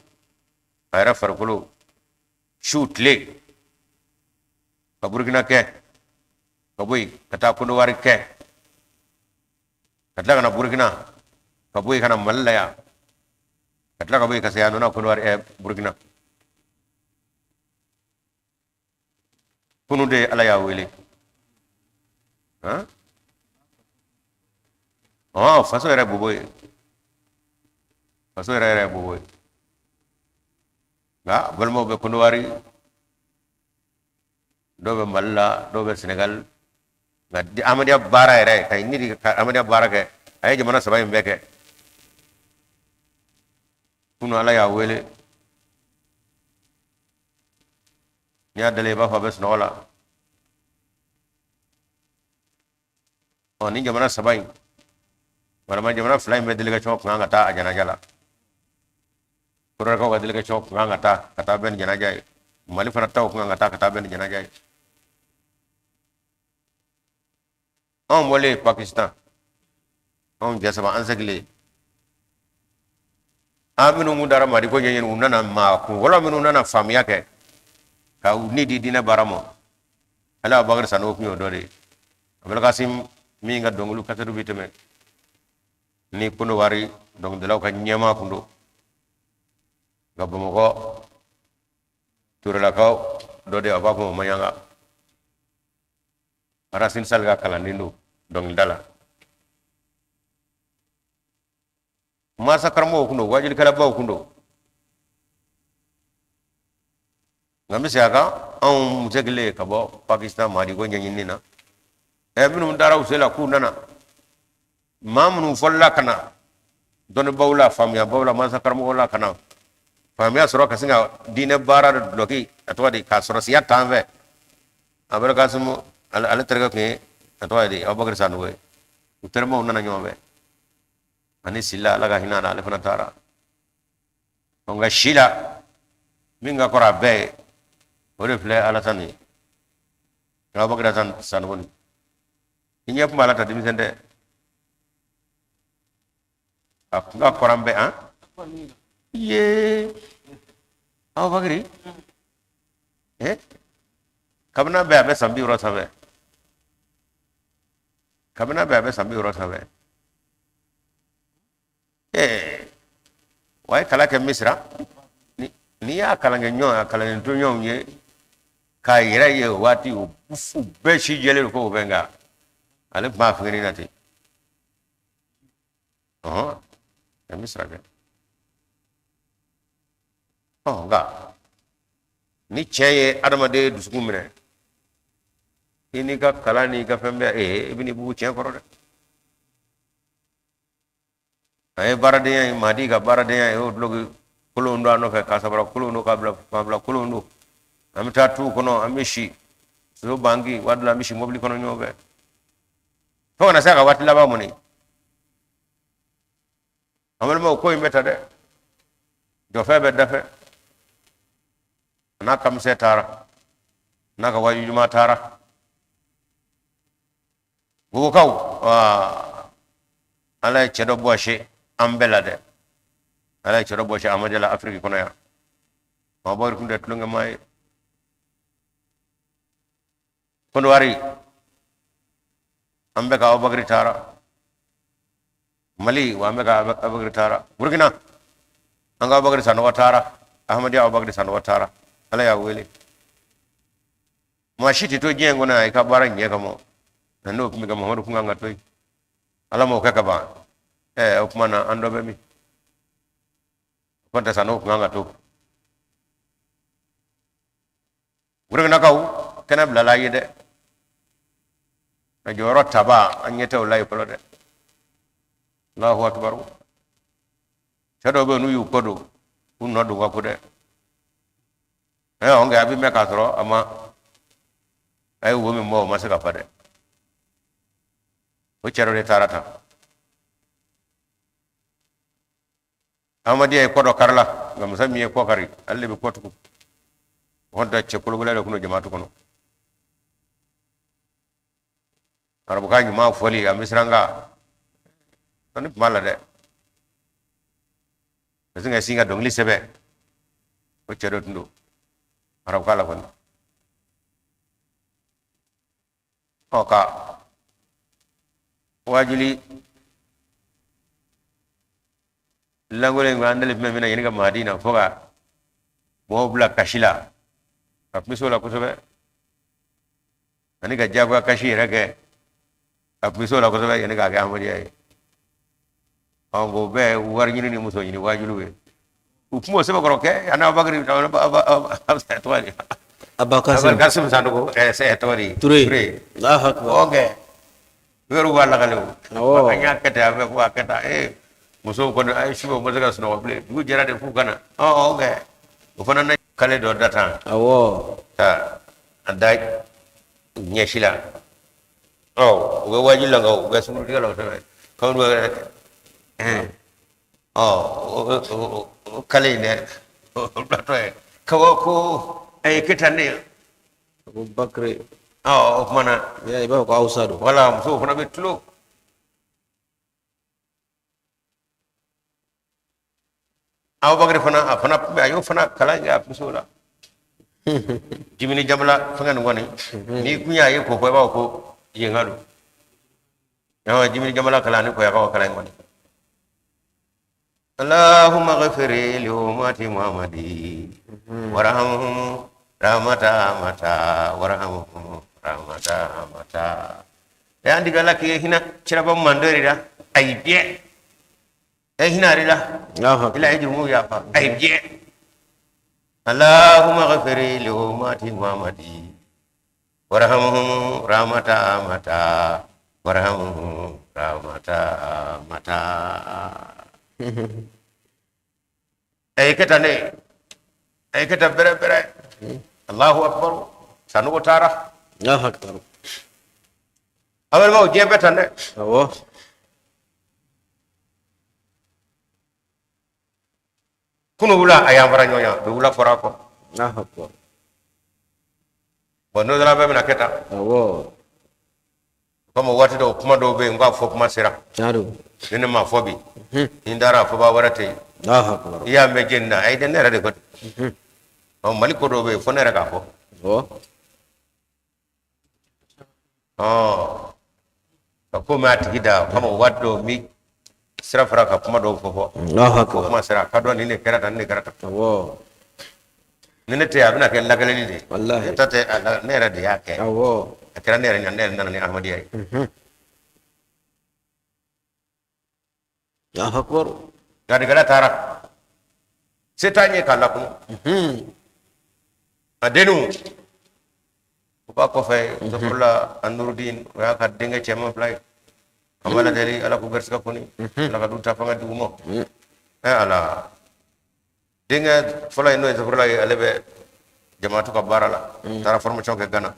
a yɛrɛ farikolo, su tile. Ka Burukina kɛ, ka bɔ yen ka taa Kɔnɔwari kɛ, ka tila ka na Burukina, ka bɔ yen ka na Mali la yan, ka tila ka bɔ yen ka segin a nɔ na Kɔnɔwari, Burukina. Kunu de Ala y'a wele. Han, faso yɛrɛ bobo ye, faso yɛrɛ yɛrɛ bobo ye. Nka balimaw bɛ Kɔnɔwari, dɔw bɛ Mali la, dɔw bɛ Senegal. Nka Ahmadiyya baara yɛrɛ ka ni ka Ahmadiyya baara kɛ, a ye jamana saba in bɛɛ kɛ. Kunu Ala y'a wele. N'i y'a dalen, i b'a fɔ a bɛ sunɔgɔ la. Ɔ, ni jamana saba in walima jamana fila in bɛ délégation kun kan ka taa a janaja la. Kɔrɔkaw ka délégation kun kan ka taa bɛn ni janaja ye. Mali fana taw kun kan ka taa ka taa bɛn ni janaja ye. Anw bɔlen Pakistan, anw jɛ saba, an segilen, an minnu kun taara Madi ko ɲɛɲini, u nana maa kun fɔlɔ minnu nana faamuya kɛ ka u ni di diinɛ baara ma, ale Abubakar Sanogo kun y'o dɔ de ye. Abulkasim min ka dɔnkiliw kasɛtiw bɛ tɛmɛ ni Kɔnɔwari dɔnkilidalaw ka ɲɛmaa kun don. Nka Bamakɔ Turelakaw dɔ de, a b'a fɔ o ma Maɲanga, Racine Sall ka kalanden don dɔnkilida la. Masa karamɔgɔw kun don, wajulikɛlabaw kun don. Nka n bɛ segin a kan, anw segilen ka bɔ Pakistan Madi ko ɲɛɲinini na, minnu taara u se la k'u nana, maa minnu fɔlɔla ka na dɔnnibaw la, faamuyabaw la, masa karamɔgɔw la, ka na faamuya sɔrɔ ka sin ka diinɛ baara dulɔki, a tɔgɔ di, k'a sɔrɔ siya t'an fɛ. Abulkasimu, ale terikɛ tun ye, a tɔgɔ ye di, Abubakar Sanogo ye. U terimaw nana ɲɔgɔn fɛ ani Sila, Ala ka hinɛ a la, ale fana taara. Nka si la, min ka kɔrɔ a bɛɛ ye, o de filɛ Alasani ye, Abubakar Sanogo. Ni i ɲɛ kun b'a la ta, denmisɛn tɛ, a kun ka kɔrɔ an bɛɛ. An ye Abubakar kabini bɛɛ, a bɛ san 60 sanfɛ. Kabini bɛɛ, a bɛ san 60 sanfɛ. Wa a ye kalan kɛ Misira. N'i y'a kalan kɛ ɲɔgɔn, a kalan tɔɲɔgɔnw ye k'a yɛrɛ ye o waati, u bɛɛ si jɛlen don ko o bɛ, nka ale tun b'a fingɛnin na ten. Ɔhɔn, a Misira kɛ. Ɔ, nka ni cɛ ye adamaden dusukun minɛ, i n'i ka kalan n'i ka fɛn bɛɛ, i bɛ n'i bugu tiɲɛ kɔrɔ dɛ. A ye baaradenya ye, Madi ka baaradenya ye, o duloki kolon don a nɔfɛ, k'a sabara kolon don, k'a bila kolon don. An bɛ taa tuw kɔnɔ, an bɛ si so banki, waati dɔ la an bɛ si mobili kɔnɔ ɲɔgɔn fɛ, fo kana se a ka waati laban mun ye. An balimaw, ko in bɛ ta dɛ, jɔfɛn bɛ dafɛ. A n'a kamisɛ taara, n'a ka waju ɲuman taara. Bobokaw, Ala ye cɛ dɔ bɔsi an bɛɛ la dɛ. Ala ye cɛ dɔ bɔsi Amadiya la Afiriki kɔnɔ yan. Abubakar kun tɛ tulonkɛmaa ye. Kɔnɔwari, an bɛ ka Abubakar taara. Mali wa, an bɛ ka Abubakar taara. Burukina, an ka Abubakar Sanɔgɔ taara. Ahmadiyya Abubakar Sanɔgɔ taara, Ala y'a wele. Maa si tɛ to diɲɛ in kɔnɔ yan i ka baara ɲɛ kama. N'o tun bɛ kɛ, Mamadu kun kan ka to yen. Ala m'o kɛ ka ban. O tuma na, an dɔ bɛ min ko tɛ sa, n'o kun kan ka to. Burukinakaw, kɛnɛ bilala ye dɛ. A jɔyɔrɔ taba, an ɲɛ tɛ o la yen fɔlɔ dɛ. Allahu akbar. Cɛ dɔw bɛ yen, n'u y'u kɔ don, u nɔ don ka ko dɛ. Nka a bɛ mɛn k'a sɔrɔ a ma, a ye wo min bɔ, o ma se ka fa dɛ. O cɛ dɔ de taara tan. Ahmadiyya ye kɔ dɔ kari la, nka masa min ye kɔ kari, ale de bɛ kɔ tugu. O kɔni tɛ, cɛ kologɛlɛn de kun don jamaatu kɔnɔ. Arabukan ɲuman fɔli, a misiranka ni tun b'a la dɛ. Ka sin ka sin ka dɔnkili sɛbɛn, o cɛ dɔ tun don arabukan la kɔni. Ɔ ka wajuli lankolon in an dalen tun bɛ min na ɲini ka maadi na fo ka mɔgɔw bila kasi la a tun bɛ se o la kosɛbɛ ani ka diyagoya kasi yɛrɛ kɛ a tun bɛ se o la kosɛbɛ yanni k'a kɛ amadiya ye. Ɔ o bɛɛ ye wari ɲini ni muso ɲini wajuliw ye. U tun b'o sɛbɛkɔrɔ kɛ ani Abubakari tɔgɔ di Abakasim Sanogo tɔgɔ di Ture. Allahu akbar. Ok, u yɛrɛ b'a lakale o an y'a kɛ ten a bɛ ko a kɛ tan ee musow kɔni a ye su u ma se ka sunɔgɔ bilen dugu jɛra de f'u ka na. Ɔ ok, o fana na kale dɔ da tan. Awɔ. Ka a da ɲɛsi la. Ɔ u bɛ waajuli la nka u bɛ sunkurutigɛ la o sɛbɛn k'anw bɛ ɔ o kale in dɛ o bilatɔ ye kabako a ye kɛ tan ne. Abubakari. Ɔ o kuma na. I b'a fɔ ko Hausa don. Wala musow fana bɛ tulo. Abubakari fana a fana a y'o fana kalan kɛ a tun bɛ se o la. Jimini jamana fɛngɛ nin kɔni n'i kun y'a ye k'o fɔ i b'a fɔ ko yenka don. Awɔ jimini jamana kalan ni kɔyakaw kalan in kɔni. اللهم اغفر لأمة محمد وارحمهم رحمة متى وارحمهم رحمة متى. E andi gala ke hina ciraba mandori la ay bien e hina la ila ay jumu ya fa ay bien. اللهم اغفر لأمة محمد وارحمهم رحمة متى وارحمهم رحمة متى. Ay keta ne ay keta bere bere. Allahu akbar. Sanogo taara. Allahu akbar. Awel ma o diɲɛ bɛɛ tan dɛ. Awɔ. Kunu wula a y'an fara ɲɔgɔn kan bi wula fɔra a kɔ. Allahu akbar. Bon n'o dɔrɔn bɛɛ bɛna kɛ tan. Awɔ. Komi waati dɔw kuma dɔw bɛ yen n k'a fɔ kuma sera. Tiɲɛ don. Ni ne ma fɔ bi. Ni n taara a fɔbaa wɛrɛ tɛ yen. Allahu akbar. I y'a mɛn jeni na ayi dɛ ne yɛrɛ de ko ten. Ɔ Mali ko dɔw bɛ yen fo ne yɛrɛ k'a fɔ. Awɔ. Ɔ ka ko mɛn a tigi da o kama waati dɔw n bɛ sira fara ka kuma dɔw fɔ fɔ. Allahu akbar. Kuma sera ka dɔn nin de kɛra tan nin de kɛra tan. Awɔ. Ni ne tɛ yen a bɛna kɛ lakaleli de ye. Walahi. Ne ta tɛ a la ne yɛrɛ de y'a kɛ. Awɔ. A kɛra ne yɛrɛ ɲɛna ne yɛrɛ nana ni Ahmadiyya ye. Allahu akbar. Garijɛgɛ taara se t'an ye k'a lakunu. A denninw o b'a kɔfɛ Zafurula a Nurudin o y'a ka denkɛ cɛman fila ye. An b'a ladeli Ala k'u garisɛgɛ koni. Ala ka du ta fanga di u ma. Ɛ Ala denkɛ fɔlɔ in n'o ye Zafurula ye ale bɛ jamaatu ka baara la. Taara formation kɛ Gana.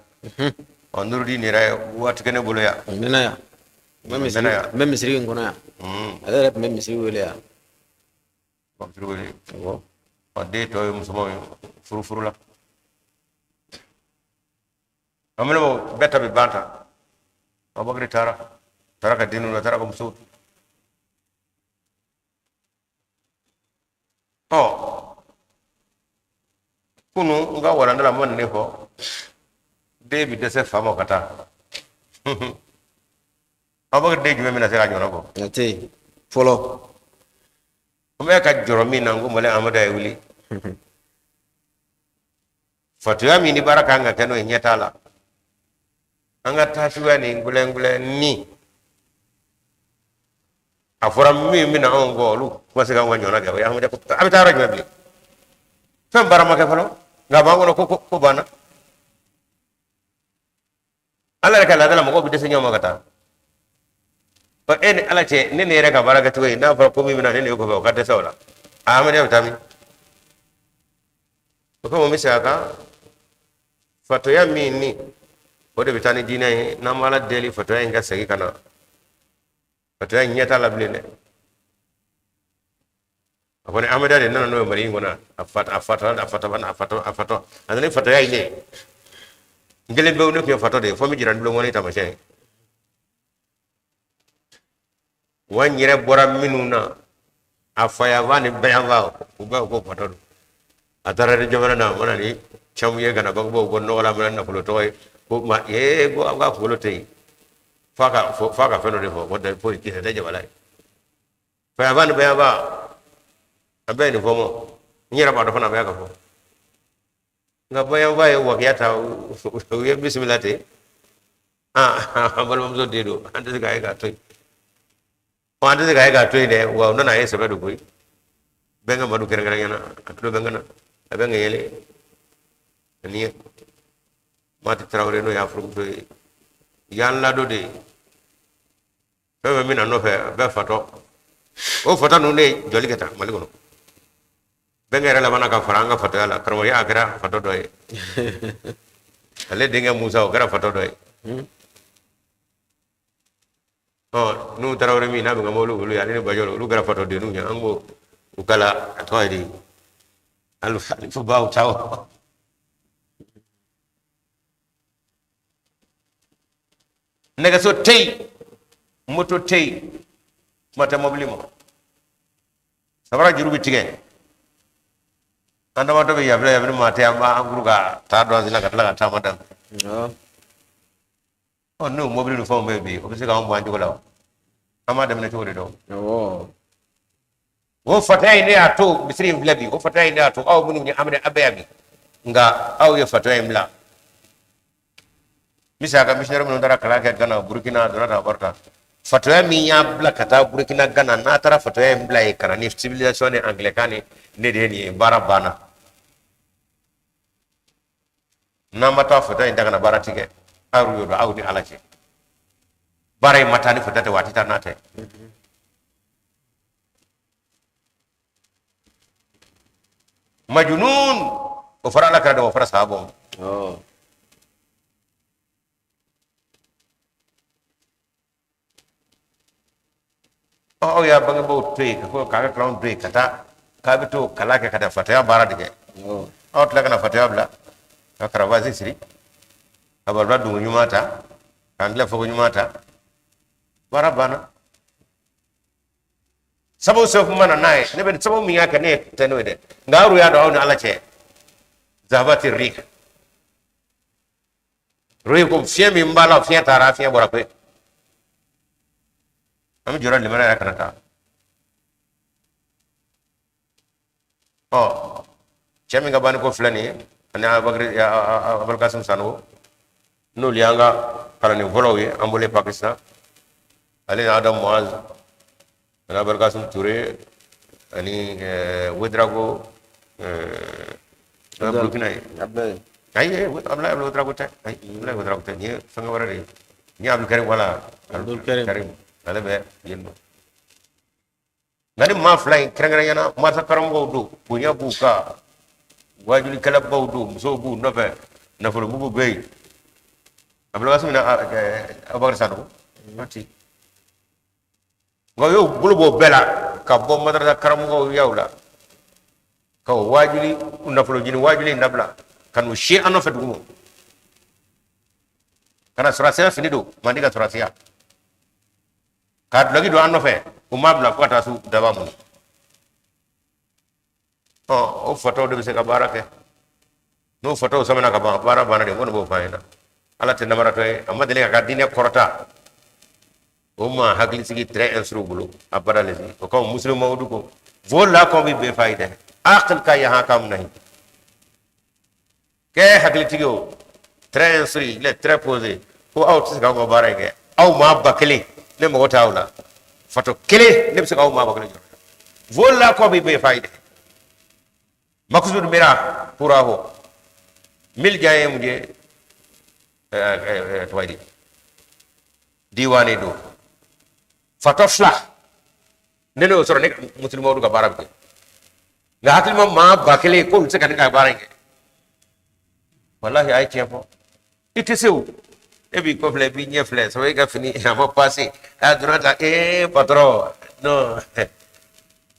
Ɔ Nurudin yɛrɛ ye waati kɛ ne bolo yan. A mɛnna yan. N bɛ misiri in kɔnɔ yan. Ale yɛrɛ tun bɛ misiri wele yan. Misiri wele. Awɔ. Ɔ den tɔ ye musomanw ye furu furu la. An bɛna o bɛɛ ta bɛ ban tan. Abubakari taara taara ka denninw la taara ka musow. Ɔ kunu n ka walanda la n ma nin de fɔ den bɛ dɛsɛ fa ma ka taa. Abubakari den jumɛn bɛna se k'a ɲɔgɔnna bɔ? A tɛ yen fɔlɔ. N bɛ ka jɔrɔ min na n ko Mali Amadu ye wuli. Fatuya min ni baara kan ka kɛ n'o ye ɲɛ t'a la. An ka taa suguya ni gulɛngulɛ ni a fɔra min bɛna anw kɔ olu ma se k'anw ka ɲɔgɔnna kɛ o ye Amadu ko a bɛ taa yɔrɔ jumɛn bilen? Fɛn baara ma kɛ fɔlɔ nka a b'an kɔnɔ ko ko banna. Ala yɛrɛ ka laada la mɔgɔw bɛ dɛsɛ ɲɔgɔn ma ka taa. Ɔ e ni Ala cɛ ne ni yɛrɛ ka baara kɛcogo ye n'a fɔra ko min bɛna ne ni e kɔfɛ o ka dɛsɛ o la. A Amadu bɛ taa min? O kama n bɛ segin a kan fatoya min ni o de bɛ taa ni diinɛ ye n'an b'Ala deli fatoya in ka segin ka na fatoya in ɲɛ t'a la bilen dɛ. A kɔni Amadu de nana n'o ye Mali in kɔnɔ a fatɔ a fatɔ a fatɔ a fatɔ a fatɔ a nana ni fatoya in de ye. N kelen pewu ne tun ye fatɔ de ye fo n bɛ jira n tulonkɔni taamasiyɛn ye. Wa n yɛrɛ bɔra minnu na a fayanfan ni bayanfan u bɛɛ ko fatɔ don. A taara ni jamana na a mana ni camu ye ka na bangebaaw bɔ nɔgɔ la a mana nafolo tɔgɔ ye Ko ma ee ko an ka kunkolo tɛ yen f'a ka fɛn dɔ de fɔ ko tɛ foyi kisɛ tɛ jaba la ye. Fɛyanfan ni bɛyanfan an bɛɛ ye nin fɔ mɔ n yɛrɛ b'a dɔn fana a bɛ ka fɔ nka bayanfan ye wakiya ta u ye bisimila ten an balimamuso den don an tɛ se k'a ye k'a to yen ɔ an tɛ se k'a ye k'a to yen dɛ wa u nana a ye sɛbɛ don koyi bɛnkɛ madu kɛrɛnkɛrɛnya na a tulo bɛ n na a bɛ n yɛlɛ ani mati tarawele n'o y'a furumuso ye y'an ladon de fɛn fɛn bɛna nɔfɛ a bɛɛ fatɔ o fatɔ ninnu de ye jɔli kɛ tan mali kɔnɔ bɛnkɛ yɛrɛ labanna ka fara an ka fatɔya la karamɔgɔya a kɛra fatɔ dɔ ye ale denkɛ musa o kɛra fatɔ dɔ ye ɔ n'u tarawele min n'a bɛ ka mobili olu ye ale ni bajɔli olu kɛra fatɔ denninw ye an ko u kala a tɔgɔ ye di alifu baw ta o nɛgɛso tɛ yen moto tɛ yen kuma tɛ mobili ma sabara juru bɛ tigɛ an damatɔ bɛ yafilɛ yafilɛ maa tɛ an b'an kuru ka taa don an sen na ka tila ka taama daminɛ ɔ n'o mobili ni fɛnw bɛ yen bi o bɛ se k'an bɔ an cogo la wa an b'a daminɛ cogo de dɔn o fatɔya in ne y'a to misiri in filɛ bi o fatɔya in ne y'a to aw minnu ye an bɛ aw bɛ yan bi nka aw ye fatɔya in bila misali ka missionnaire minnu taara kalan kɛ Gana Burukina a donna tan a bɔra tan fatɔya min y'a bila ka taa Burukina Gana n'a taara fatɔya in bila yen ka na ni civilisation ni anglais ni ne de ye nin ye baara banna n'an ma taa fatɔya in ta ka na baara ti kɛ aw y'o dɔn aw ni Ala cɛ baara in ma taa ni fatɔya tɛ wa a tɛ taa n'a tɛ Majnun o fɔra ala kira de o fɔra sahabaw ma. Aw y'a bangebaaw to yen ka k'a ka kalanw to yen ka taa k'a bɛ t'o kalan kɛ ka taa fatɔya baara de kɛ aw tila ka na fatɔya bila ka karavasi siri ka balila dungo ɲuman ta k'an tila foko ɲuman ta baara banna sababu sababu mana n'a ye ne bɛ sababu min y'a kɛ ne tɛ n'o ye dɛ nka aw y'a dɔn aw ni ala cɛ zahabati rik royi ko fiɲɛ min b'a la fiɲɛ taara fiɲɛ bɔra koyi an bɛ jɔrɔ limana yɛrɛ kana taa ɔ cɛ min ka banni ko filɛ nin ye ani abubakari abulkasim sanogo n'olu y'an ka kalanden fɔlɔw ye an bɔlen pakistan ale ni adam muaz ani abulkasim ture ani wedrago burukina ye ayi abulayi wedrago tɛ ayi abulayi wedrago tɛ nin ye fɛngɛ wɛrɛ de ye nin ye abdulkarim wala abdulkarim ale bɛ yen nɔ nka ni maa fila in kɛrɛnkɛrɛnya na masa karamɔgɔw don bonya b'u kan waajulikɛlabaw don musow b'u nɔfɛ nafolomugu bɛ yen abulkasim ni abubakar sanogo waati nka u y'u bolo bɔ bɛɛ la ka bɔ madarasa karamɔgɔw yaw la ka o waajuli nafolo ɲini waajuli in dabila ka n'u si an nɔfɛ dugu ma ka na sɔrɔdasiya fini don mandi ka sɔrɔdasiya k'a dulɔki don an nɔfɛ u m'a bila fo ka taa s'u daba mun ɔ o fatɔw de bɛ se ka baara kɛ n'o fatɔw sɔmina ka ban baara banna de n kɔni b'o f'a ɲɛna ala tɛ namaratɔ ye a ma deli k'a ka diinɛ kɔrɔta o ma hakilisigi très instruit bolo a bada lesi o kama muslim mawudu ko वो लाखों भी बेफायदा है अक्ल का यहाँ काम नहीं kɛ hakilitigi o très instruit il est très posé ko aw tɛ se k'aw ka baara in kɛ aw maa ba kelen ne mago t'aw la fatɔ kelen ne bɛ se k'aw maa ba kelen jɔ वो लाखों भी बेफायदा मकसूद मेरा पूरा हो मिल जाए मुझे tɔgɔ दीवाने दो fatɔ fila ne n'o sɔrɔ ne musulmanw ka baara bɛ kɛ nka hakilima maa ba kelen k'olu tɛ se ka ne ka baara in kɛ walahi a ye tiɲɛ fɔ i tɛ se o e b'i kɔ filɛ i b'i ɲɛ filɛ sabu e ka fini a ma pase a donna tan ee patɔrɔn non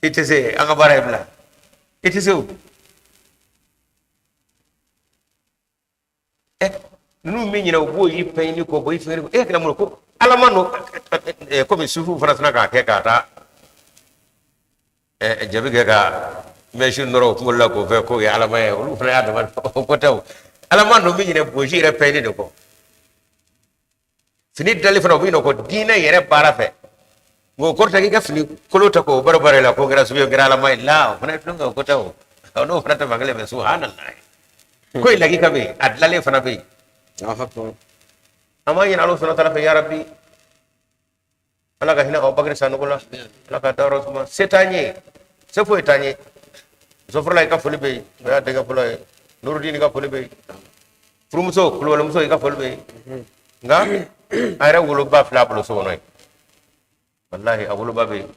i tɛ se an ka baara in bila i tɛ se o ɛ ninnu min ɲinɛ u b'o y'i pɛn ni kɔ bɔ i fɛngɛ e hakili mun ko ala ma nɔ komi sufuw fana sina k'a kɛ k'a taa jabi kɛ ka mèche nɔrɔ o kunkolo la k'o fɛ k'o ye alama ye olu fana y'a dama o ko tɛ o ala ma nɔ min ɲinɛ bosi yɛrɛ pɛnni de kɔ Fini dali fana u bɛ ɲinɛ o kɔ diinɛ yɛrɛ baara fɛ. Nka o kɔrɔ tɛ k'i ka fini kolo ta k'o baro baro i la k'o kɛra sugu ye o kɛra alama ye la o fana ye tulonkɛ o ko tɛ o. N'o fana tɛ fankelen fɛ subhanallah. Ko in lakika bɛ yen a dilanlen fana bɛ yen. An b'a ɲini Ala subhanahu wa taala fɛ yarabi. Ala ka hinɛ Abubakar Sanogo la. Ala ka dayɔrɔ suma. Se t'an ye. Se foyi t'an ye. Muso furula i ka foli bɛ yen. O y'a denkɛ fɔlɔ ye. Nurudini ka foli bɛ yen. Furumuso kulubalimuso i ka foli bɛ yen. Nka a yɛrɛ woloba filɛ a bolo so kɔnɔ yen. Walahi a woloba bɛ yen.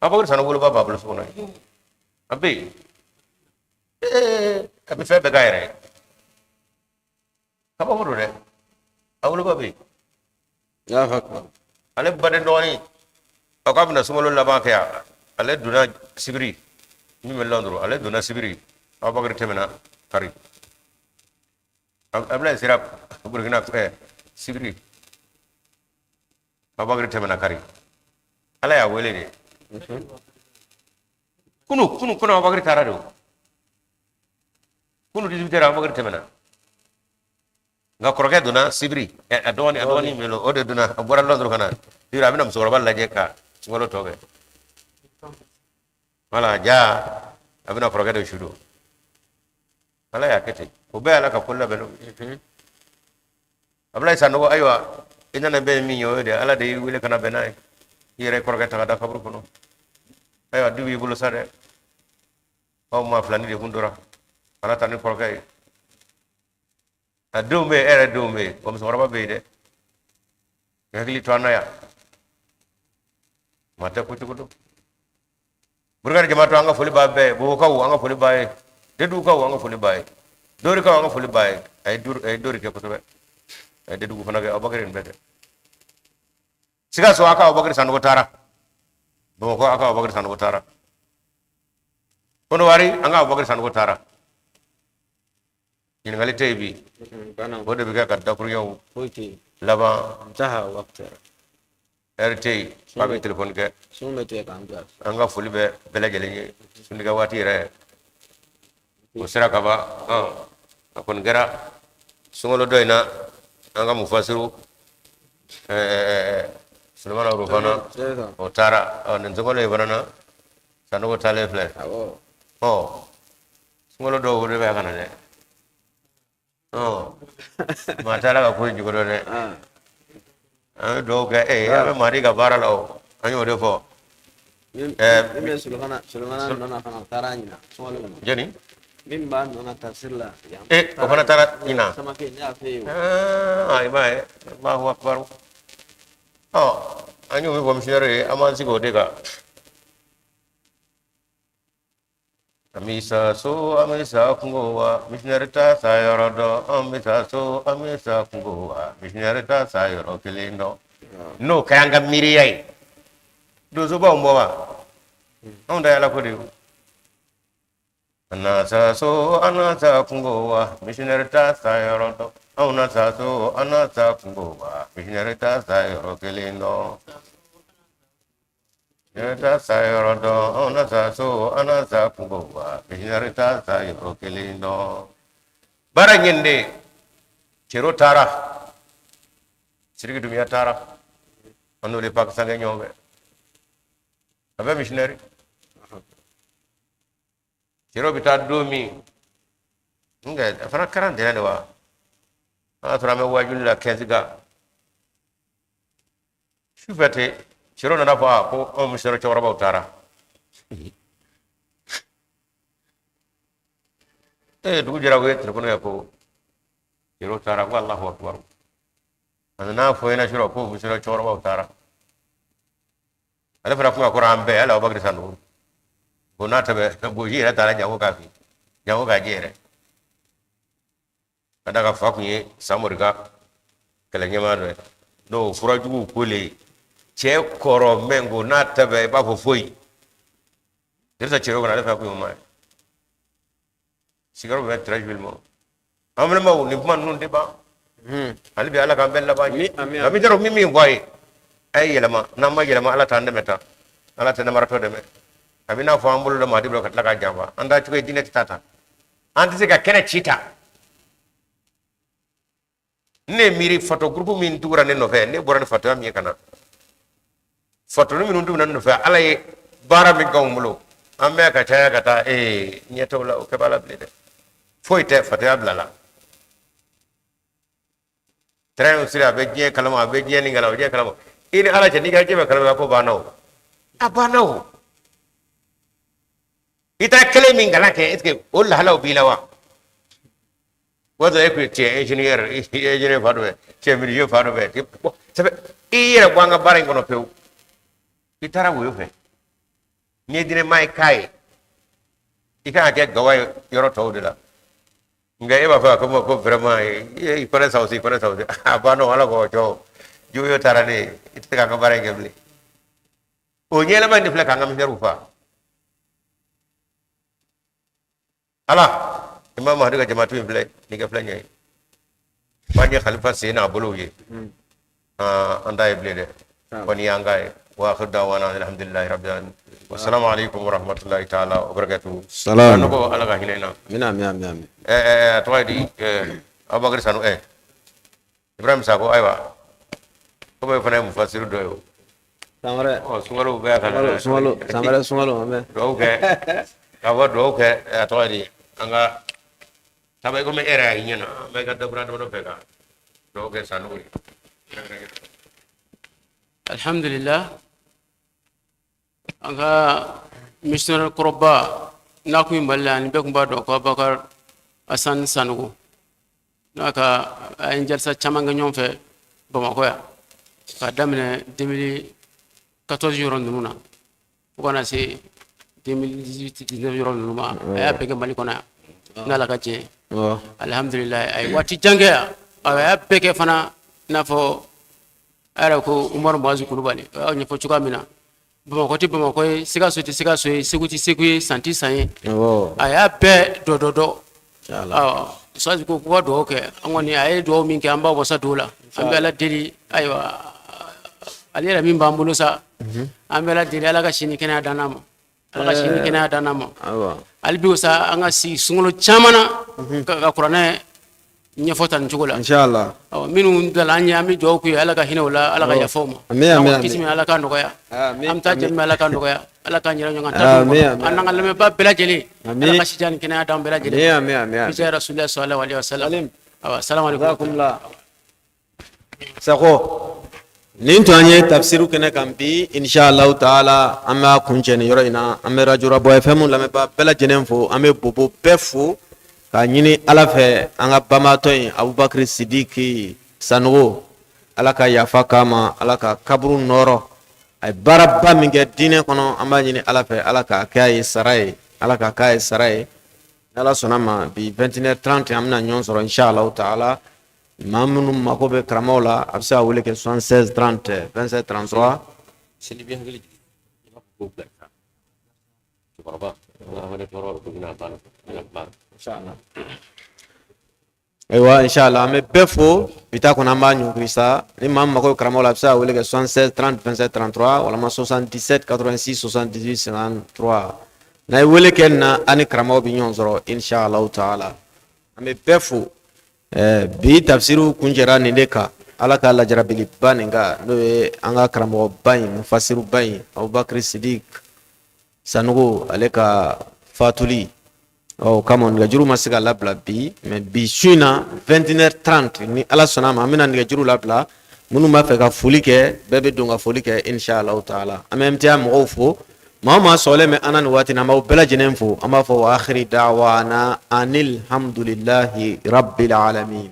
Abubakar Sanogo woloba b'a bolo so kɔnɔ yen. A bɛ yen. Ee a bɛ fɛn bɛɛ k'a yɛrɛ ye. Kabako don dɛ. A woloba bɛ yen. Ale baden dɔgɔnin a k'a bɛna sunkalo laban kɛ yan ale donna sibiri min bɛ Londres ale donna sibiri Abubakar tɛmɛna kari Abulayi sera Burukina sibiri Abubakar tɛmɛna kari Ala y'a wele de kunu kunu kunu Abubakar taara de o kunu 18 heures Abubakar tɛmɛna nka kɔrɔkɛ donna sibiri a dɔgɔnin a dɔgɔnin min o de donna a bɔra Londres ka na sibiri a bɛna musokɔrɔba lajɛ ka sunkalo tɔ kɛ wala ja a bɛna kɔrɔkɛ de su don Ala y'a kɛ ten o bɛɛ Ala ka ko labɛnniw ye Abulayi Sanogo ayiwa i nana bɛn min ye o ye de Ala de y'i wele ka na bɛn n'a ye i yɛrɛ kɔrɔkɛ ta ka da kaburu kɔnɔ ayiwa du b'i bolo sa dɛ aw maa filani de kun tora ala ta ni kɔrɔkɛ ye a denw bɛ yen e yɛrɛ denw bɛ yen wa musokɔrɔba bɛ yen dɛ i hakili to an na yan maa tɛ ko cogo dɔn Burukina jama tɔ an ka foli b'a bɛɛ ye Bobokaw an ka foli b'a ye Dedugukaw an ka foli b'a ye Dorikaw an ka foli b'a ye a ye dori kɛ kosɛbɛ a ye Dedugu fana kɛ Abubakar nin bɛɛ kɛ Sikaso a ka Abubakar Sanogo taara Bamakɔ a ka Abubakar Sanogo taara Kɔnɔwari an ka Abubakar Sanogo taara ɲininkali tɛ yen bi o de bɛ kɛ ka dakuruɲɛw laban ɛri tɛ yen fa bɛ telefɔni kɛ an ka foli bɛ bɛɛ lajɛlen ye suntigɛ waati yɛrɛ o sera ka ban a kɔni kɛra sunkalo dɔ in na an ka mufasiru Sulemana Fofana o taara nin sunkalo in fana na Sanogo taalen filɛ ɔ sunkalo dɔw o de bɛ ka na dɛ ɔ maa tɛ Ala ka ko in cogo dɔn dɛ an bɛ dugawu kɛ e an bɛ Madi ka baara la o an y'o de fɔ. Min bɛ Sulemana nɔ na fana o taara ɲina sunkalo kɔnɔ. Jɔni? Min b'a nɔ na tafsir la yan. E o fana taara ɲina. Samake ne y'a f'e ye o. Aa i m'a ye Alahu akibaru. Ɔ an y'o min fɔ misiyɔnɛri ye an b'an sigi o de kan. An bɛ sa so an bɛ sa kungo wa misiyɔnɛri t'a sa yɔrɔ dɔn an bɛ sa so an bɛ sa kungo wa misiyɔnɛri t'a sa yɔrɔ kelen dɔn. N'o kɛra an ka miiriya ye donsobaw bɔ wa anw ta ye Ala ko de ye. An na sa so an na sa kungo wa misiyɔnɛri t'a sa yɔrɔ dɔn anw na sa so an na sa kungo wa misiyɔnɛri t'a sa yɔrɔ kelen dɔn. Misiyɔnɛri t'a sa yɔrɔ dɔn anw na sa so an na sa kungo wa misiyɔnɛri t'a sa yɔrɔ kelen dɔn. Baara in ye nin de ye Cero taara Sidiki Dunbiya taara an n'olu ye Pakistan kɛ ɲɔgɔn fɛ a bɛ misiyɔnɛri. Cero bɛ taa don min nka a fana kɛra ntɛnɛn de wa an y'a sɔrɔ an bɛ waajuli la kɛnsi kan sufɛ ten Cero nana fɔ a ko anw misiyɔnɛri cɛkɔrɔbaw taara ee dugu jɛra u ye telefɔni kɛ ko Cero taara ko Alahu akibaru a nana fɔ ɲɛna surɔ ko misiyɔnɛri cɛkɔrɔbaw taara ale fana kun ka kɔrɔ an bɛɛ hali Abubakar Sanogo ko n'a tɛ bɛ boji yɛrɛ taara jango k'a fi jango k'a ji yɛrɛ ka d'a kan fa kun ye Samori ka kɛlɛ ɲɛmaa dɔ ye n'o furajuguw ko le cɛ kɔrɔ mɛn ko n'a tɛ bɛ i b'a fɔ foyi Dirisa Cero kɔnɔ ale fana kun y'o maa ye sigiyɔrɔ bɛ très joliment an balimaw nin kuma ninnu tɛ ban hali bi ala k'an bɛɛ laban ɲɛ nka min taara min min fɔ a ye a ye yɛlɛma n'an ma yɛlɛma ala t'an dɛmɛ tan ala tɛ namaratɔ dɛmɛ a bɛ n'a fɔ an bolo da maa bolo ka tila k'a janfa an t'a cogo ye diinɛ tɛ taa tan an tɛ se ka kɛnɛ ci ta Ne miiri fatɔ gurupu min tugura ne nɔfɛ, ne bɔra ni fatɔya min ye ka na, fatɔni minnu tugura ne nɔfɛ, Ala ye baara min k'anw bolo, an bɛ ka caya ka taa, ee, ɲɛ t'o la, o kɛ b'a la bilen dɛ. Foyi tɛ, fatɔya bila la. Train sira, a bɛ diɲɛ kalama, a bɛ diɲɛ nin kalama, a bɛ diɲɛ kalama. I ni Ala cɛ, n'i ka diɲɛ bɛ kalama, ko banna o, a banna o. I taara kelen min kalan kɛ, est ce que o lahalaw b'i la wa? Wato e ko tu es ingénieur, ingénieur fa dɔ bɛ, tu es menuisier fa dɔ bɛ. Ça fait i yɛrɛ bɔ an ka baara in kɔnɔ pewu. I taara woyo fɛ. N'i ye diinɛ maa ye k'a ye, i kan ka kɛ gawa ye yɔrɔ tɔw de la. Nka e b'a fɔ ko ko vraiment, il connaît ça aussi, il connaît ça aussi. A banna o, Ala k'o jɔ. Joyo taara ne ye, i tɛ se k'an ka baara in kɛ bilen. O ɲɛnama in de filɛ k'an ka misɛriw fa. Ala, Imam Mahdi ka jamaatu in filɛ, n'i ka filɛ ɲɛ ye. F'an ye khalifa sen n'a bolow ye. An t'a ye bilen dɛ. Kɔni y'an k'a ye. Wa akhiru da'wana alhamdulillahi rabbil alamin. Wassalamu alaikum warahmatullahi ta'ala wa barakatuhu. Salam. An ko Ala ka hinɛ in na. Amina, amin, amin, amin. A tɔgɔ ye di, Abubakar Sanu, Ibrahim Sako, ayiwa. Komi e fana ye mufasiru dɔ ye o. San wɛrɛ. Ɔ, sunkalo bɛɛ ka Sunkalo, sunkalo, san wɛrɛ sunkalo, an bɛ. Duwawu kɛ, k'a fɔ duwawu kɛ, a tɔgɔ ye di, an ka saba i komi e yɛrɛ y'a ye ɲɛ na, an bɛ ka dabura damadɔ fɛ ka duwawu kɛ Sanogo ye. Alhamdulillah, an ka missionnaire kɔrɔba n'a kun ye Mali la, ni bɛɛ kun b'a dɔn ko Abubakar Asan Sanogo, n'a ka a ye jalisa caman kɛ ɲɔgɔn fɛ Bamakɔ yan k'a daminɛ 2014 yɔrɔ ninnu na fo ka na se 2018 19 yɔrɔ ninnu ma. A y'a bɛɛ kɛ Mali kɔnɔ yan n'Ala ka diɲɛ. Alhamdulillah, a ye waati jan kɛ yan, a y'a bɛɛ kɛ fana i n'a fɔ a yɛrɛ ko Umaru Muazu Kulubali a y'o ɲɛfɔ cogoya min na. Bamakɔ tɛ Bamakɔ ye, Sikaso tɛ Sikaso ye, Segu tɛ Segu ye, San tɛ San ye. A y'a bɛɛ dɔ dɔ dɔ. Saji ko k'u ka dugawu kɛ, an kɔni a ye dugawu min kɛ, an b'a wasa don o la. An bɛ Ala deli, ayiwa, ale yɛrɛ min b'an bolo sa, an bɛ Ala deli, Ala ka si ni kɛnɛya d'an ma, Ala ka si ni kɛnɛya d'an ma. Hali bi sa, an ka sigi sunkalo caman na ka kuranɛ ɲɛfɔ tan nin cogo la. Inshallah. Awɔ, minnu bilala an ɲɛ, an bɛ dugawu k'u ye, Ala ka hinɛ u la, Ala ka yafa u ma. Amin, amin, Kisi min, Ala ka nɔgɔya. Amin, An bɛ taa jɛ min, Ala ka nɔgɔya. Ala k'an yɛrɛ ɲɔgɔn ta Amin, amin. an n'an ka lamɛnbaa bɛɛ lajɛlen. Amin. Ala ka sijan ni kɛnɛya d'an bɛɛ lajɛlen. Amin, amin, amin, amin. Bija Rasulillah sallallahu alaihi wasallam. Salim. Awa, salamu alaikum. Jazakumullah. Sako nin tun an ye tafsiru kɛnɛ kan bi, inshallah taala, an b'a kuncɛ nin yɔrɔ in na. An bɛ radio Rabɔ FM lamɛnbaa bɛɛ lajɛlen fo, an bɛ bobo bɛɛ fo k'a ɲini Ala fɛ, an ka banbaatɔ in Abubakari Sidiki Sanogo, Ala ka yafa k'a ma, Ala ka kaburu nɔɔrɔ. A ye baaraba min kɛ diinɛ kɔnɔ, an b'a ɲini Ala fɛ, Ala k'a kɛ a ye sara ye, Ala k'a k'a ye sara ye. Ala sɔnna ma, bi 21h30 an bɛna ɲɔgɔn sɔrɔ, inshallah taala. Maa minnu mako bɛ karamɔgɔw la, a bɛ se ka wele kɛ 76 30 27 33. Sini bɛ hakili jigin, i b'a fɔ ko bila cɛkɔrɔba wele cɛkɔrɔba ko bɛna banna bɛna kuma. Ayiwa, inshallah, an bɛ bɛɛ fo. Bi ta kɔnɔ, an b'a ɲɔngiri sa. Ni maa min mako bɛ karamɔgɔ la, a bɛ se ka wele kɛ 76 30 27 33 walima 77 86 78 53. N'a ye wele kɛ nin na, an ni karamɔgɔ bɛ ɲɔgɔn sɔrɔ, inshallah taala. An bɛ bɛɛ fo. Bi tafsiriw kuncɛra nin de kan, Ala ka lajarabiliba nin kan, n'o ye an ka karamɔgɔba in, mufasiruba in, Abubakari Sidik Sanogo, ale ka fatuli. Ɔ kama nɛgɛjuru ma se ka labila bi, mais bi su in na 21h30, ni Ala sɔnna a ma, an bɛna nɛgɛjuru labila. Minnu b'a fɛ ka foli kɛ, bɛɛ bɛ don ka foli kɛ, inshallah taala. An bɛ MTA mɔgɔw fo. Maa o maa sɔgɔlen bɛ an na nin waati in na, an b'aw bɛɛ lajɛlen fo. An b'a fɔ wa akhiri da'wana anil hamdulillahi rabbil alamin.